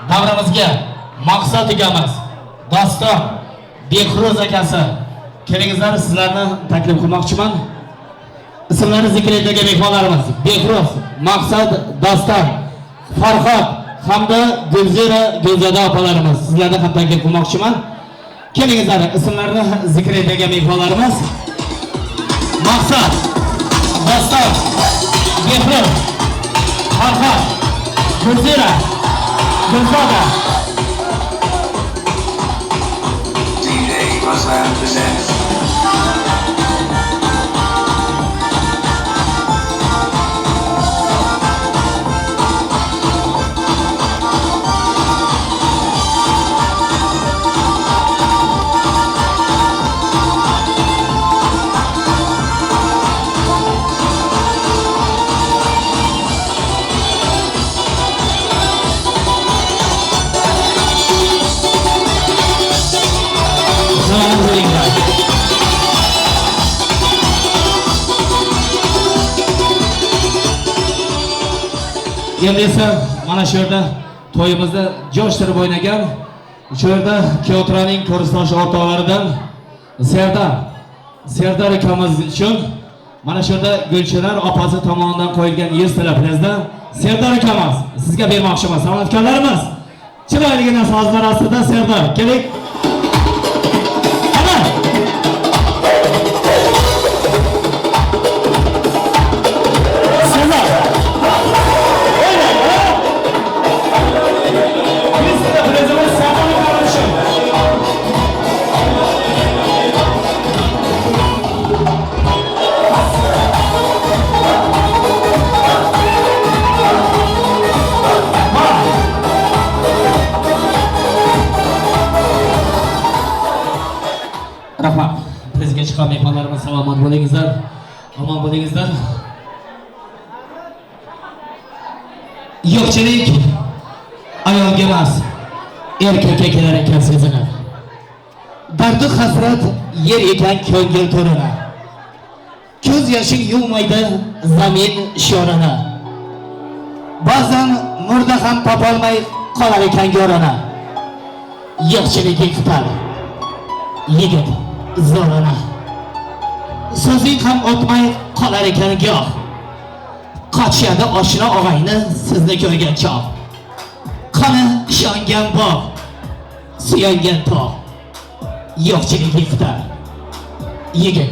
davramizga Maqsad ukamiz, Doston, Behruz akasi, kelingizlar, sizlarni taklif qilmoqchiman. Ismlari zikr etilgan mehmonlarimiz Behruz, Maqsad, Doston, Farhod hamda Gulzira, Gulzoda opalarimiz, sizlarni ham taklif qilmoqchiman. Kelingizlar, ismlarini zikr etilgan mehmonlarimiz Maqsad, Doston, Behruz, Farhod, Gulzira, Gulzoda. DJ Ruslan presents. Endi esa mana shu yerda to'yimizni jo'shtirib o'ynagan shu yerda Kuyovturaning ko'ristosh o'rtoqlaridan Serdar akamiz uchun mana shu yerda Gulchinar opasi tomonidan qo'yilgan 100 TL prezda Serdar akamiz sizga bermoqchimiz. San'atkorlarimiz chiroyligina sozlar ostida Serdar keling. Rahmat. Prezga chiqqan mehmonlarimiz salomat bo'lingizlar, omon bo'lingizlar. Yo'qchilik ayolga emas, erkakka kelar ekan sezinib. Dardu hasrat yer ekan ko'ngil to'rini. Ko'z yoshing yuvmaydi zamin sho'rini. Ba'zan murda ham topolmay qolar ekan go'rini. Yo'qchilik yiqitar yigit zo'rana. So'zing ham o'tmay qolar ekan goh. Qochadi oshna og'ayni sizni ko'rgan chog'. Qani ishongan bog', Suyangan tog' yo'qchilik yiqitar. Yigit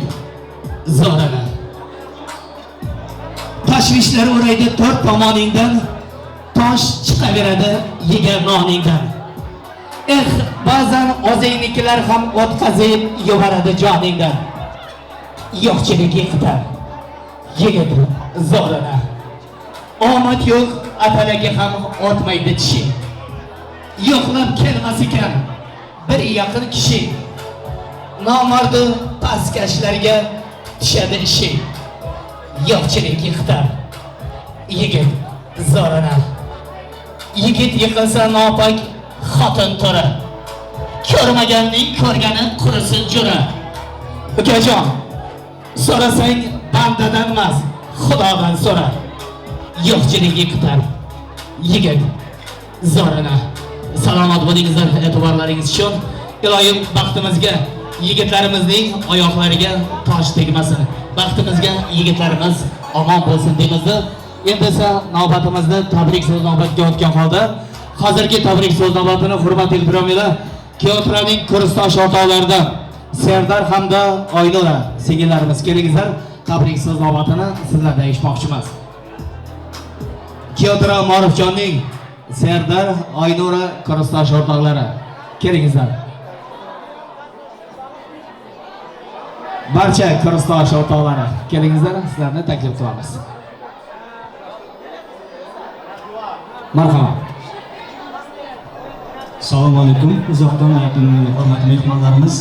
zo'rana. Tashvishlar o'raydi to'rt tomoningdan, tosh chiqaveradi yegan noningdan. Eh, ba'zan o'zingnikilar ham o'tkazib yuboradi joningdan. Yo'qchilik yiqitar. Yigit zo'rana. Omad yo'q, atalagi ham o'tmaydi tishi. Yo'qlab kelmas ekan bir yaqin kishi. Nomardu pastkashlarga tushadi ishi. Yo'qchilik yiqitar. Yigit zo'rana. Yigit yiqilsa nopok xotin to'ra. Ko'rmaganning ko'rgani qurisin jo'ra. Ukajon, so'rasang bandadan emas, Xudodan so'ra. Yo'qchilik yiqitar. Yigit zo'rana. Salomat bo'lingizlar e'tiborlaringiz uchun. Iloyim baxtimizga yigitlarimizning oyoqlariga tosh tegmasin. Baxtimizga yigitlarimiz omon bo'lsin deymiz. Endi esa navbatimizni tabrik so'z navbatiga o'tgan holda hozirgi tabrik so'z navbatini hurmat ehtiromila Kuyovturaning kursdosh o'rtoqlaridan Serdar hamda Oynura singillarimiz kelingizlar, tabrik so'z navbatini sizlardan eshitmoqchimiz. Kuyovtura Ma'rufjonning Serdar, Oynura kursdosh o'rtoqlari kelingizlar. Barcha kursdosh o'rtoqlari kelingizlar, sizlarni taklif qilamiz. Marhamat. Assalomu alaykum. Uzoqdan yaqindan hurmatli mehmonlarimiz.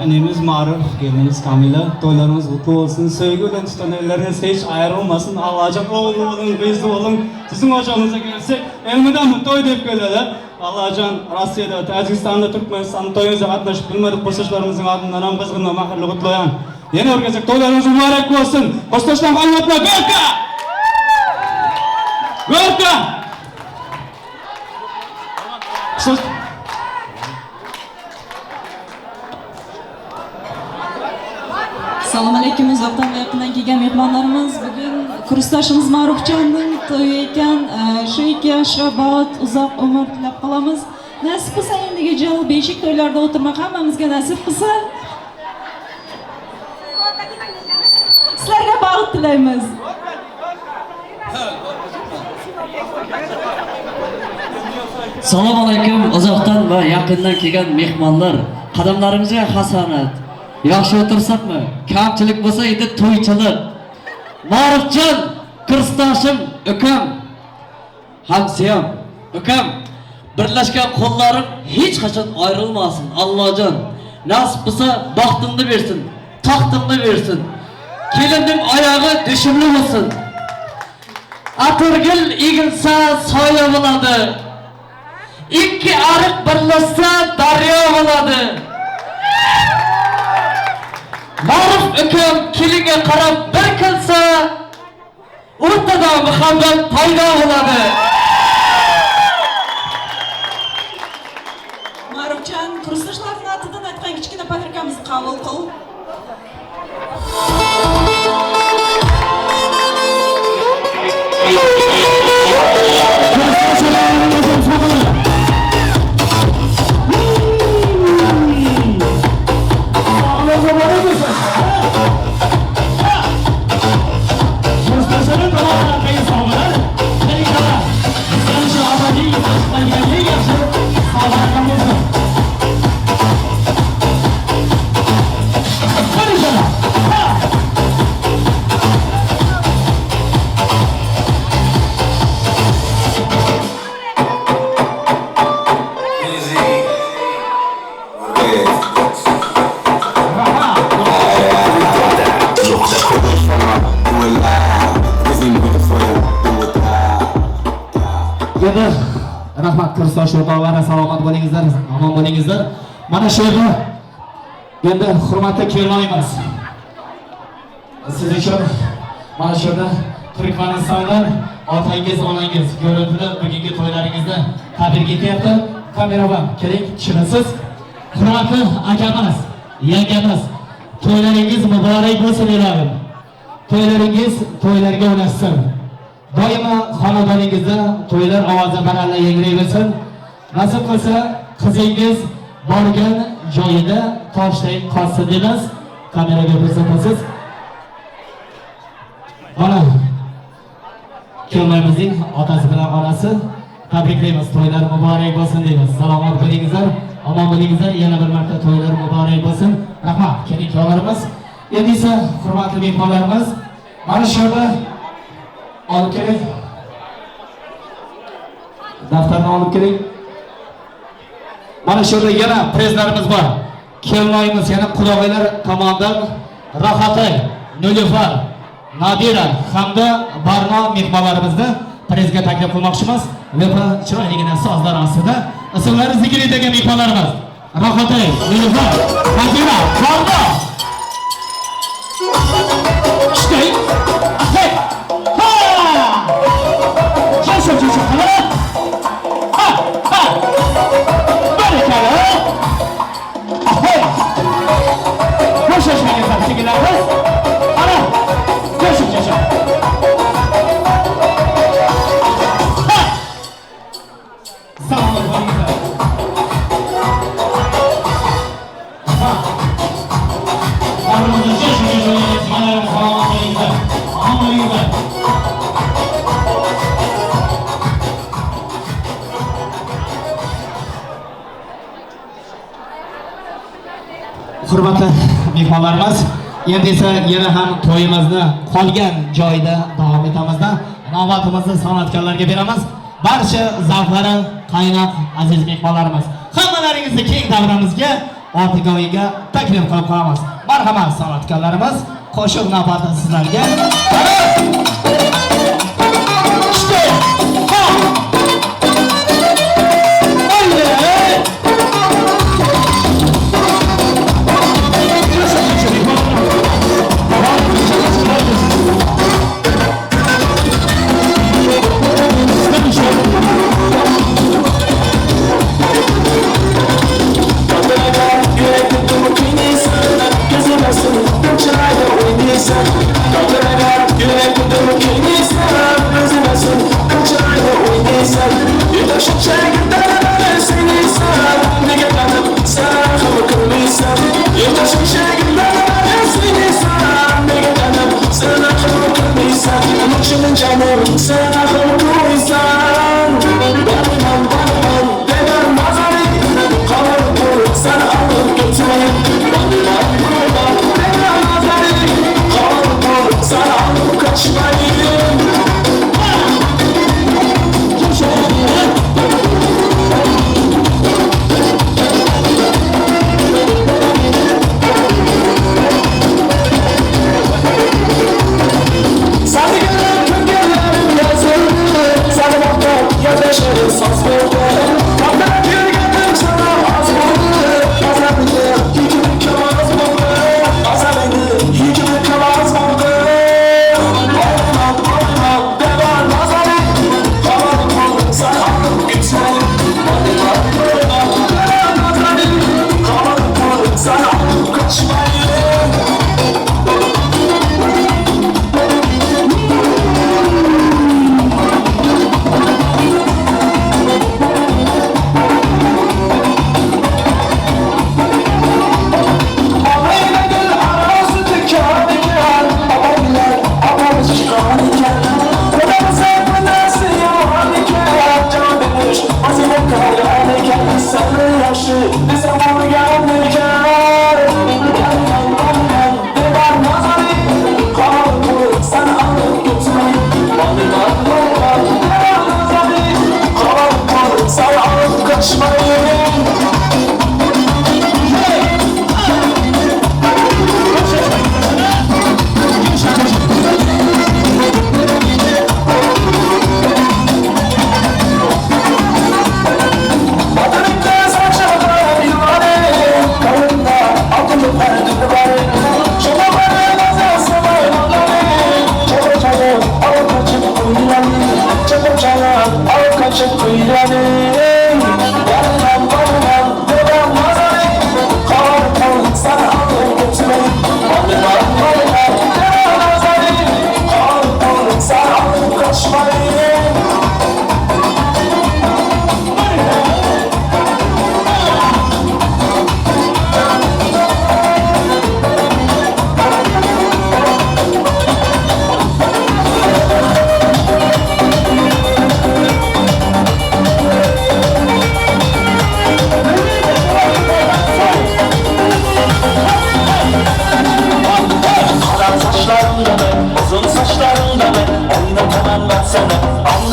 Annemiz Ma'ruf, kelinimiz Kamila, to'ylarimiz qutlu bo'lsin. Sevgi bilan tutgan elleriniz hech ayrilmasin. Allohjon o'g'illi bo'ling, qizli bo'ling. Sizning o'chog'ingizga kelsak, elmidami to'y deb keladi. Allohjon Rossiyada, Tojikistonda, Turkmanistonda to'yingizga qatnashib bilmadik kursdoshlarimizning adından ham qizg'in va mahrli qutlayan. Yana bir gezak to'ylaringiz muborak bo'lsin. Kursdoshlar qolmablar, go'rka! Go'rka! Assalomu alaykum uzoqdan va yaqindan kelgan mehmonlarimiz. Bugun kursdoshimiz Ma'rufjonning to'yi ekan. Shu ikki yoshga baxt, uzoq umr tilab qolamiz. Nasib qilsa endigi jil beshik to'ylarda o'tirmak hammamizga nasib qilsa. Sizlarga baxt tilaymiz. Assalomu alaykum uzoqdan va yaqindan kelgan mehmonlar. Qadamlarimizga hasanat. Yaxshi o'tirsakmi? Kamchilik bo'lsa endi to'ychilik. Ma'rufjon kursdoshim, ukam, hamsiyam, ukam, birlashgan qo'llarim hech qachon ayrilmasin. Allohjon nasib qilsa baxtimni bersin, taxtimni bersin. Kelinning oyog'i dushimli bo'lsin. Atirgul egilsa soya bo'ladi. Ikki ariq birlashsa daryo bo'ladi. Ma'ruf ukam kelinga qarab bir kulsa, o'rtada muhabbat paydo bo'ladi. Ma'rufjon, kursdoshlarning atidan aytgan kichkina podarkamizni qabul qil. Rahmat kursdosh o'rtoqlari, salomat bo'lingizlar, omon bo'lingizlar. Mana shu yerda endi hurmatli kelinoyimiz. Siz uchun mana shu yerda Turkmanistondan otangiz, onangiz ko'rintili bugungi to'ylaringizni tabrik etyapti. Kameraman, keling, tushunasiz. Hurmatli akamiz, yangamiz, to'ylaringiz muborak bo'lsin ilohim. To'ylaringiz to'ylarga ulashsin. Doimo xonadoningizda to'ylar ovozi baralla yangrayversin. Nasib qilsa Qizingiz borgan joyida toshday qolsin deymiz. Kameraga ko'rsatasiz. Mana kelinoyimizning otasi bilan onasi tabriklaymiz. To'ylar muborak bo'lsin deymiz. Salomat bo'lingizlar, omon bo'lingizlar. Yana bir marta to'ylar muborak bo'lsin. Rahmat kelin kuyovlarimiz. Endi esa hurmatli mehmonlarimiz, mana shu yerda olib keling. Daftarni olib keling. Mana shu yerda yana prezlarimiz bor. Kelinoyimiz yana qudag'iylar tomonidan Rohatay, Nilufar, Nadira hamda Barno mehmonlarimizni prezga taklif qilmoqchimiz. Va chiroyligina sozlar ostida ismlari zikr etilgan mehmonlarimiz Rohatay, Nilufar, Nadira, Barno. Ishday. Hey! Ha! Jo'shib, jo'shib qilib. Ha! Ha! Barakalla. Hey! Jo'shishmangizlar, sigirlarimiz. Ana! Jo'shib, jo'shib. Ha! Salomat bo'linglar. Ha! Oramizda jo'shib, jo'shib, salomat bo'linglar. Omon bo'linglar. Hurmatli mehmonlarimiz, endi esa yana ham to'yimizni qolgan joyida davom etamizda navbatimizni san'atkorlarga beramiz. Barcha zavqlari qaynoq aziz mehmonlarimiz, hammalaringizni keng davramizga, Ortigoyiga taklif qilib qolamiz. Marhamat san'atkorlarimiz, qo'shiq navbati sizlarga.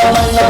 Yoshlar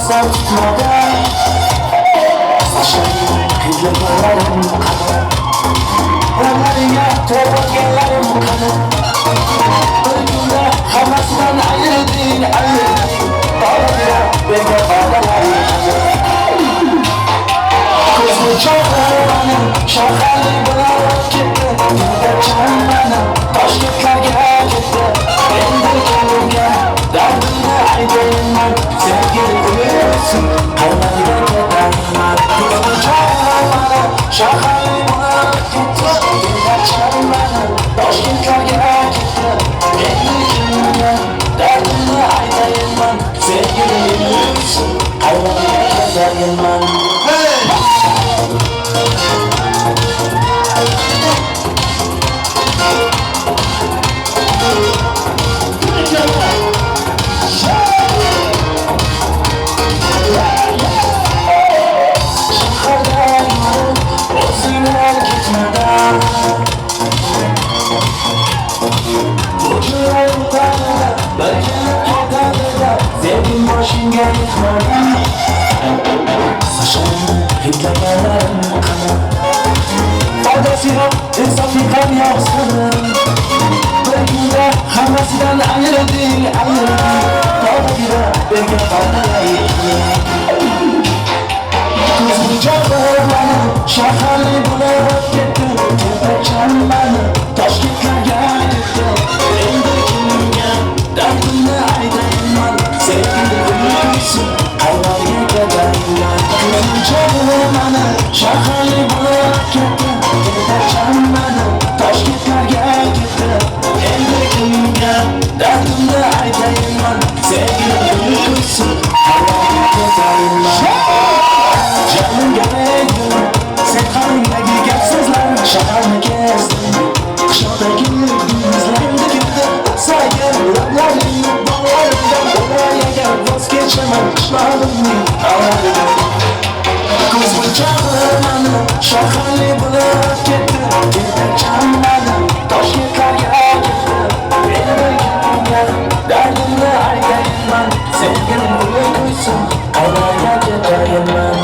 Qasam tutmadan Hidlaganlarim qani, Ularga to'g'rilganlarim qani. Bir kunda hammasidan ayırding, ayırding. To'g'ri bergan va'dalaring qani. Ko'zni chog'larim shaharli bo'lib ketdi, Dilda mani Toshkentlarga ketdi. Endi kimga dardimni aytayman, sevgili o'lsin qaylarga ketayman. Ko'zni chog'larim shaharli bo'lib ketdi, Dilda mani Toshkentlarga ketdi. Endi kimga dardimni aytayman, sevgili o'lsin qaylarga ketayman. Foydasi yo'q, insofing ham yo'q seni. Bir kunda hammasidan ayırding, ayırding. To'g'ri bergan va'dalaring. Ko'zni chog'larim shaharli bo'lib ketdi, Tepa mani Toshkentlarga ketdi. Endi kimga dardimni aytayman, sevgili o'lsin qaylarga ketayman. Ko'zni chog'larim shaharli bo'lib ketdi, Tepa mani Toshkentlarga ketdi. Endi kimga dardimni aytayman, sevgili o'lsin qaylarga ketayman. Canımga berdim, sen qaningdagi gap so'zlar shaharni kezdim. Qishloqdagi yulduzlarimni kimdir o'tsagan lablaring bolarimdan bo'lay agar voz kechaman qishlog'imning tog'laridan. Ko'z burchag'im shaharli bo'lib ketdi, Tepa mani Toshkentlarga ketdi. Endi kimga dardimni aytayman, sevgilim qo'ysin qaylarga ketayman.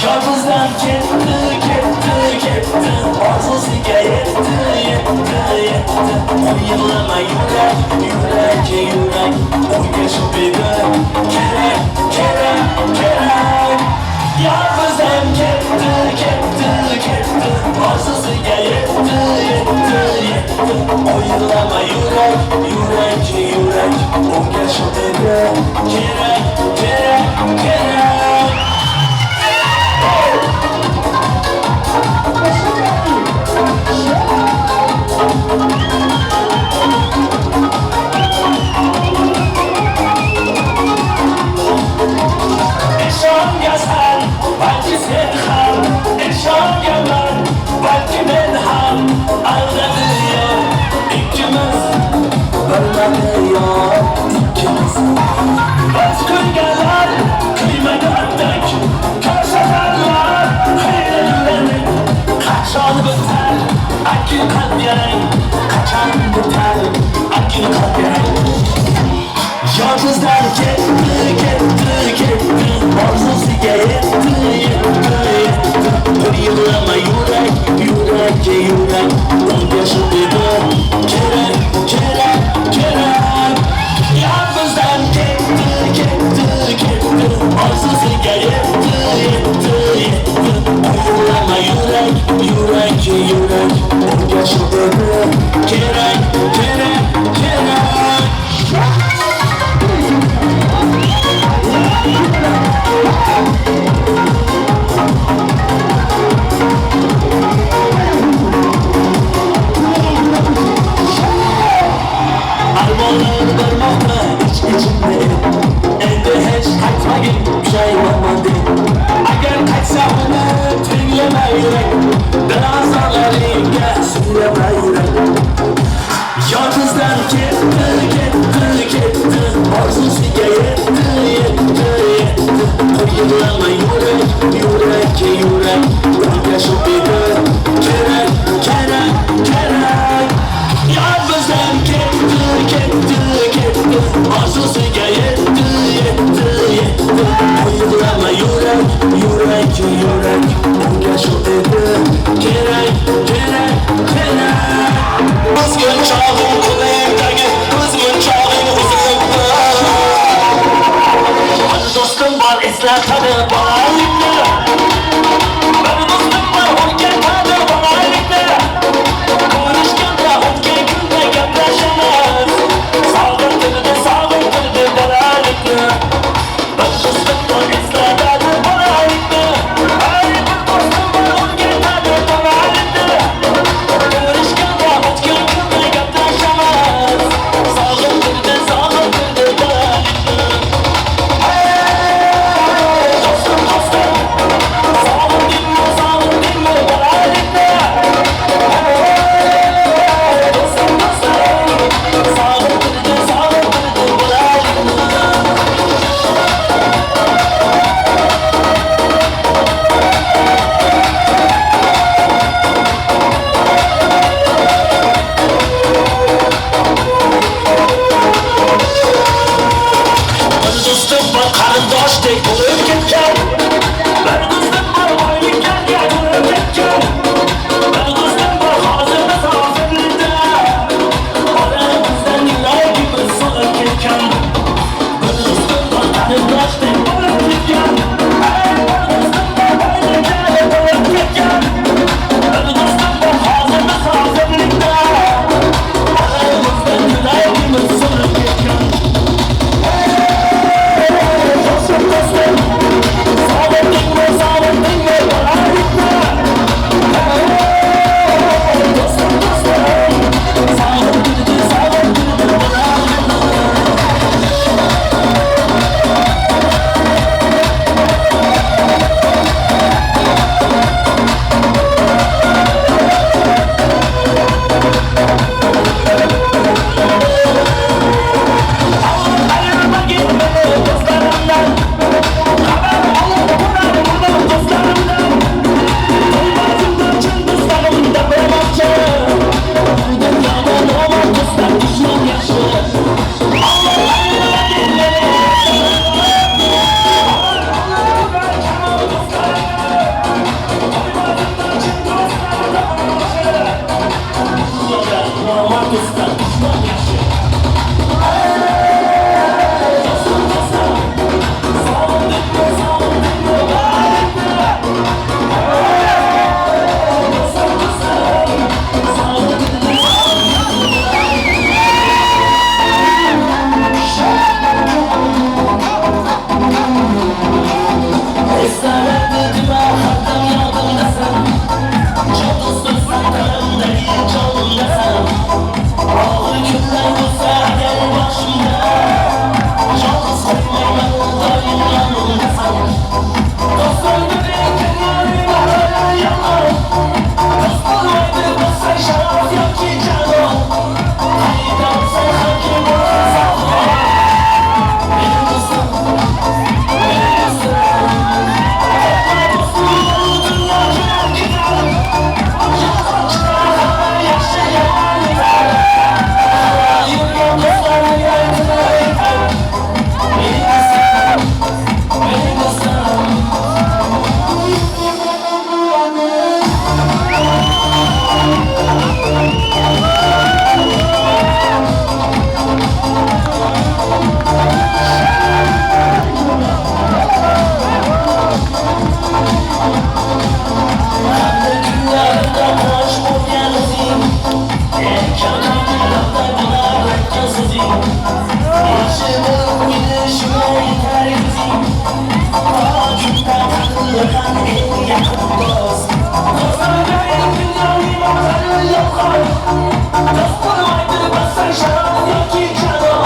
Yolumuzdan ketdi, ketdi, ketdi. Orzusiga yetdi, yetdi, yetdi. O'yinlama yurak, yurak, yurak. Unga shu bugun kerak, kerak, kerak. Yolumuzdan ketdi, ketdi, ketdi. Orzusiga yetdi, yetdi, yetdi. O'yinlama yurak, yurak, yurak. Unga shu bugun kerak, kerak, kerak. İnşongasan, balki sen ham, İnşongaman, balki men ham. Aldadi yor ikkimiz, bilmadi yor ikkimiz. Biz kuyganlar kuymagandek, ko'rsatarlar xiylaganlik. Qachon bitar haqiqat yarang, qachon bitar haqiqat yarang. Yolumuzdan ketdi, ketdi, ketdi. Orzusiga yetdi, yetdi, yetdi. O'yinlama yurak, yurak, yurak. Unga shu bugun kerak, kerak, kerak. Yolumuzdan ketdi, ketdi, ketdi. Orzusiga yetdi, yetdi, yetdi. O'yinlama yurak, yurak, yurak. Unga shu bugun kerak, kerak, kerak. Gapini tinglama yurak, dilozorlaringga suylama yurak. Yor bizdan ketdi, ketdi, ketdi, orzusiga yetdi, yetdi, yetdi. Qo'yilama yurak, yurak, yurak, unga shu edi kerak, kerak, kerak. Yor bizdan ketdi, ketdi, ketdi, orzusiga yetdi, yetdi, yetdi. Qo'yilama yurak, yurak, yurak, unga shu edi kerak, kerak, kerak. O'zgan chog'im qo'limdagi ko'zmunchog'ing uzilibdi. Bir do'stim bor eslatadi bolalikni, bir do'stim bor o'rgatadi bolalikni. Ko'rishganda o'tgan kunda gaplashamiz, sog'intirdi, sog'intirdi bolalikni. Bir do'stim bor eslatadi bolalikni, ay bir do'stim bor o'rgatadi bolalikni. Ko'rishganda o'tgan kunda gaplashamiz, sog'intirdi, sog'intirdi bolalikni. Hey do'stim, do'stim, sog'indingmi, sog'indingmi bolalikni? Hey do'stim, do'stim, sog'intirdi, sog'intirdi bolalikni. Bir do'stim bor qarindoshdek bo'lib ketgan, bir do'stim bor boyliklarga to'lib ketgan, bir do'stim bor hozirda hozirlikda oramizdan yuragimiz so'lib ketgan. Bir do'stim bor qarindoshdek bo'lib ketgan, ay bir do'stim bor boyliklarga to'lib ketgan, bir do'stim bor hozirda hozirlikda oramizdan yuragimiz so'lib ketgan. Dostum, dostum, sog'indingmi, sog'indingmi bolalikni? Hey dostum, dostum, sog'intirdi, sog'intirdi bolalikni. Ayırma gitmedi dostlarımdan, haber alıp turar buradan dostlarımdan. Toy çın dostlarım da beraberce, bu dünyada normal dostlar düşman yaşı. Allah ayırma gitmedi dostlarımdan, haber alıp turar kemal dostlarımdan. Toy çın dostlarım da beraberce, bu dünyada normal dostlar düşman yaşı. Dostum, dostum, sağındın mı, sağındın mı bolalikni? Dostum, dostum, sağındın mı, sağındın mı bolalikni? Esnaradi har dam yodimdasan, jon do'stimsan, tilimdagi jonimdasan. Og'ir kunlar bo'lsa agar boshimda, yolg'iz qo'ymayman doim yonimdasan. Do'stim deb yolg'on, do'st bo'lmaydi bo'lsa sharob yoki jalol. Qayda bo'lsang ham kim bo'lsa sog'. Mening do'stim, mening do'stim, do'stim bu dunyo kelar ketar, yolg'onchilar hamma yaxshi yomon yetar. Yurgan do'stlarim aytar, mening do'stim, mening do'stim. Hamda kunlarda quyosh bo'lgan o'zing, erkan kunlarda bo'lar aytgan so'zing. Yaxshi bo'lib ketishimga yetar ko'zing, to kunda qadrli ham eng yaqin do'st. Do'stlarga dunyoning oxiri yolg'on, do'st bo'lmaydi bo'lsa sharob yoki jalol.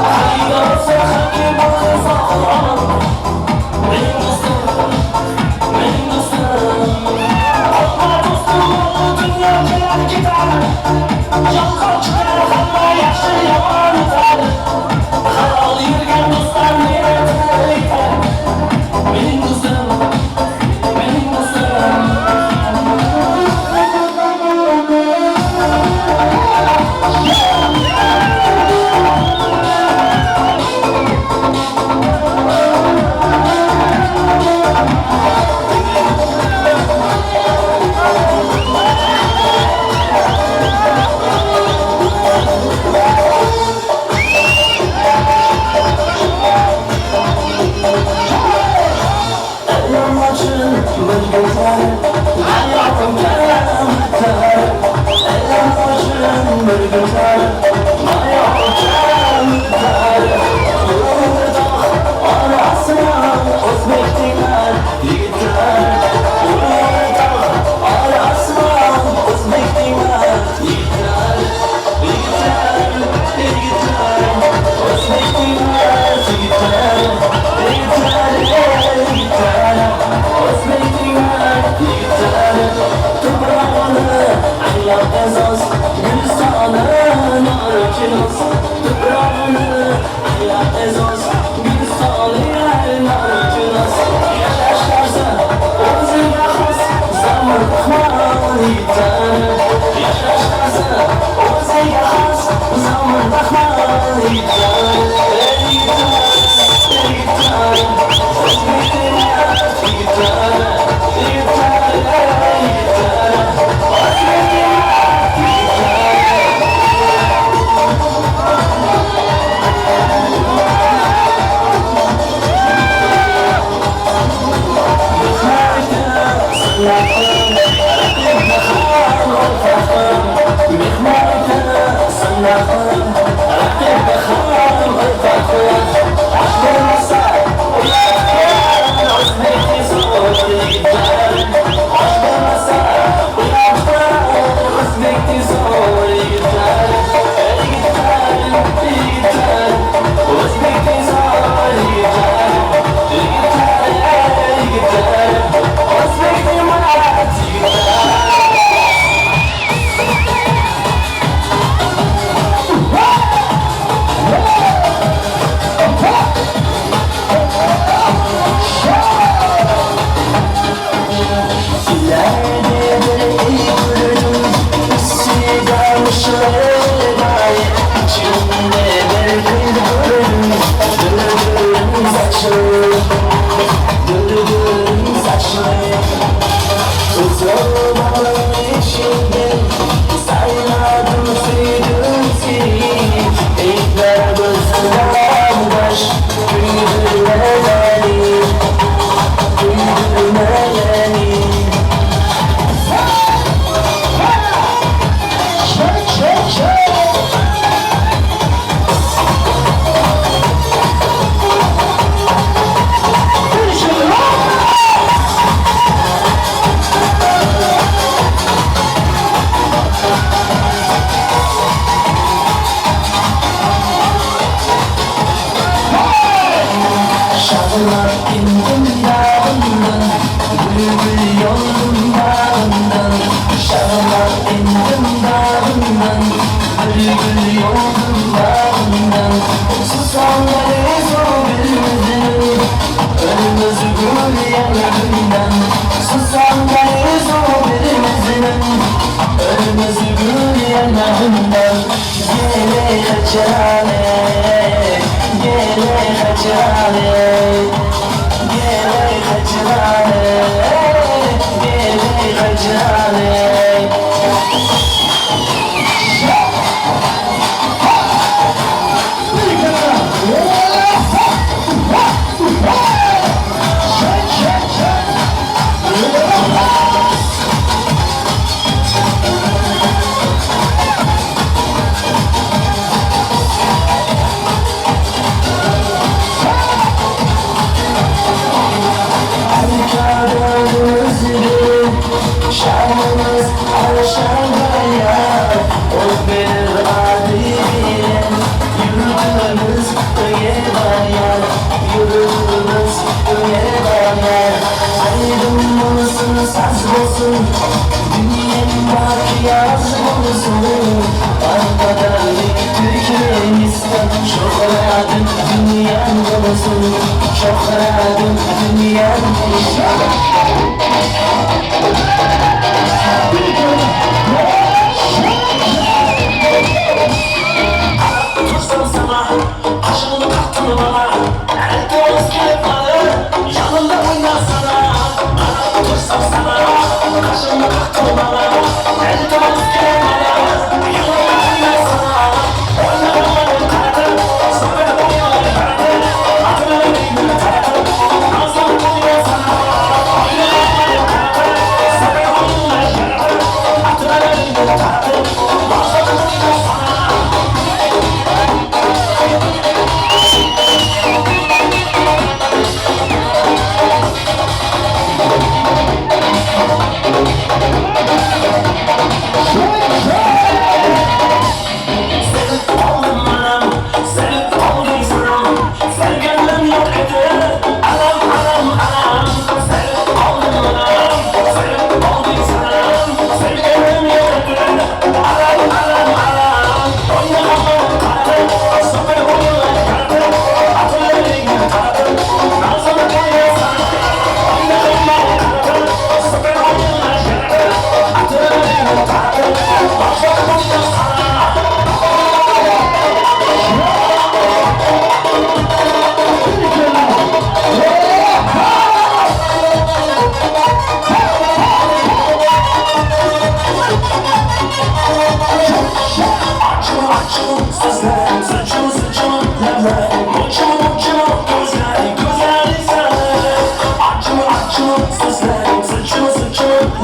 Qayda bo'lsa ham kim bo'lsa sog' omon. Mening do'stim, mening Sana.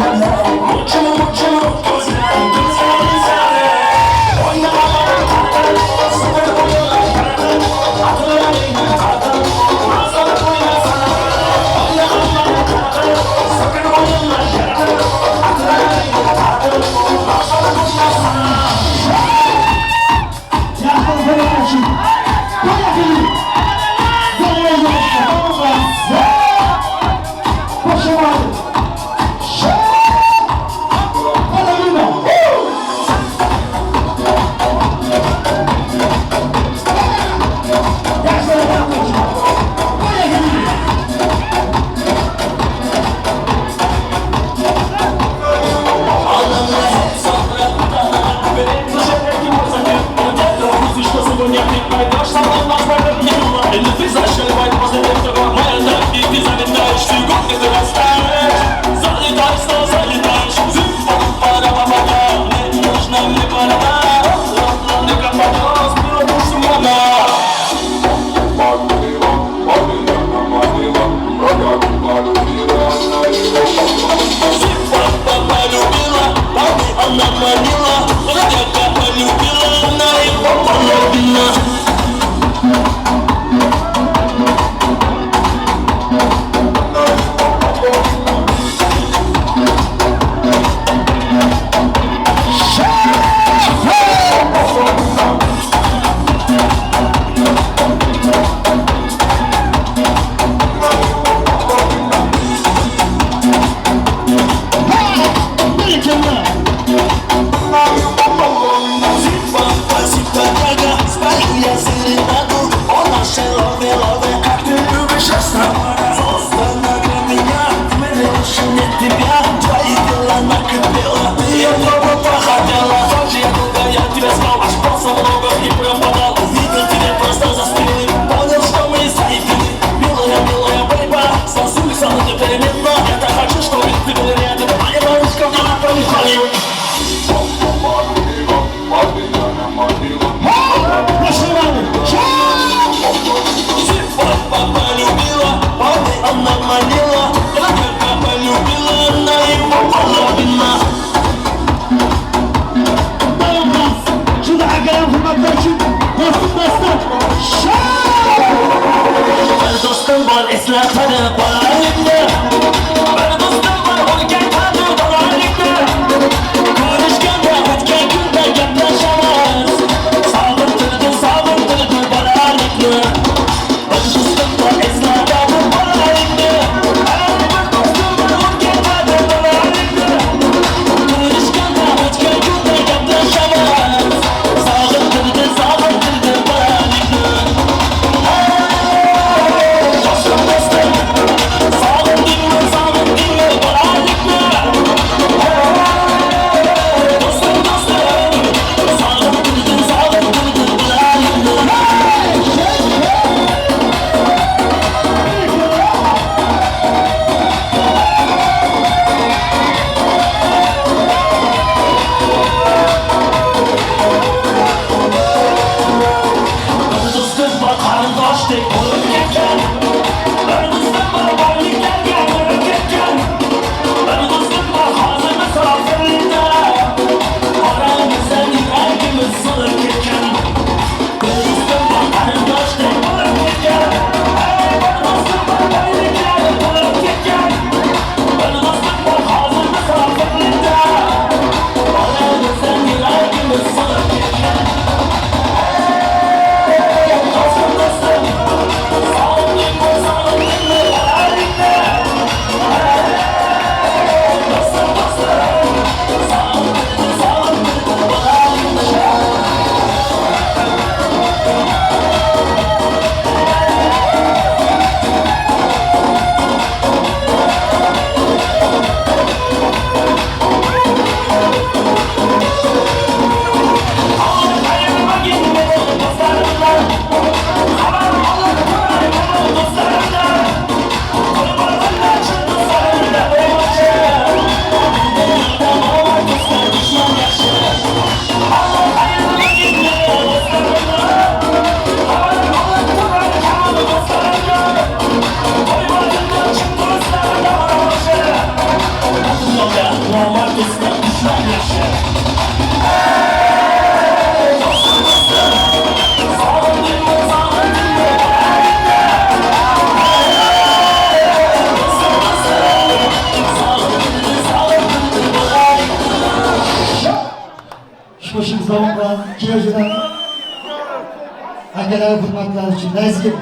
Do'stlar. Dushman yaxshi. Dostum, dostum, sog'indimmi, sog'indimmi bolalikni? Dostum, dostum, sog'indimmi, sog'indimmi bolalikni? Qo'shimiz davom bilan kuyovchidan akalar hurmatlari uchun lazgi.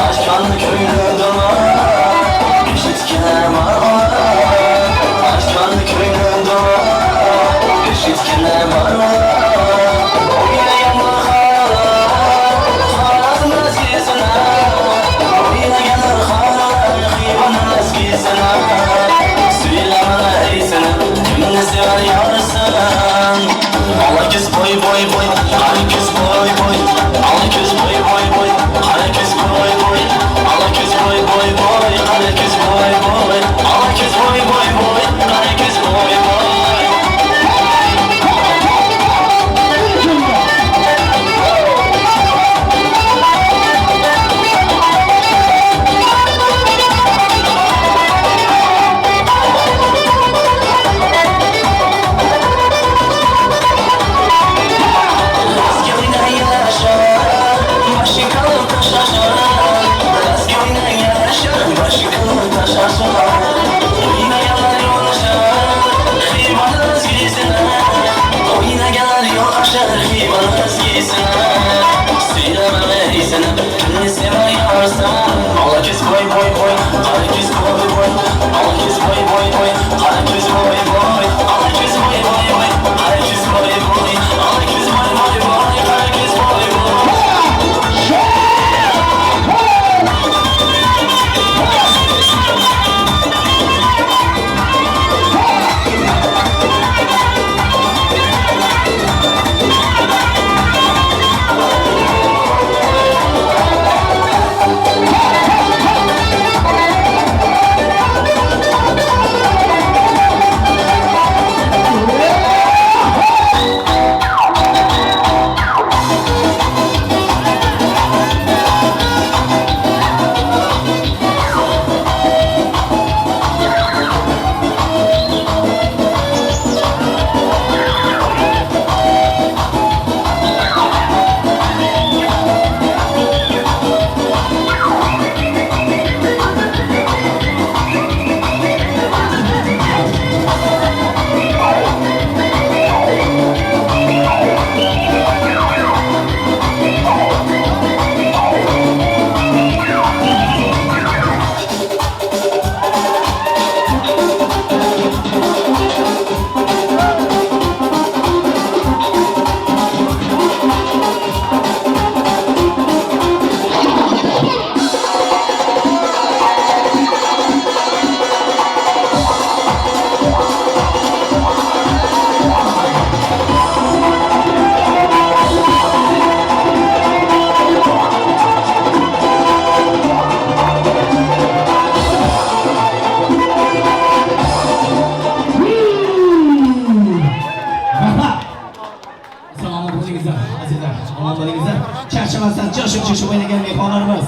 Aşkanlı köyde dona, eşitken var. Aşkanlı köyde dona, eşitken var. Oynayan xaralar, xarazm eskisine. Oynayan xaralar, Xivanın eskisine. Söyleme eysene, kimni sever yarsın? Ala kız boy boy boy, qara kız boy boy. Ala kız boy boy boy, qara kız boy boy. Ala kız boy boy boy, qara kız boy boy. Ala kız boy boy boy, qara kız boy boy. Charchamasdan jo'shib-jo'shib o'ynagan mehmonlarimiz,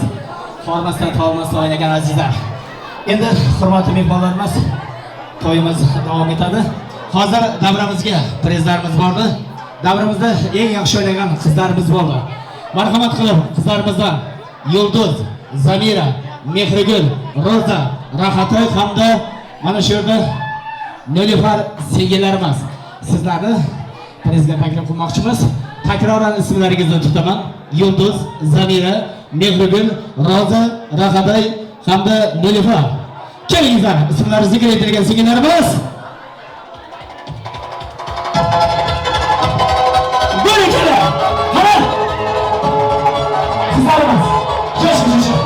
hormasdan tolmasdan o'ynagan azizlar. Endi hurmatli mehmonlarimiz, to'yimiz davom etadi. Hozir davramizga prezlarimiz bordi. Davramizda eng yaxshi o'ynagan qizlarimiz bo'ldi. Marhamat qilib qizlarimizdan Yulduz, Zamira, Mehrigul, Roza, Rahatay hamda mana shu yerda Nilufar singillarimiz. Sizlarni prezga taklif qilmoqchimiz. Takroran ismlaringizni tutaman. Yulduz, Zamira, Mehrigul, Roza, Rahatay hamda Nilufar. Kelingizlar, ismlari zikr etilgan singillarimiz. Buyurun. Mana qizlarimiz. Jo'shib-jo'shib.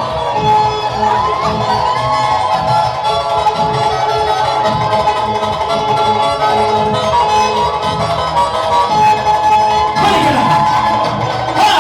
Buyurun. Ha!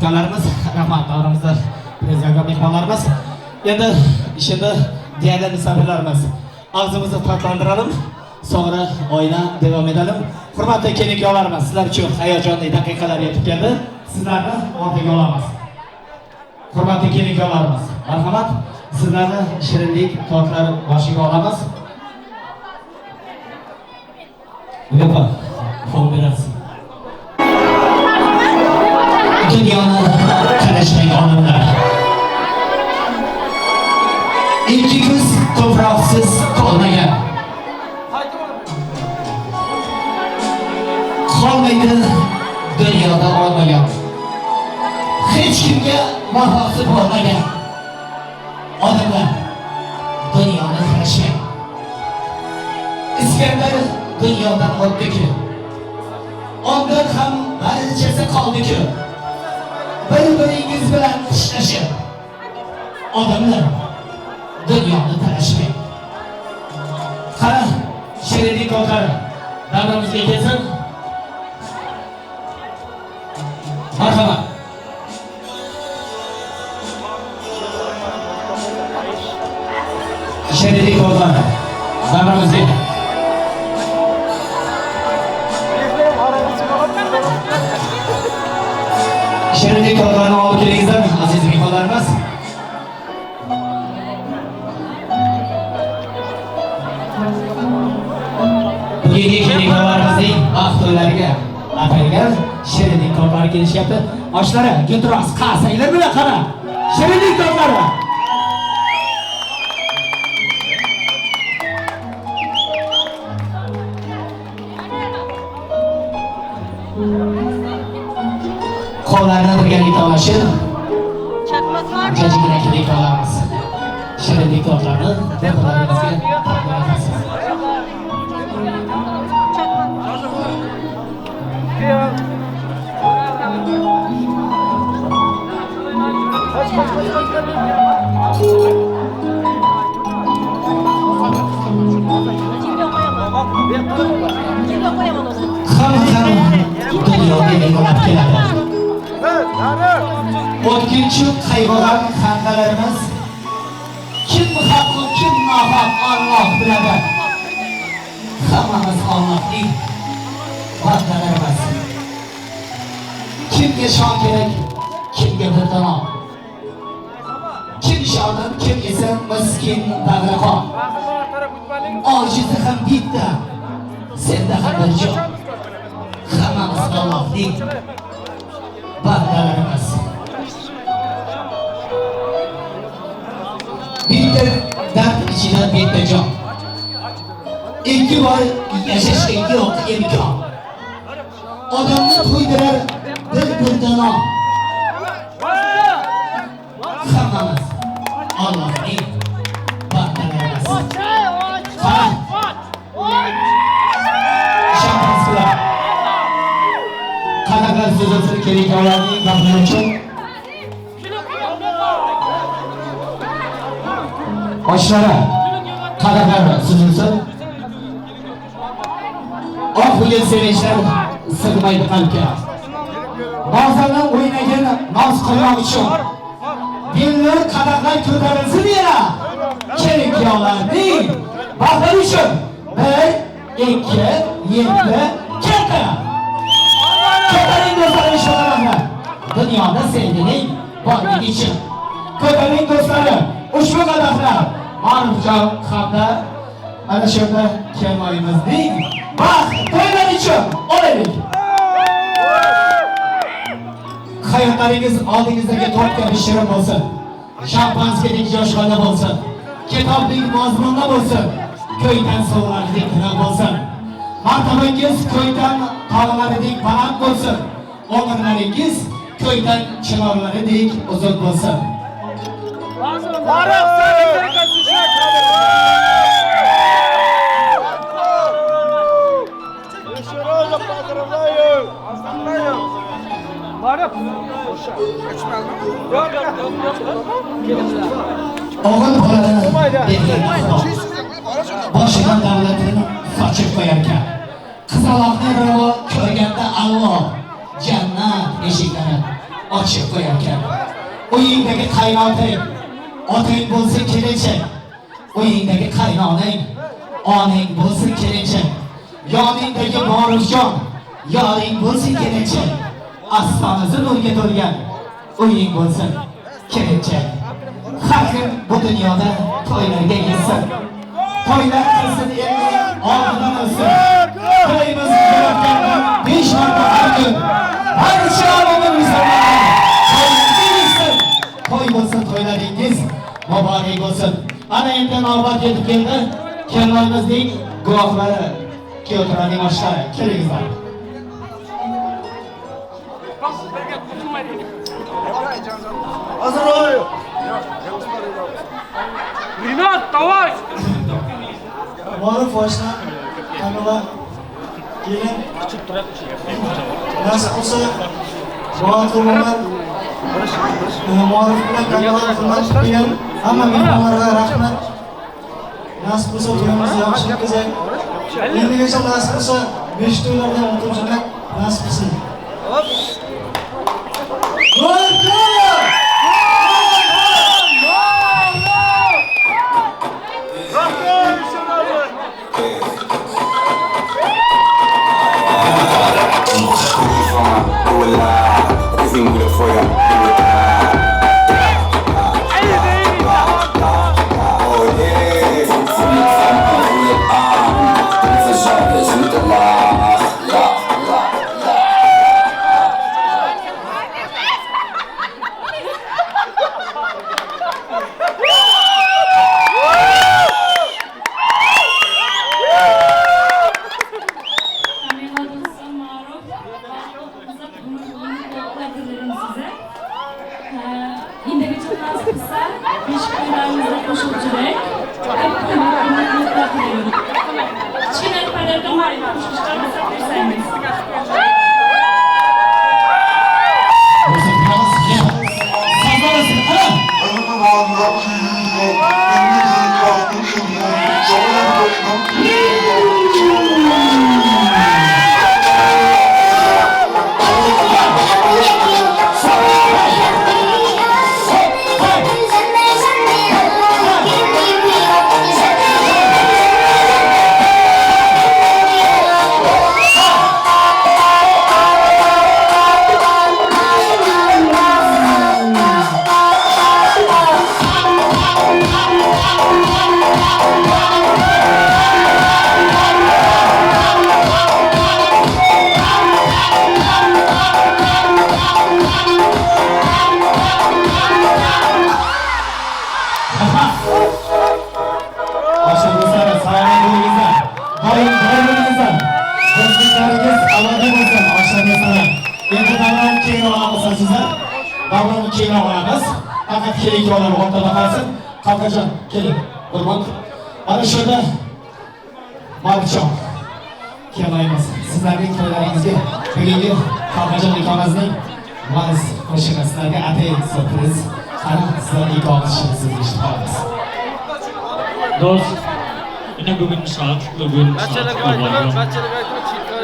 Kutganlarimiz, rahmat davramizda prezident mehmonlarimiz. Endi şimdi diğer misafirlerimiz. Ağzımızı tatlandıralım. Sonra oyuna devam edelim. Hurmatli kelin-kuyovlarimiz, sizlar uchun hayajonli daqiqalar yetib keldi. Sizlarni orqaga olamiz. Hurmatli kelin-kuyovlarimiz, marhamat, sizlarni shirinlik tortlar boshiga olamiz. Yo'q, qo'l berasiz. Dunyoni qarashmang odamlar. Ikki ko'z to'proqsiz qolmagan. Qolmaydi dunyoda olmagan. Hech kimga vafosi bo'lmagan. Odamlar dunyoni qarashmang. Iskandar dunyodan o'tdi-ku. Ondan ham barchasi qoldi-ku. Bir-biringiz bilan ishlashib, odamlar dunyoni talashmang. Qara, shirinlik tortlari davramizga kelsin. Marhamat. Shirinlik tortlari davramizga. Shirinlik tortlarini olib kelingizlar, aziz mehmonlarimiz. Bugungi kelin-kuyovlarimizning baxt to'ylariga atalgan shirinlik tortlari kelishyapti. Oshlari, guldiroz, qasanglar bilan qara. Shirinlik tortlari. Qo'llarni birgalikda olashib, jajjigina kelin-kuyovlarimiz shirinlik tortlarini bir-birlaringizga taqdim etasiz. Hamma ham dunyoga yig'lab keladi. O'tkinchi qayg'ular xandalarimiz, kim haq kim nohaq Alloh biladi. Hammamiz Allohning bandalarimiz. Kimga shon kerak, kimga bir tanom. Kim shonim, kim esa miskin davraxon. Ojizi ham bitta, senda ham bir jon. Hammamiz Allohning bandalarimiz. Bitta dard ichida bitta jon. Ikki bor yashashga yo'q imkon. Odamni to'ydirar bir tanom. Hammamiz Allohning bandalarimiz. Ha? Şampanslar. Qadaqlar so'zini kelin-kuyovlarning baxtlari uchun. Oshlari qadaqlar suzilsin. Oq bugun sevinchlar sig'maydi qalbga. Bozordan o'ynagan noz qilmoq uchun bellur qadaqlar ko'tarilsin yana. Kelin-kuyovlarning baxtlari uchun 1 2 7 katta. Ko'taring do'stlarim shu qadaqlar. Dunyoda sevgining borligi uchun. Ko'taring do'stlarim ushbu qadaqlar Ma'rufjon hamda ana shunda kelinoyimizning baxt to'ylari uchun olaylik. Hayotlaringiz oldingizdagi tort kabi shirin bo'lsin. Shampanskidek joshqona bo'lsin. Kitobning mazmuni bo'lsin. Ko'ytan suvlaridek tiniq bo'lsin. Martabangiz ko'ytan tog'laridek baland bo'lsin. Umrlaringiz ko'ytan chinorlaridek uzun bo'lsin. O'g'il bolani boshiga davlatini sochib qo'yarkan, qizaloqni ravo ko'rganda Alloh jannat eshiklarini ochib qo'yar. qaynotang, otang bo'lsin kelinchak. Uyingdagi qaynonang, onang bo'lsin kelinchak. Yoningdagi Ma'rufjon, yoring bo'lsin kelinchak. Astonasi nurga to'lgan uying bo'lsin kelinchak. Har kim bu dunyoda to'ylarga yetsin. To'ylar qilsin, elning oldidan o'tsin. To'yimiz yaratgandan 5 marta har kun. Barcha mo'min musulmonlar to'ylarga yetsin. To'y bo'lsin, to'ylaringiz muborak bo'lsin. Ana endi navbat yetib keldi. Kelinimizning guvohlari, kuyovlarning oshlari, kelingizlar. Rinat, давай! Ma'ruf oshna, Kamila, kelin, nasib bo'lsa, baxtli bo'linglar. Ma'ruf bilan Kamila hurmat qilgan hamma mehmonlarga rahmat. Nasib bo'lsa to'yimizni yaxshi o'tkazaylik. Endigacha nasib bo'lsa 5 to'ylarda o'tirib yurmak nasib qilsin.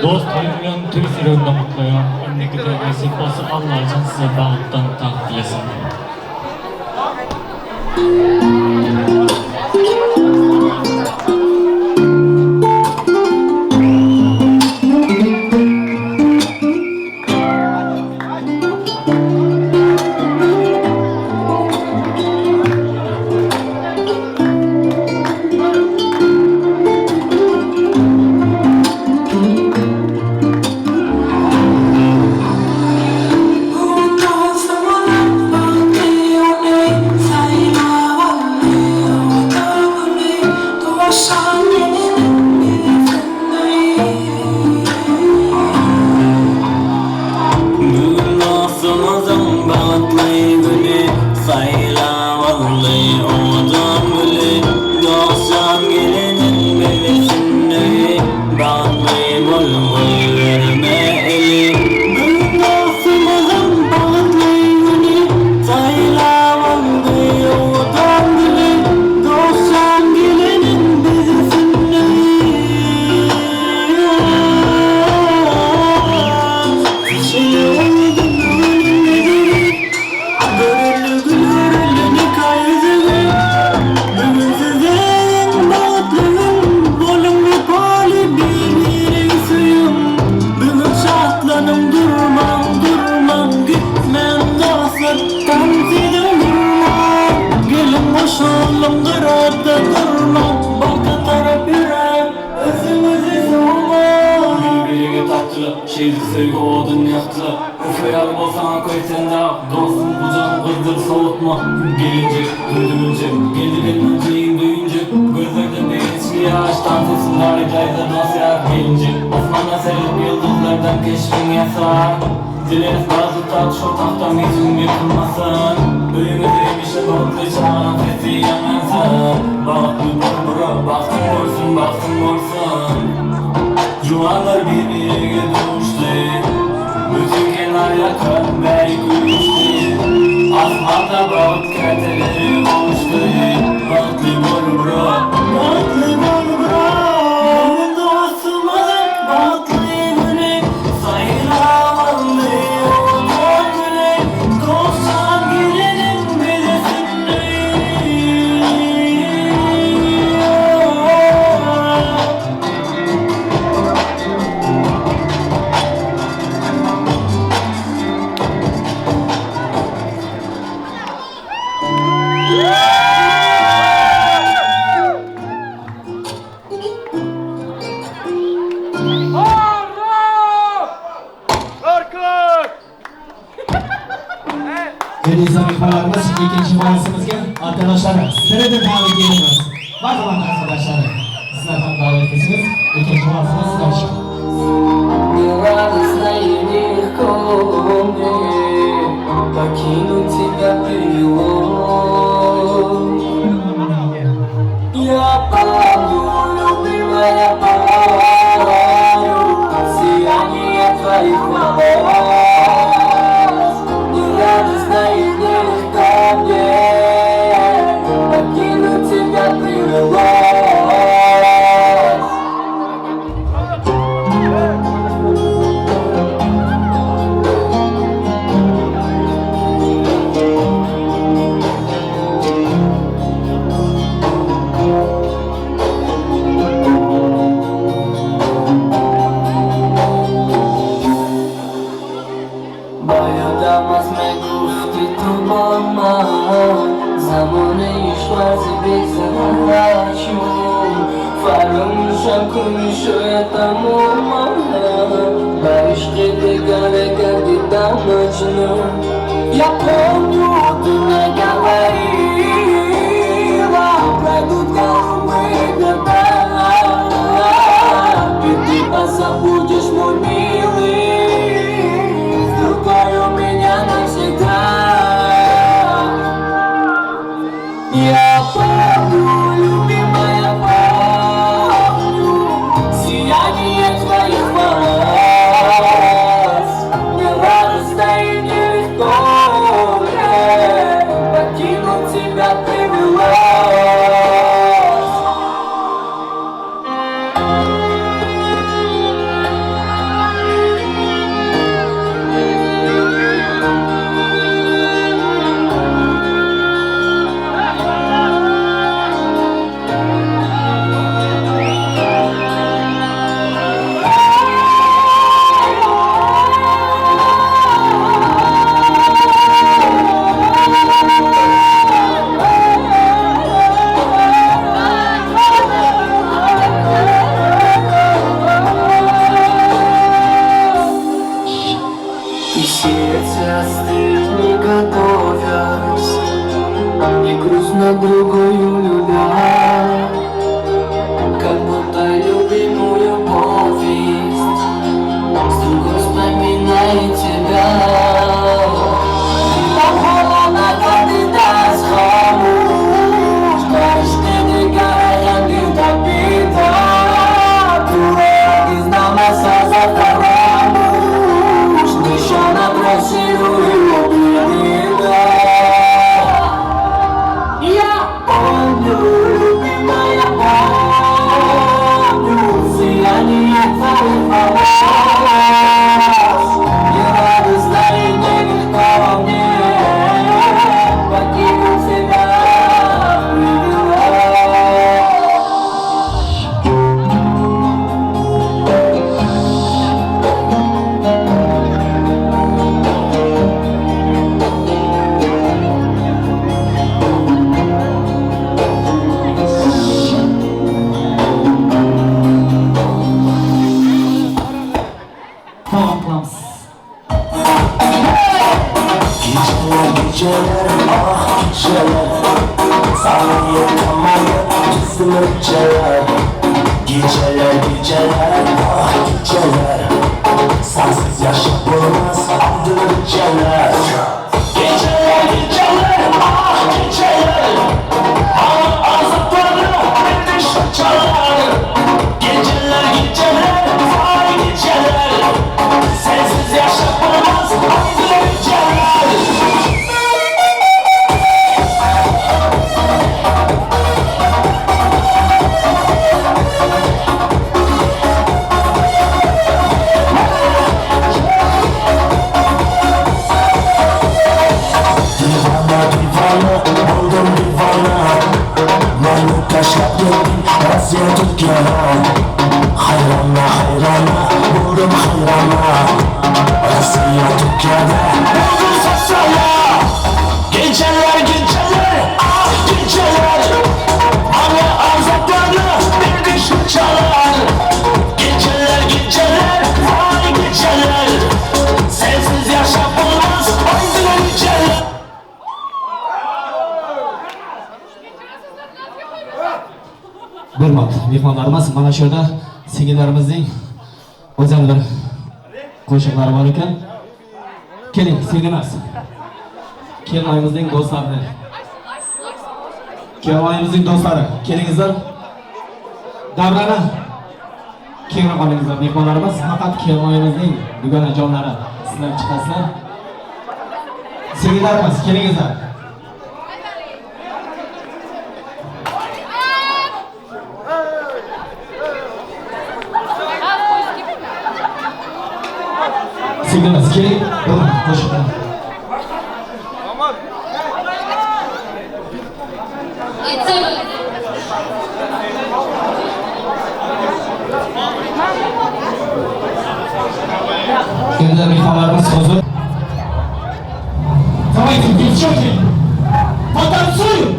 Dost to'y bilan to'y yuragimdan qutlayman. Endigi nasib bo'lsa Allohjon sizga baxtdan taxt tilasin. Who knows the one Şehirlik sevgi odun yaktı. Ufayar bolsan koy sen de. Dostum kucağın kızdır soğutma. Gelincik duydum geldi benim ceyim duyunca. Gözlerden bir içki yaş tantırsın harikaydı nasıl yar. Gelincik osman'a serip yıldızlardan keşfin yasak. Dileriz bazı tat şu tahtam yüzüm yıkılmasın. Büyümediğim işe balıklı çağın sesi yanansın. Bahtlı bor bro, bahtın olsun, bahtın olsun. Cuanlar birbirine düştü. Bütün kenar yakın bey güçtü. Asmanda baht kerteleri uçtu. Bahtlı bor bro, bahtlı bor bro. Bugün dostumuzun bahtlı günü. Sayılamanlı otur günü. Dostan girelim bilesin. Endi mehmonlarimiz ikkinchi majlisimizga arkadaşlar sizlarga davet ediyoruz. Marhamat arkadaşlar. Sizlar ham davetlisiniz. Ikkinchi majlisimiz sizlar uchun. Мне радостно и легко мне покинуть тебя привело. Я помню, любимая, помню сияние твоих волос. Мне радостно и нелегко мне покинуть тебя привело. Я помню, ты мне говорила, пройдут голубые года, и ты позабудешь, мой милый, с другой у меня навсегда. Я помню, любимая, помню сияние твоих волос. Мне радостно и нелегко покинуть тебя привелось. Geceler, ah geceler, sana yetmeye tüzümceler. Geceler, geceler, ah geceler, sensiz yaşam olmaz andırceler. Geceler, geceler, ah geceler, bana azapları beni şaçalar. Geceler, geceler, vay geceler, sensiz yaşam olmaz andırceler. Hayrana hayrana buldum hayrana, Rossiya Türkiye'de buldum sasaya. Geceler geceler ah geceler, bana azaplarını bir düşün çalar. Geceler geceler vay geceler, sensiz yaşam olmaz haydi geceler. Bo'lmadi mehmonlarimiz, mana shu yerda singillarimizning o'zini bir qo'shiqlari bor ekan. Keling, singil emas, kelinoyimizning do'stlari. Kelinoyimizning do'stlari, kelingizlar. Davrani kengroq olingizlar mehmonlarimiz, faqat kelinoyimizning dugonajonlari sizlar chiqasizlar. Singillarimiz, kelingizlar. Singilimiz, keling, bir qo'shiqlar. Endi mehmonlarimiz hozir. Давайте, девчонки, потанцуем!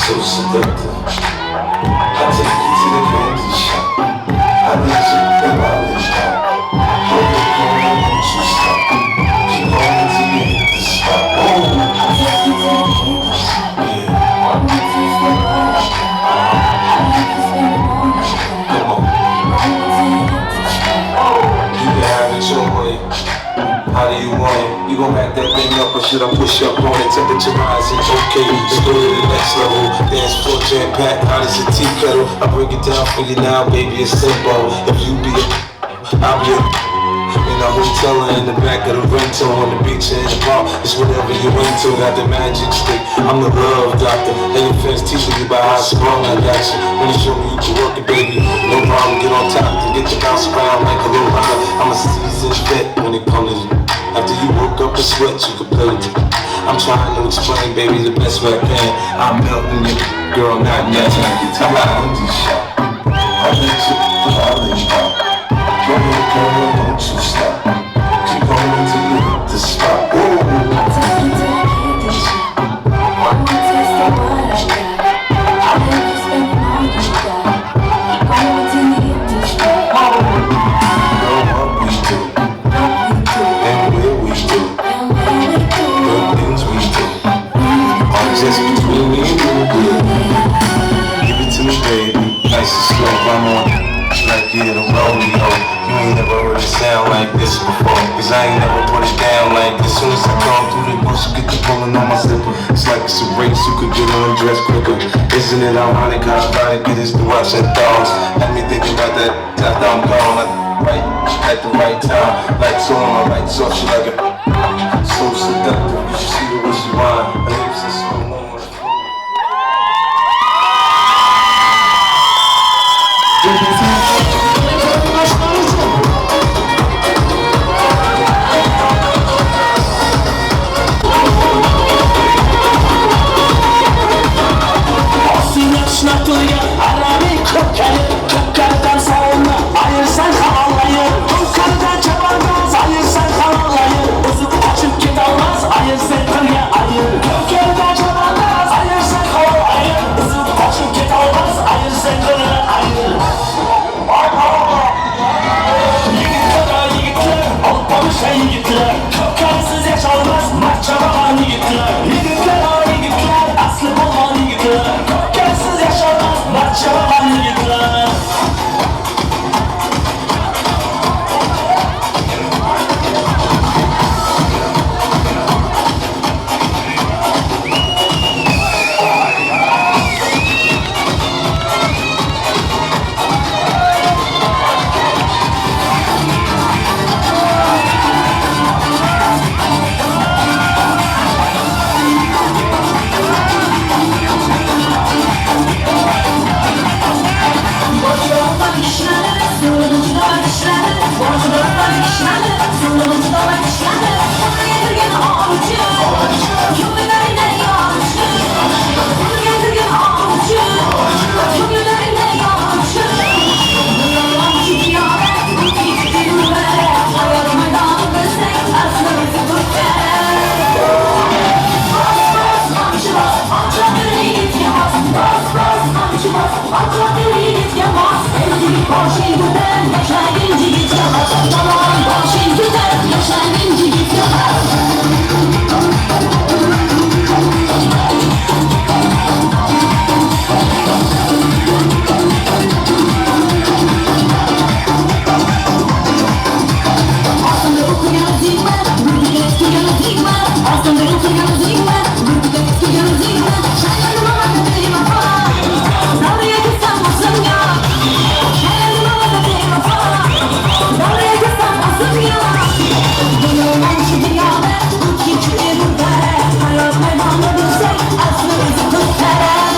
So seductive. I take you to the candy shop. I let you the lollipop. Hold it, girl, don't you stop. Keep on till you hit the spot. Oh, I take you to the candy shop. Yeah. I want to taste the lollipop. I like to spend it all night. Come on. I want to hit the spot. You can have it your way. How do you want it? You gon' back that thing up or should I push up on it? Temperature rising, okay, let's go to the next level. Dance floor jam packed, hot as a tea kettle. I break it down for you now, baby, it's simple. If you be a, I'll be a. In a hotel or in the back of the rental, on the beach or in the park, it's whatever you into. Got the magic stick, I'm the love doctor. And your fans teaching you about how I sprung, I got you. When you show me you can work it, baby, no problem, get on top and get you bounce around like a little rocker. I'm a seasoned vet when it comes to you. After you woke up a sweat, you could play with it. I'm trying to explain, baby, the best way I can. I'm melting you, girl, not yet. I'm out in the shop. I let you the lollipop. Go ahead, girl, don't you stop. Keep going till you hit the spot. Ooh. I take you to the candy shop. I wanna taste the what I got. I let you spend all you got. Keep going till you hit the spot. Girl, what we do, and where we do, the things we do, are just between me and you. Give it to me, baby, nice and slow. I'm on like yeah, the rodeo. You ain't never heard it sound like this before. Cause I ain't never put it down like this. Soon as I come through the door, she get the pulling on my zipper. It's like it's a race, you could get undressed quicker. Isn't it ironic how ironic it is to watch that dogs? Had me thinking about that after I'm gone. Like right at the right time. Lights on, my lights off, she like it. So seductive, you should see the way she whine. Her hips are so long. To'yga arami ko'pkari, ko'pkaridan sovunma, ayirsan ham. Boshing ko'tar, yashagin yigitga bos. Chalag'on boshing ko'tar, yashagin yigitga bos. Ostonda o'tirgan o'zingmi, burguga kelgan o'zingmi? Ostonda o'tirgan o'zingmi, burguga kelgan o'zingmi? Shaylandim ovozda bevafo, davraga kelsam o'zimga. Shaylandim ovozda bevafo, davraga kelsam o'zimga. Bilaman shu dunyoda o'tkinchi erur, hayot maydoni bilsak, asli o'zi ko'tarar.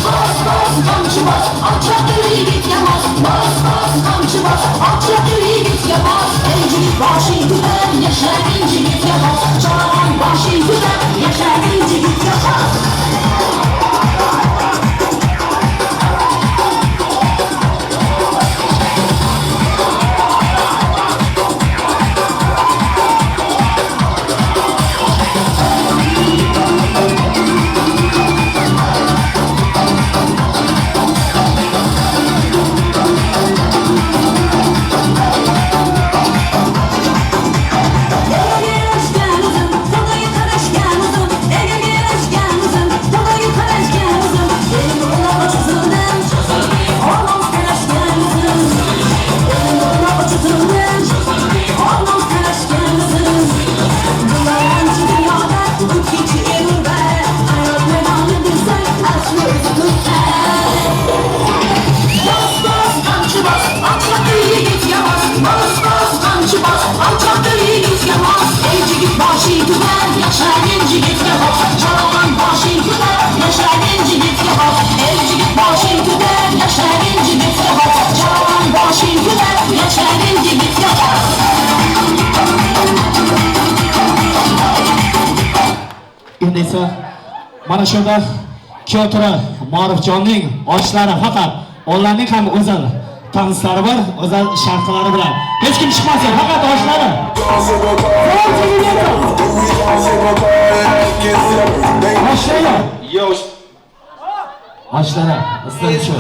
Bos, bos, qamchi bos, alchoq yigitga mos. Bos, bos, qamchi bos, alchoq yigitga mos. Ey yigit boshing ko'tar, yashagin yigitga bos. Cholag'on boshing ko'tar, yashagin yigitga bos. Endi esa mana shunda kuyovtura Ma'rufjonning oshlari faqat ularning ham o'zal tanslari bor, o'zal sharqalari bilan. Hech kim chiqmasin, faqat oshlari. Oshlari. Oshlari, istab shu.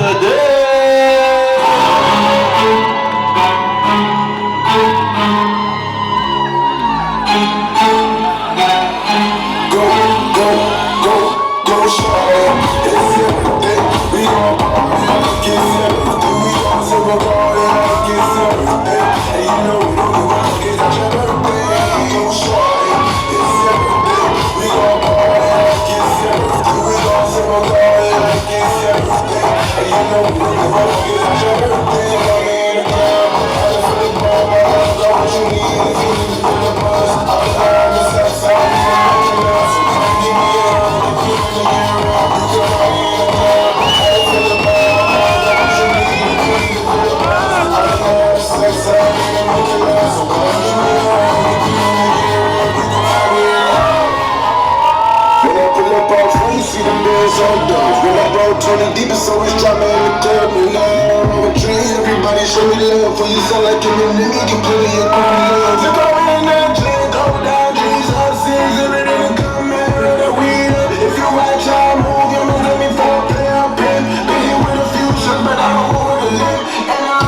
Deep is always drama in the club, and now I'm a dream. Everybody show me love for you sound like Eminem. You can play it, love. You go in that dream, go down, Jesus is everything to come out of the weed. If you watch I move, you know let me for a play, I'm pin. Been here with a future, but I don't wanna live. And I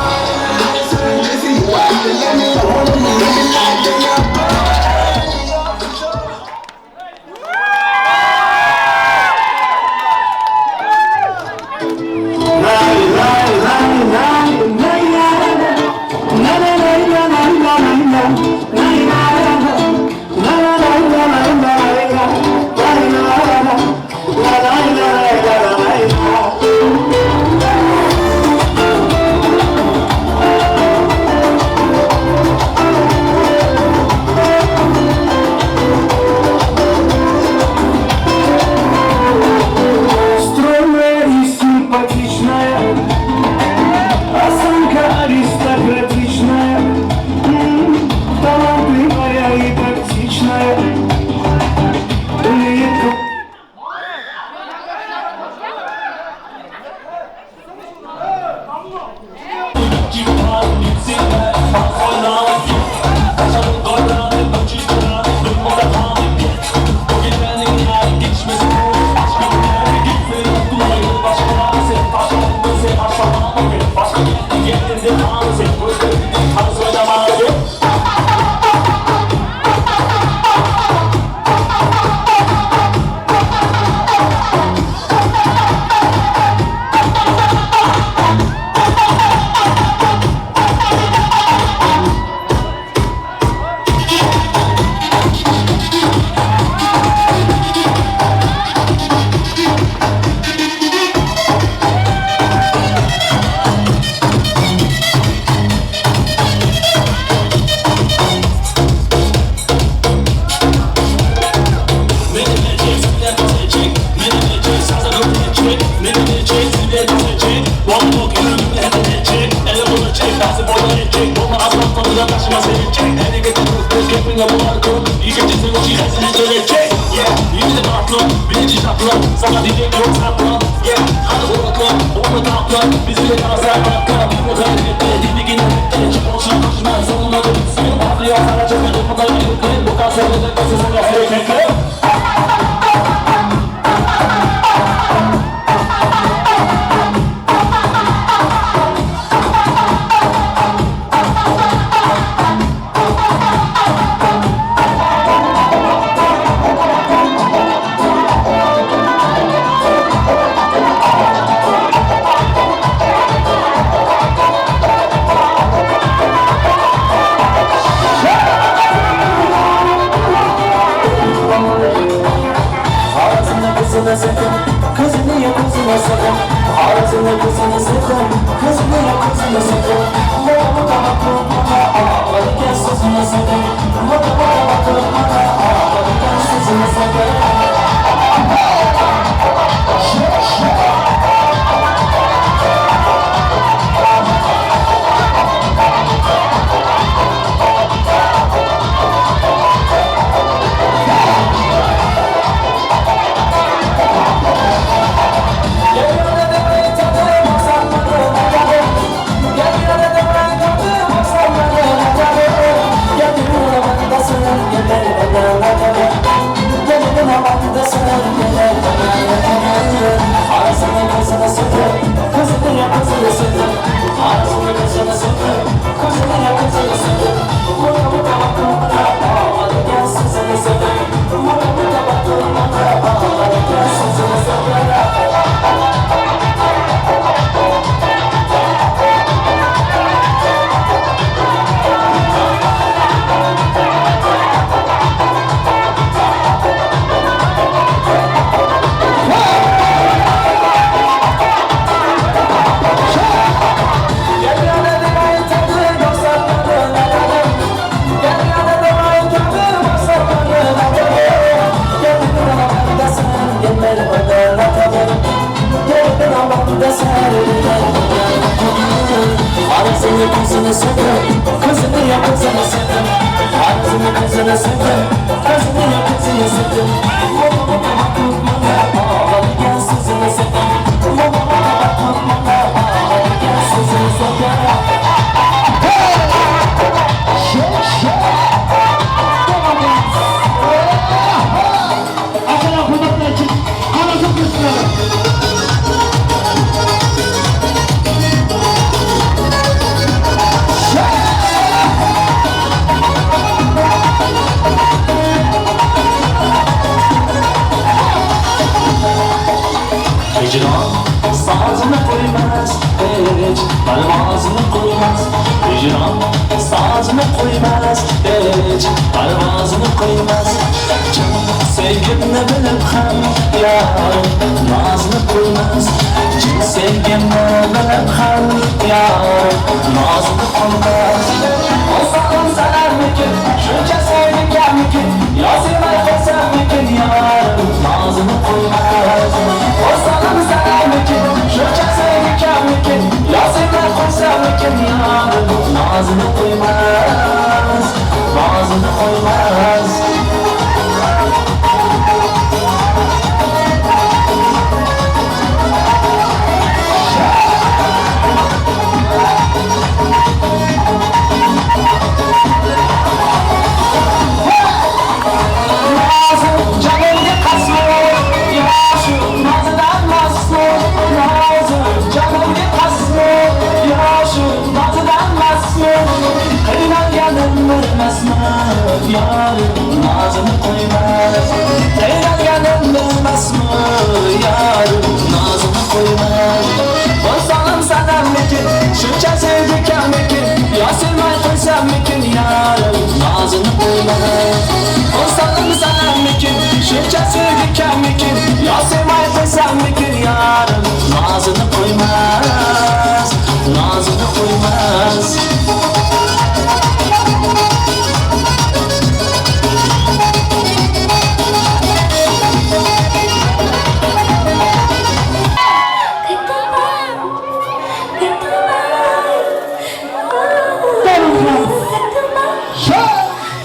said, Jesse, you out to let me, I wanna live it like they are. Na na na na na na na.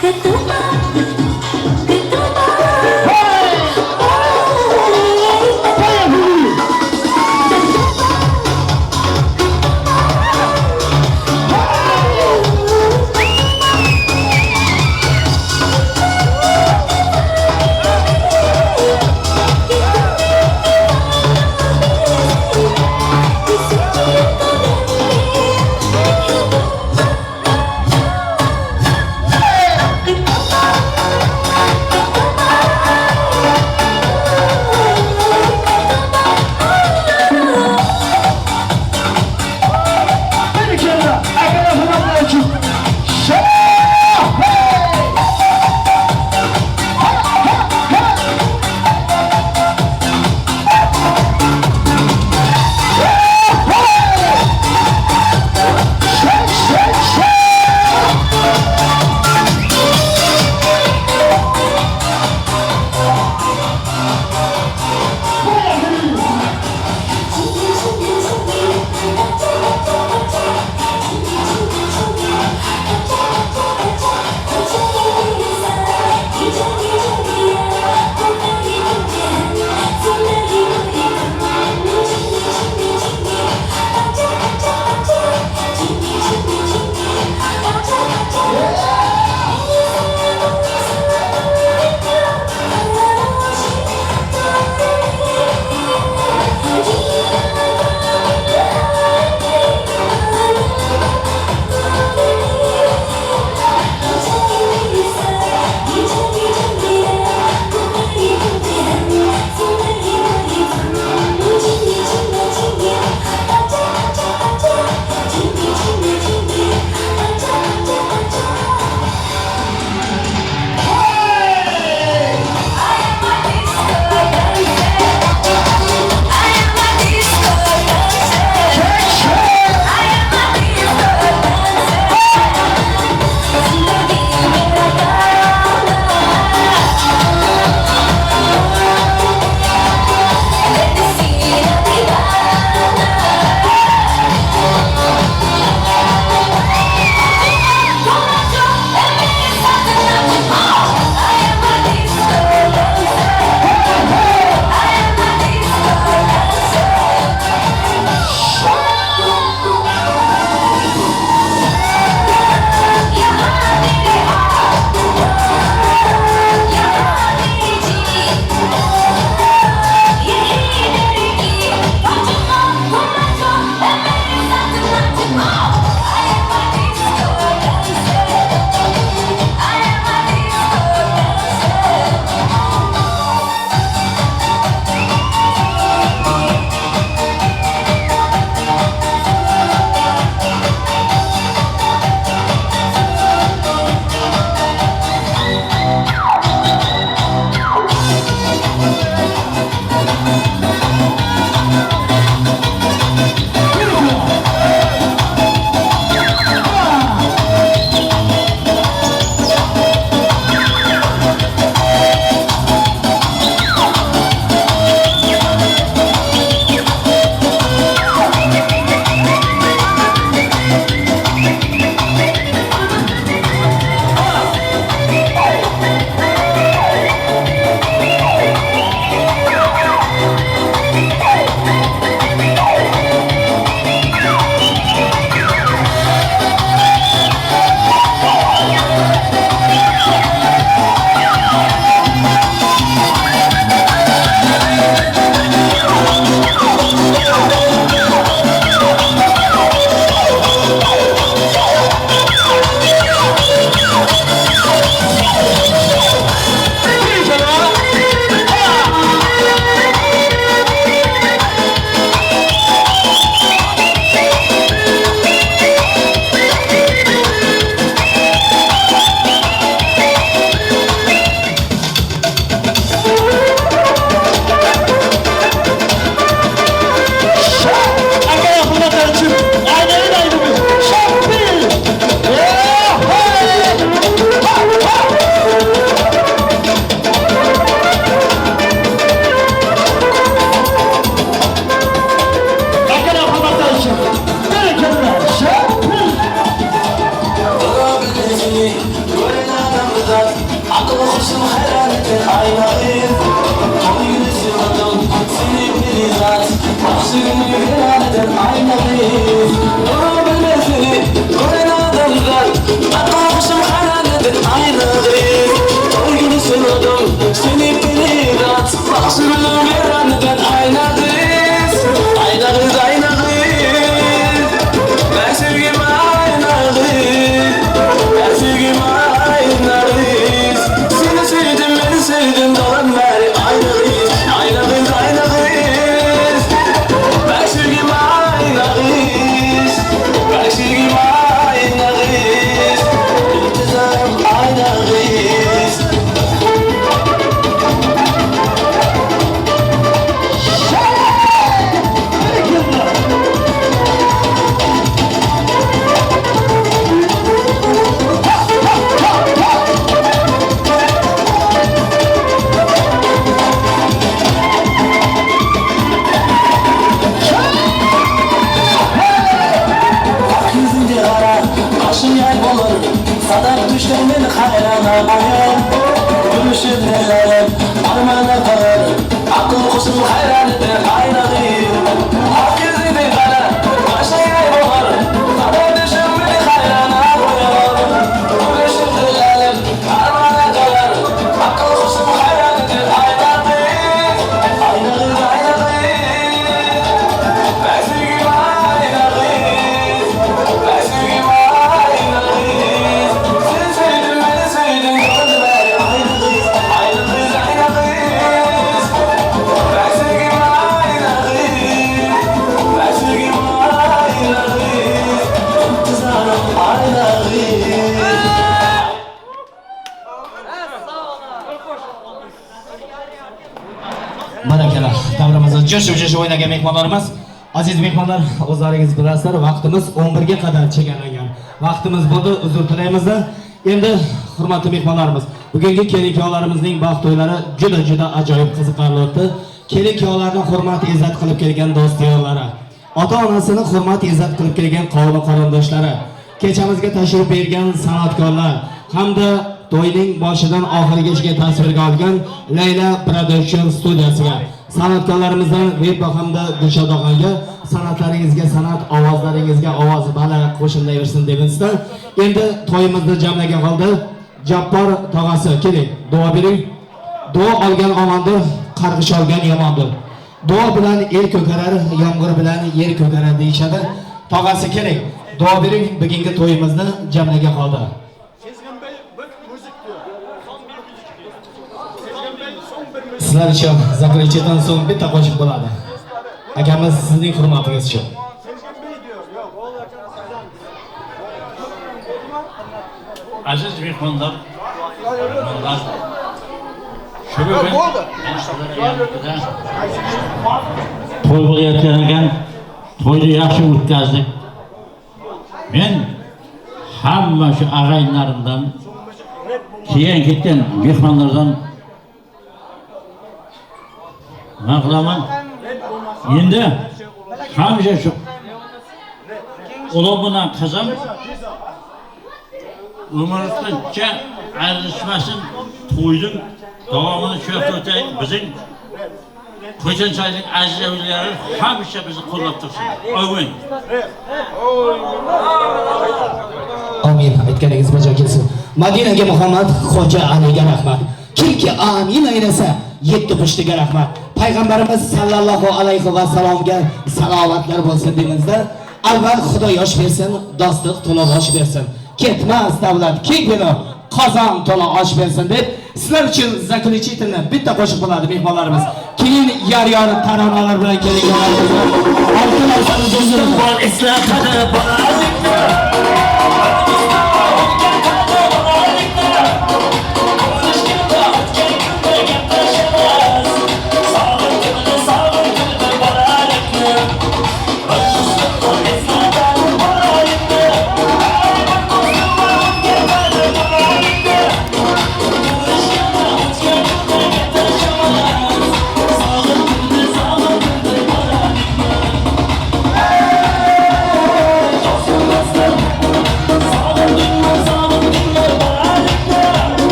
Goodbye. rat. Baxşigini beradidan aynag'iz. Duo bilmesi ko'ren odamzod, Aqoshim hayronidan aynag'iz. To'y kuni sinadim seni pelirat, Baxshigini beradidan aynag'iz. Aynag'iz, aynag'iz, ben sevgim aynag'iz, ben sevgim aynag'iz. Seni sevdim, beni sevdim, dolan beri aynag'iz. Aynag'iz, aynag'iz, ben sevgim aynag'iz, ben sevgim aynag'iz. İntizarım aynag'iz. Yuzingga qara, qoshing ay bo'lar, sadaq tushdan meni hayrona qo'yar. Gülüşib nelarim, armana qolar, aql qo'shib hayronida aynag'iz. Haq yuzingga qara, qoshing ay bo'lar, sadaq tushdan meni hayrona qo'yar. Gülüşib nelarim, armana qolar, aql qo'shib hayronida aynag'iz. Aynag'iz, aynag'iz, ben sevgim aynag'iz, ben sevgim aynag'iz. Seni sevdim, beni sevdin, gördüm beni aynag'iz. Aynag'iz, aynag'iz, ben sevgim aynag'iz, ben sevgim aynag'iz. İntizarım aynag'iz. Barakalla, davramizni jo'shib-jo'shib o'ynagan mehmonlarimiz, aziz mehmonlar, o'zlaringiz bilasizlar, vaqtimiz 11 ga qadar chegaralangan. Vaqtimiz bo'ldi, uzr tilaymiz. Endi hurmatli mehmonlarimiz, bugungi kelin-kuyovlarimizning baxt to'ylari juda-juda ajoyib qiziqarli o'tdi. Kelin-kuyovlarni hurmat izzat qilib kelgan do'st-yorlari, ota-onasini hurmat izzat qilib kelgan qavmi qarindoshlari, kechamizga tashrif buyurgan san'atkorlar hamda to'yning boshidan oxirigacha tasvirga olgan Layla Production studiyasiga, san'atkorlarimizdan Vepa hamda Dilshod og'aga san'atlaringizga san'at, ovozlaringizga ovoz bala qo'shilaversin demizda. Endi to'yimizni jamlagan holda Jabbor tog'asi keling, duo bering. Duo olgan omondir, qarg'ish olgan yomondir. Duo bilan el ko'karar, yomg'ir bilan yer ko'karar deyishadi. Tog'asi keling, duo bering bugungi to'yimizni jamlagan holda. Sizlar uchun zakrichedan so'ng bitta qo'shiq bo'ladi. Akamiz sizning hurmatingiz uchun. Aziz mehmonlar, shu bugun to'y bo'layotgan ekan, to'yni yaxshi o'tkazdik. Men hamma shu ag'ayinlarimdan, keyin ketgan mehmonlardan nima qilaman? Endi hamisha shu o'g'lim bilan qizim umrgacha ayrilishmasin, to'yning davomini shu yoqda o'tay. Bizning Ko'chanchoyning aziz avlodlari hamisha bizni qo'llab tursin. Amin. Amin. Aytganingiz bajo kelsin. Madinaga Muhammad, Xo'ja Aliga rahmat. Kimki amin aylasa, yetti pushtiga rahmat. Payg'ambarimiz sallallohu alayhi va salomga salovatlar bo'lsin demizda, avval Xudo yosh bersin, do'stlik to'la osh bersin. Ketmas davlat keng bino, qozon to'la osh bersin deb sizlar uchun zaklичительni bitta qo'shiq bo'ladi mehmonlarimiz. Keyin yor-yor taronalar bilan kelganlarimizni Bor eslatadi bolalikni. Sağ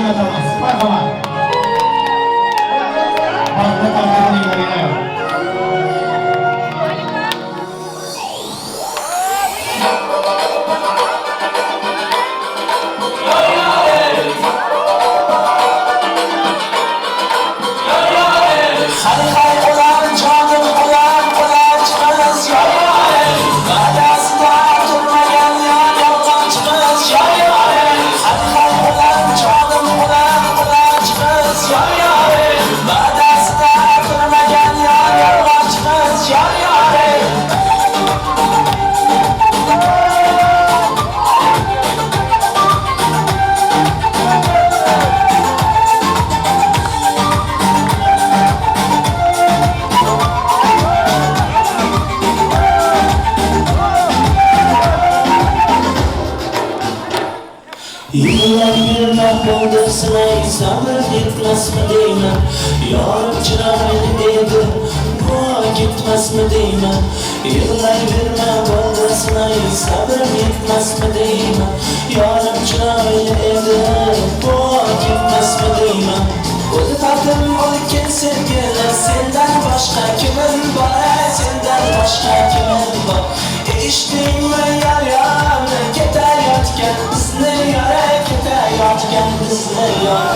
jo'natamiz. Marhamat. Baxtli to'ylar yana. Sabır yetmez mi deyman, yorim chiroyli edi, bu gitmez mi deyman, yillar berma bo'ldi sinay, sabr yetmaz mi deyman, yorim chiroyli edi, bu gitmez mi deyman. Ulfatim bo'lgin sevgilim, sendan boshqa kimim bor, sendan boshqa kimim bor. Eshitdingmi yor yorni ketayotgan bizni yora, ketayotgan bizni yor.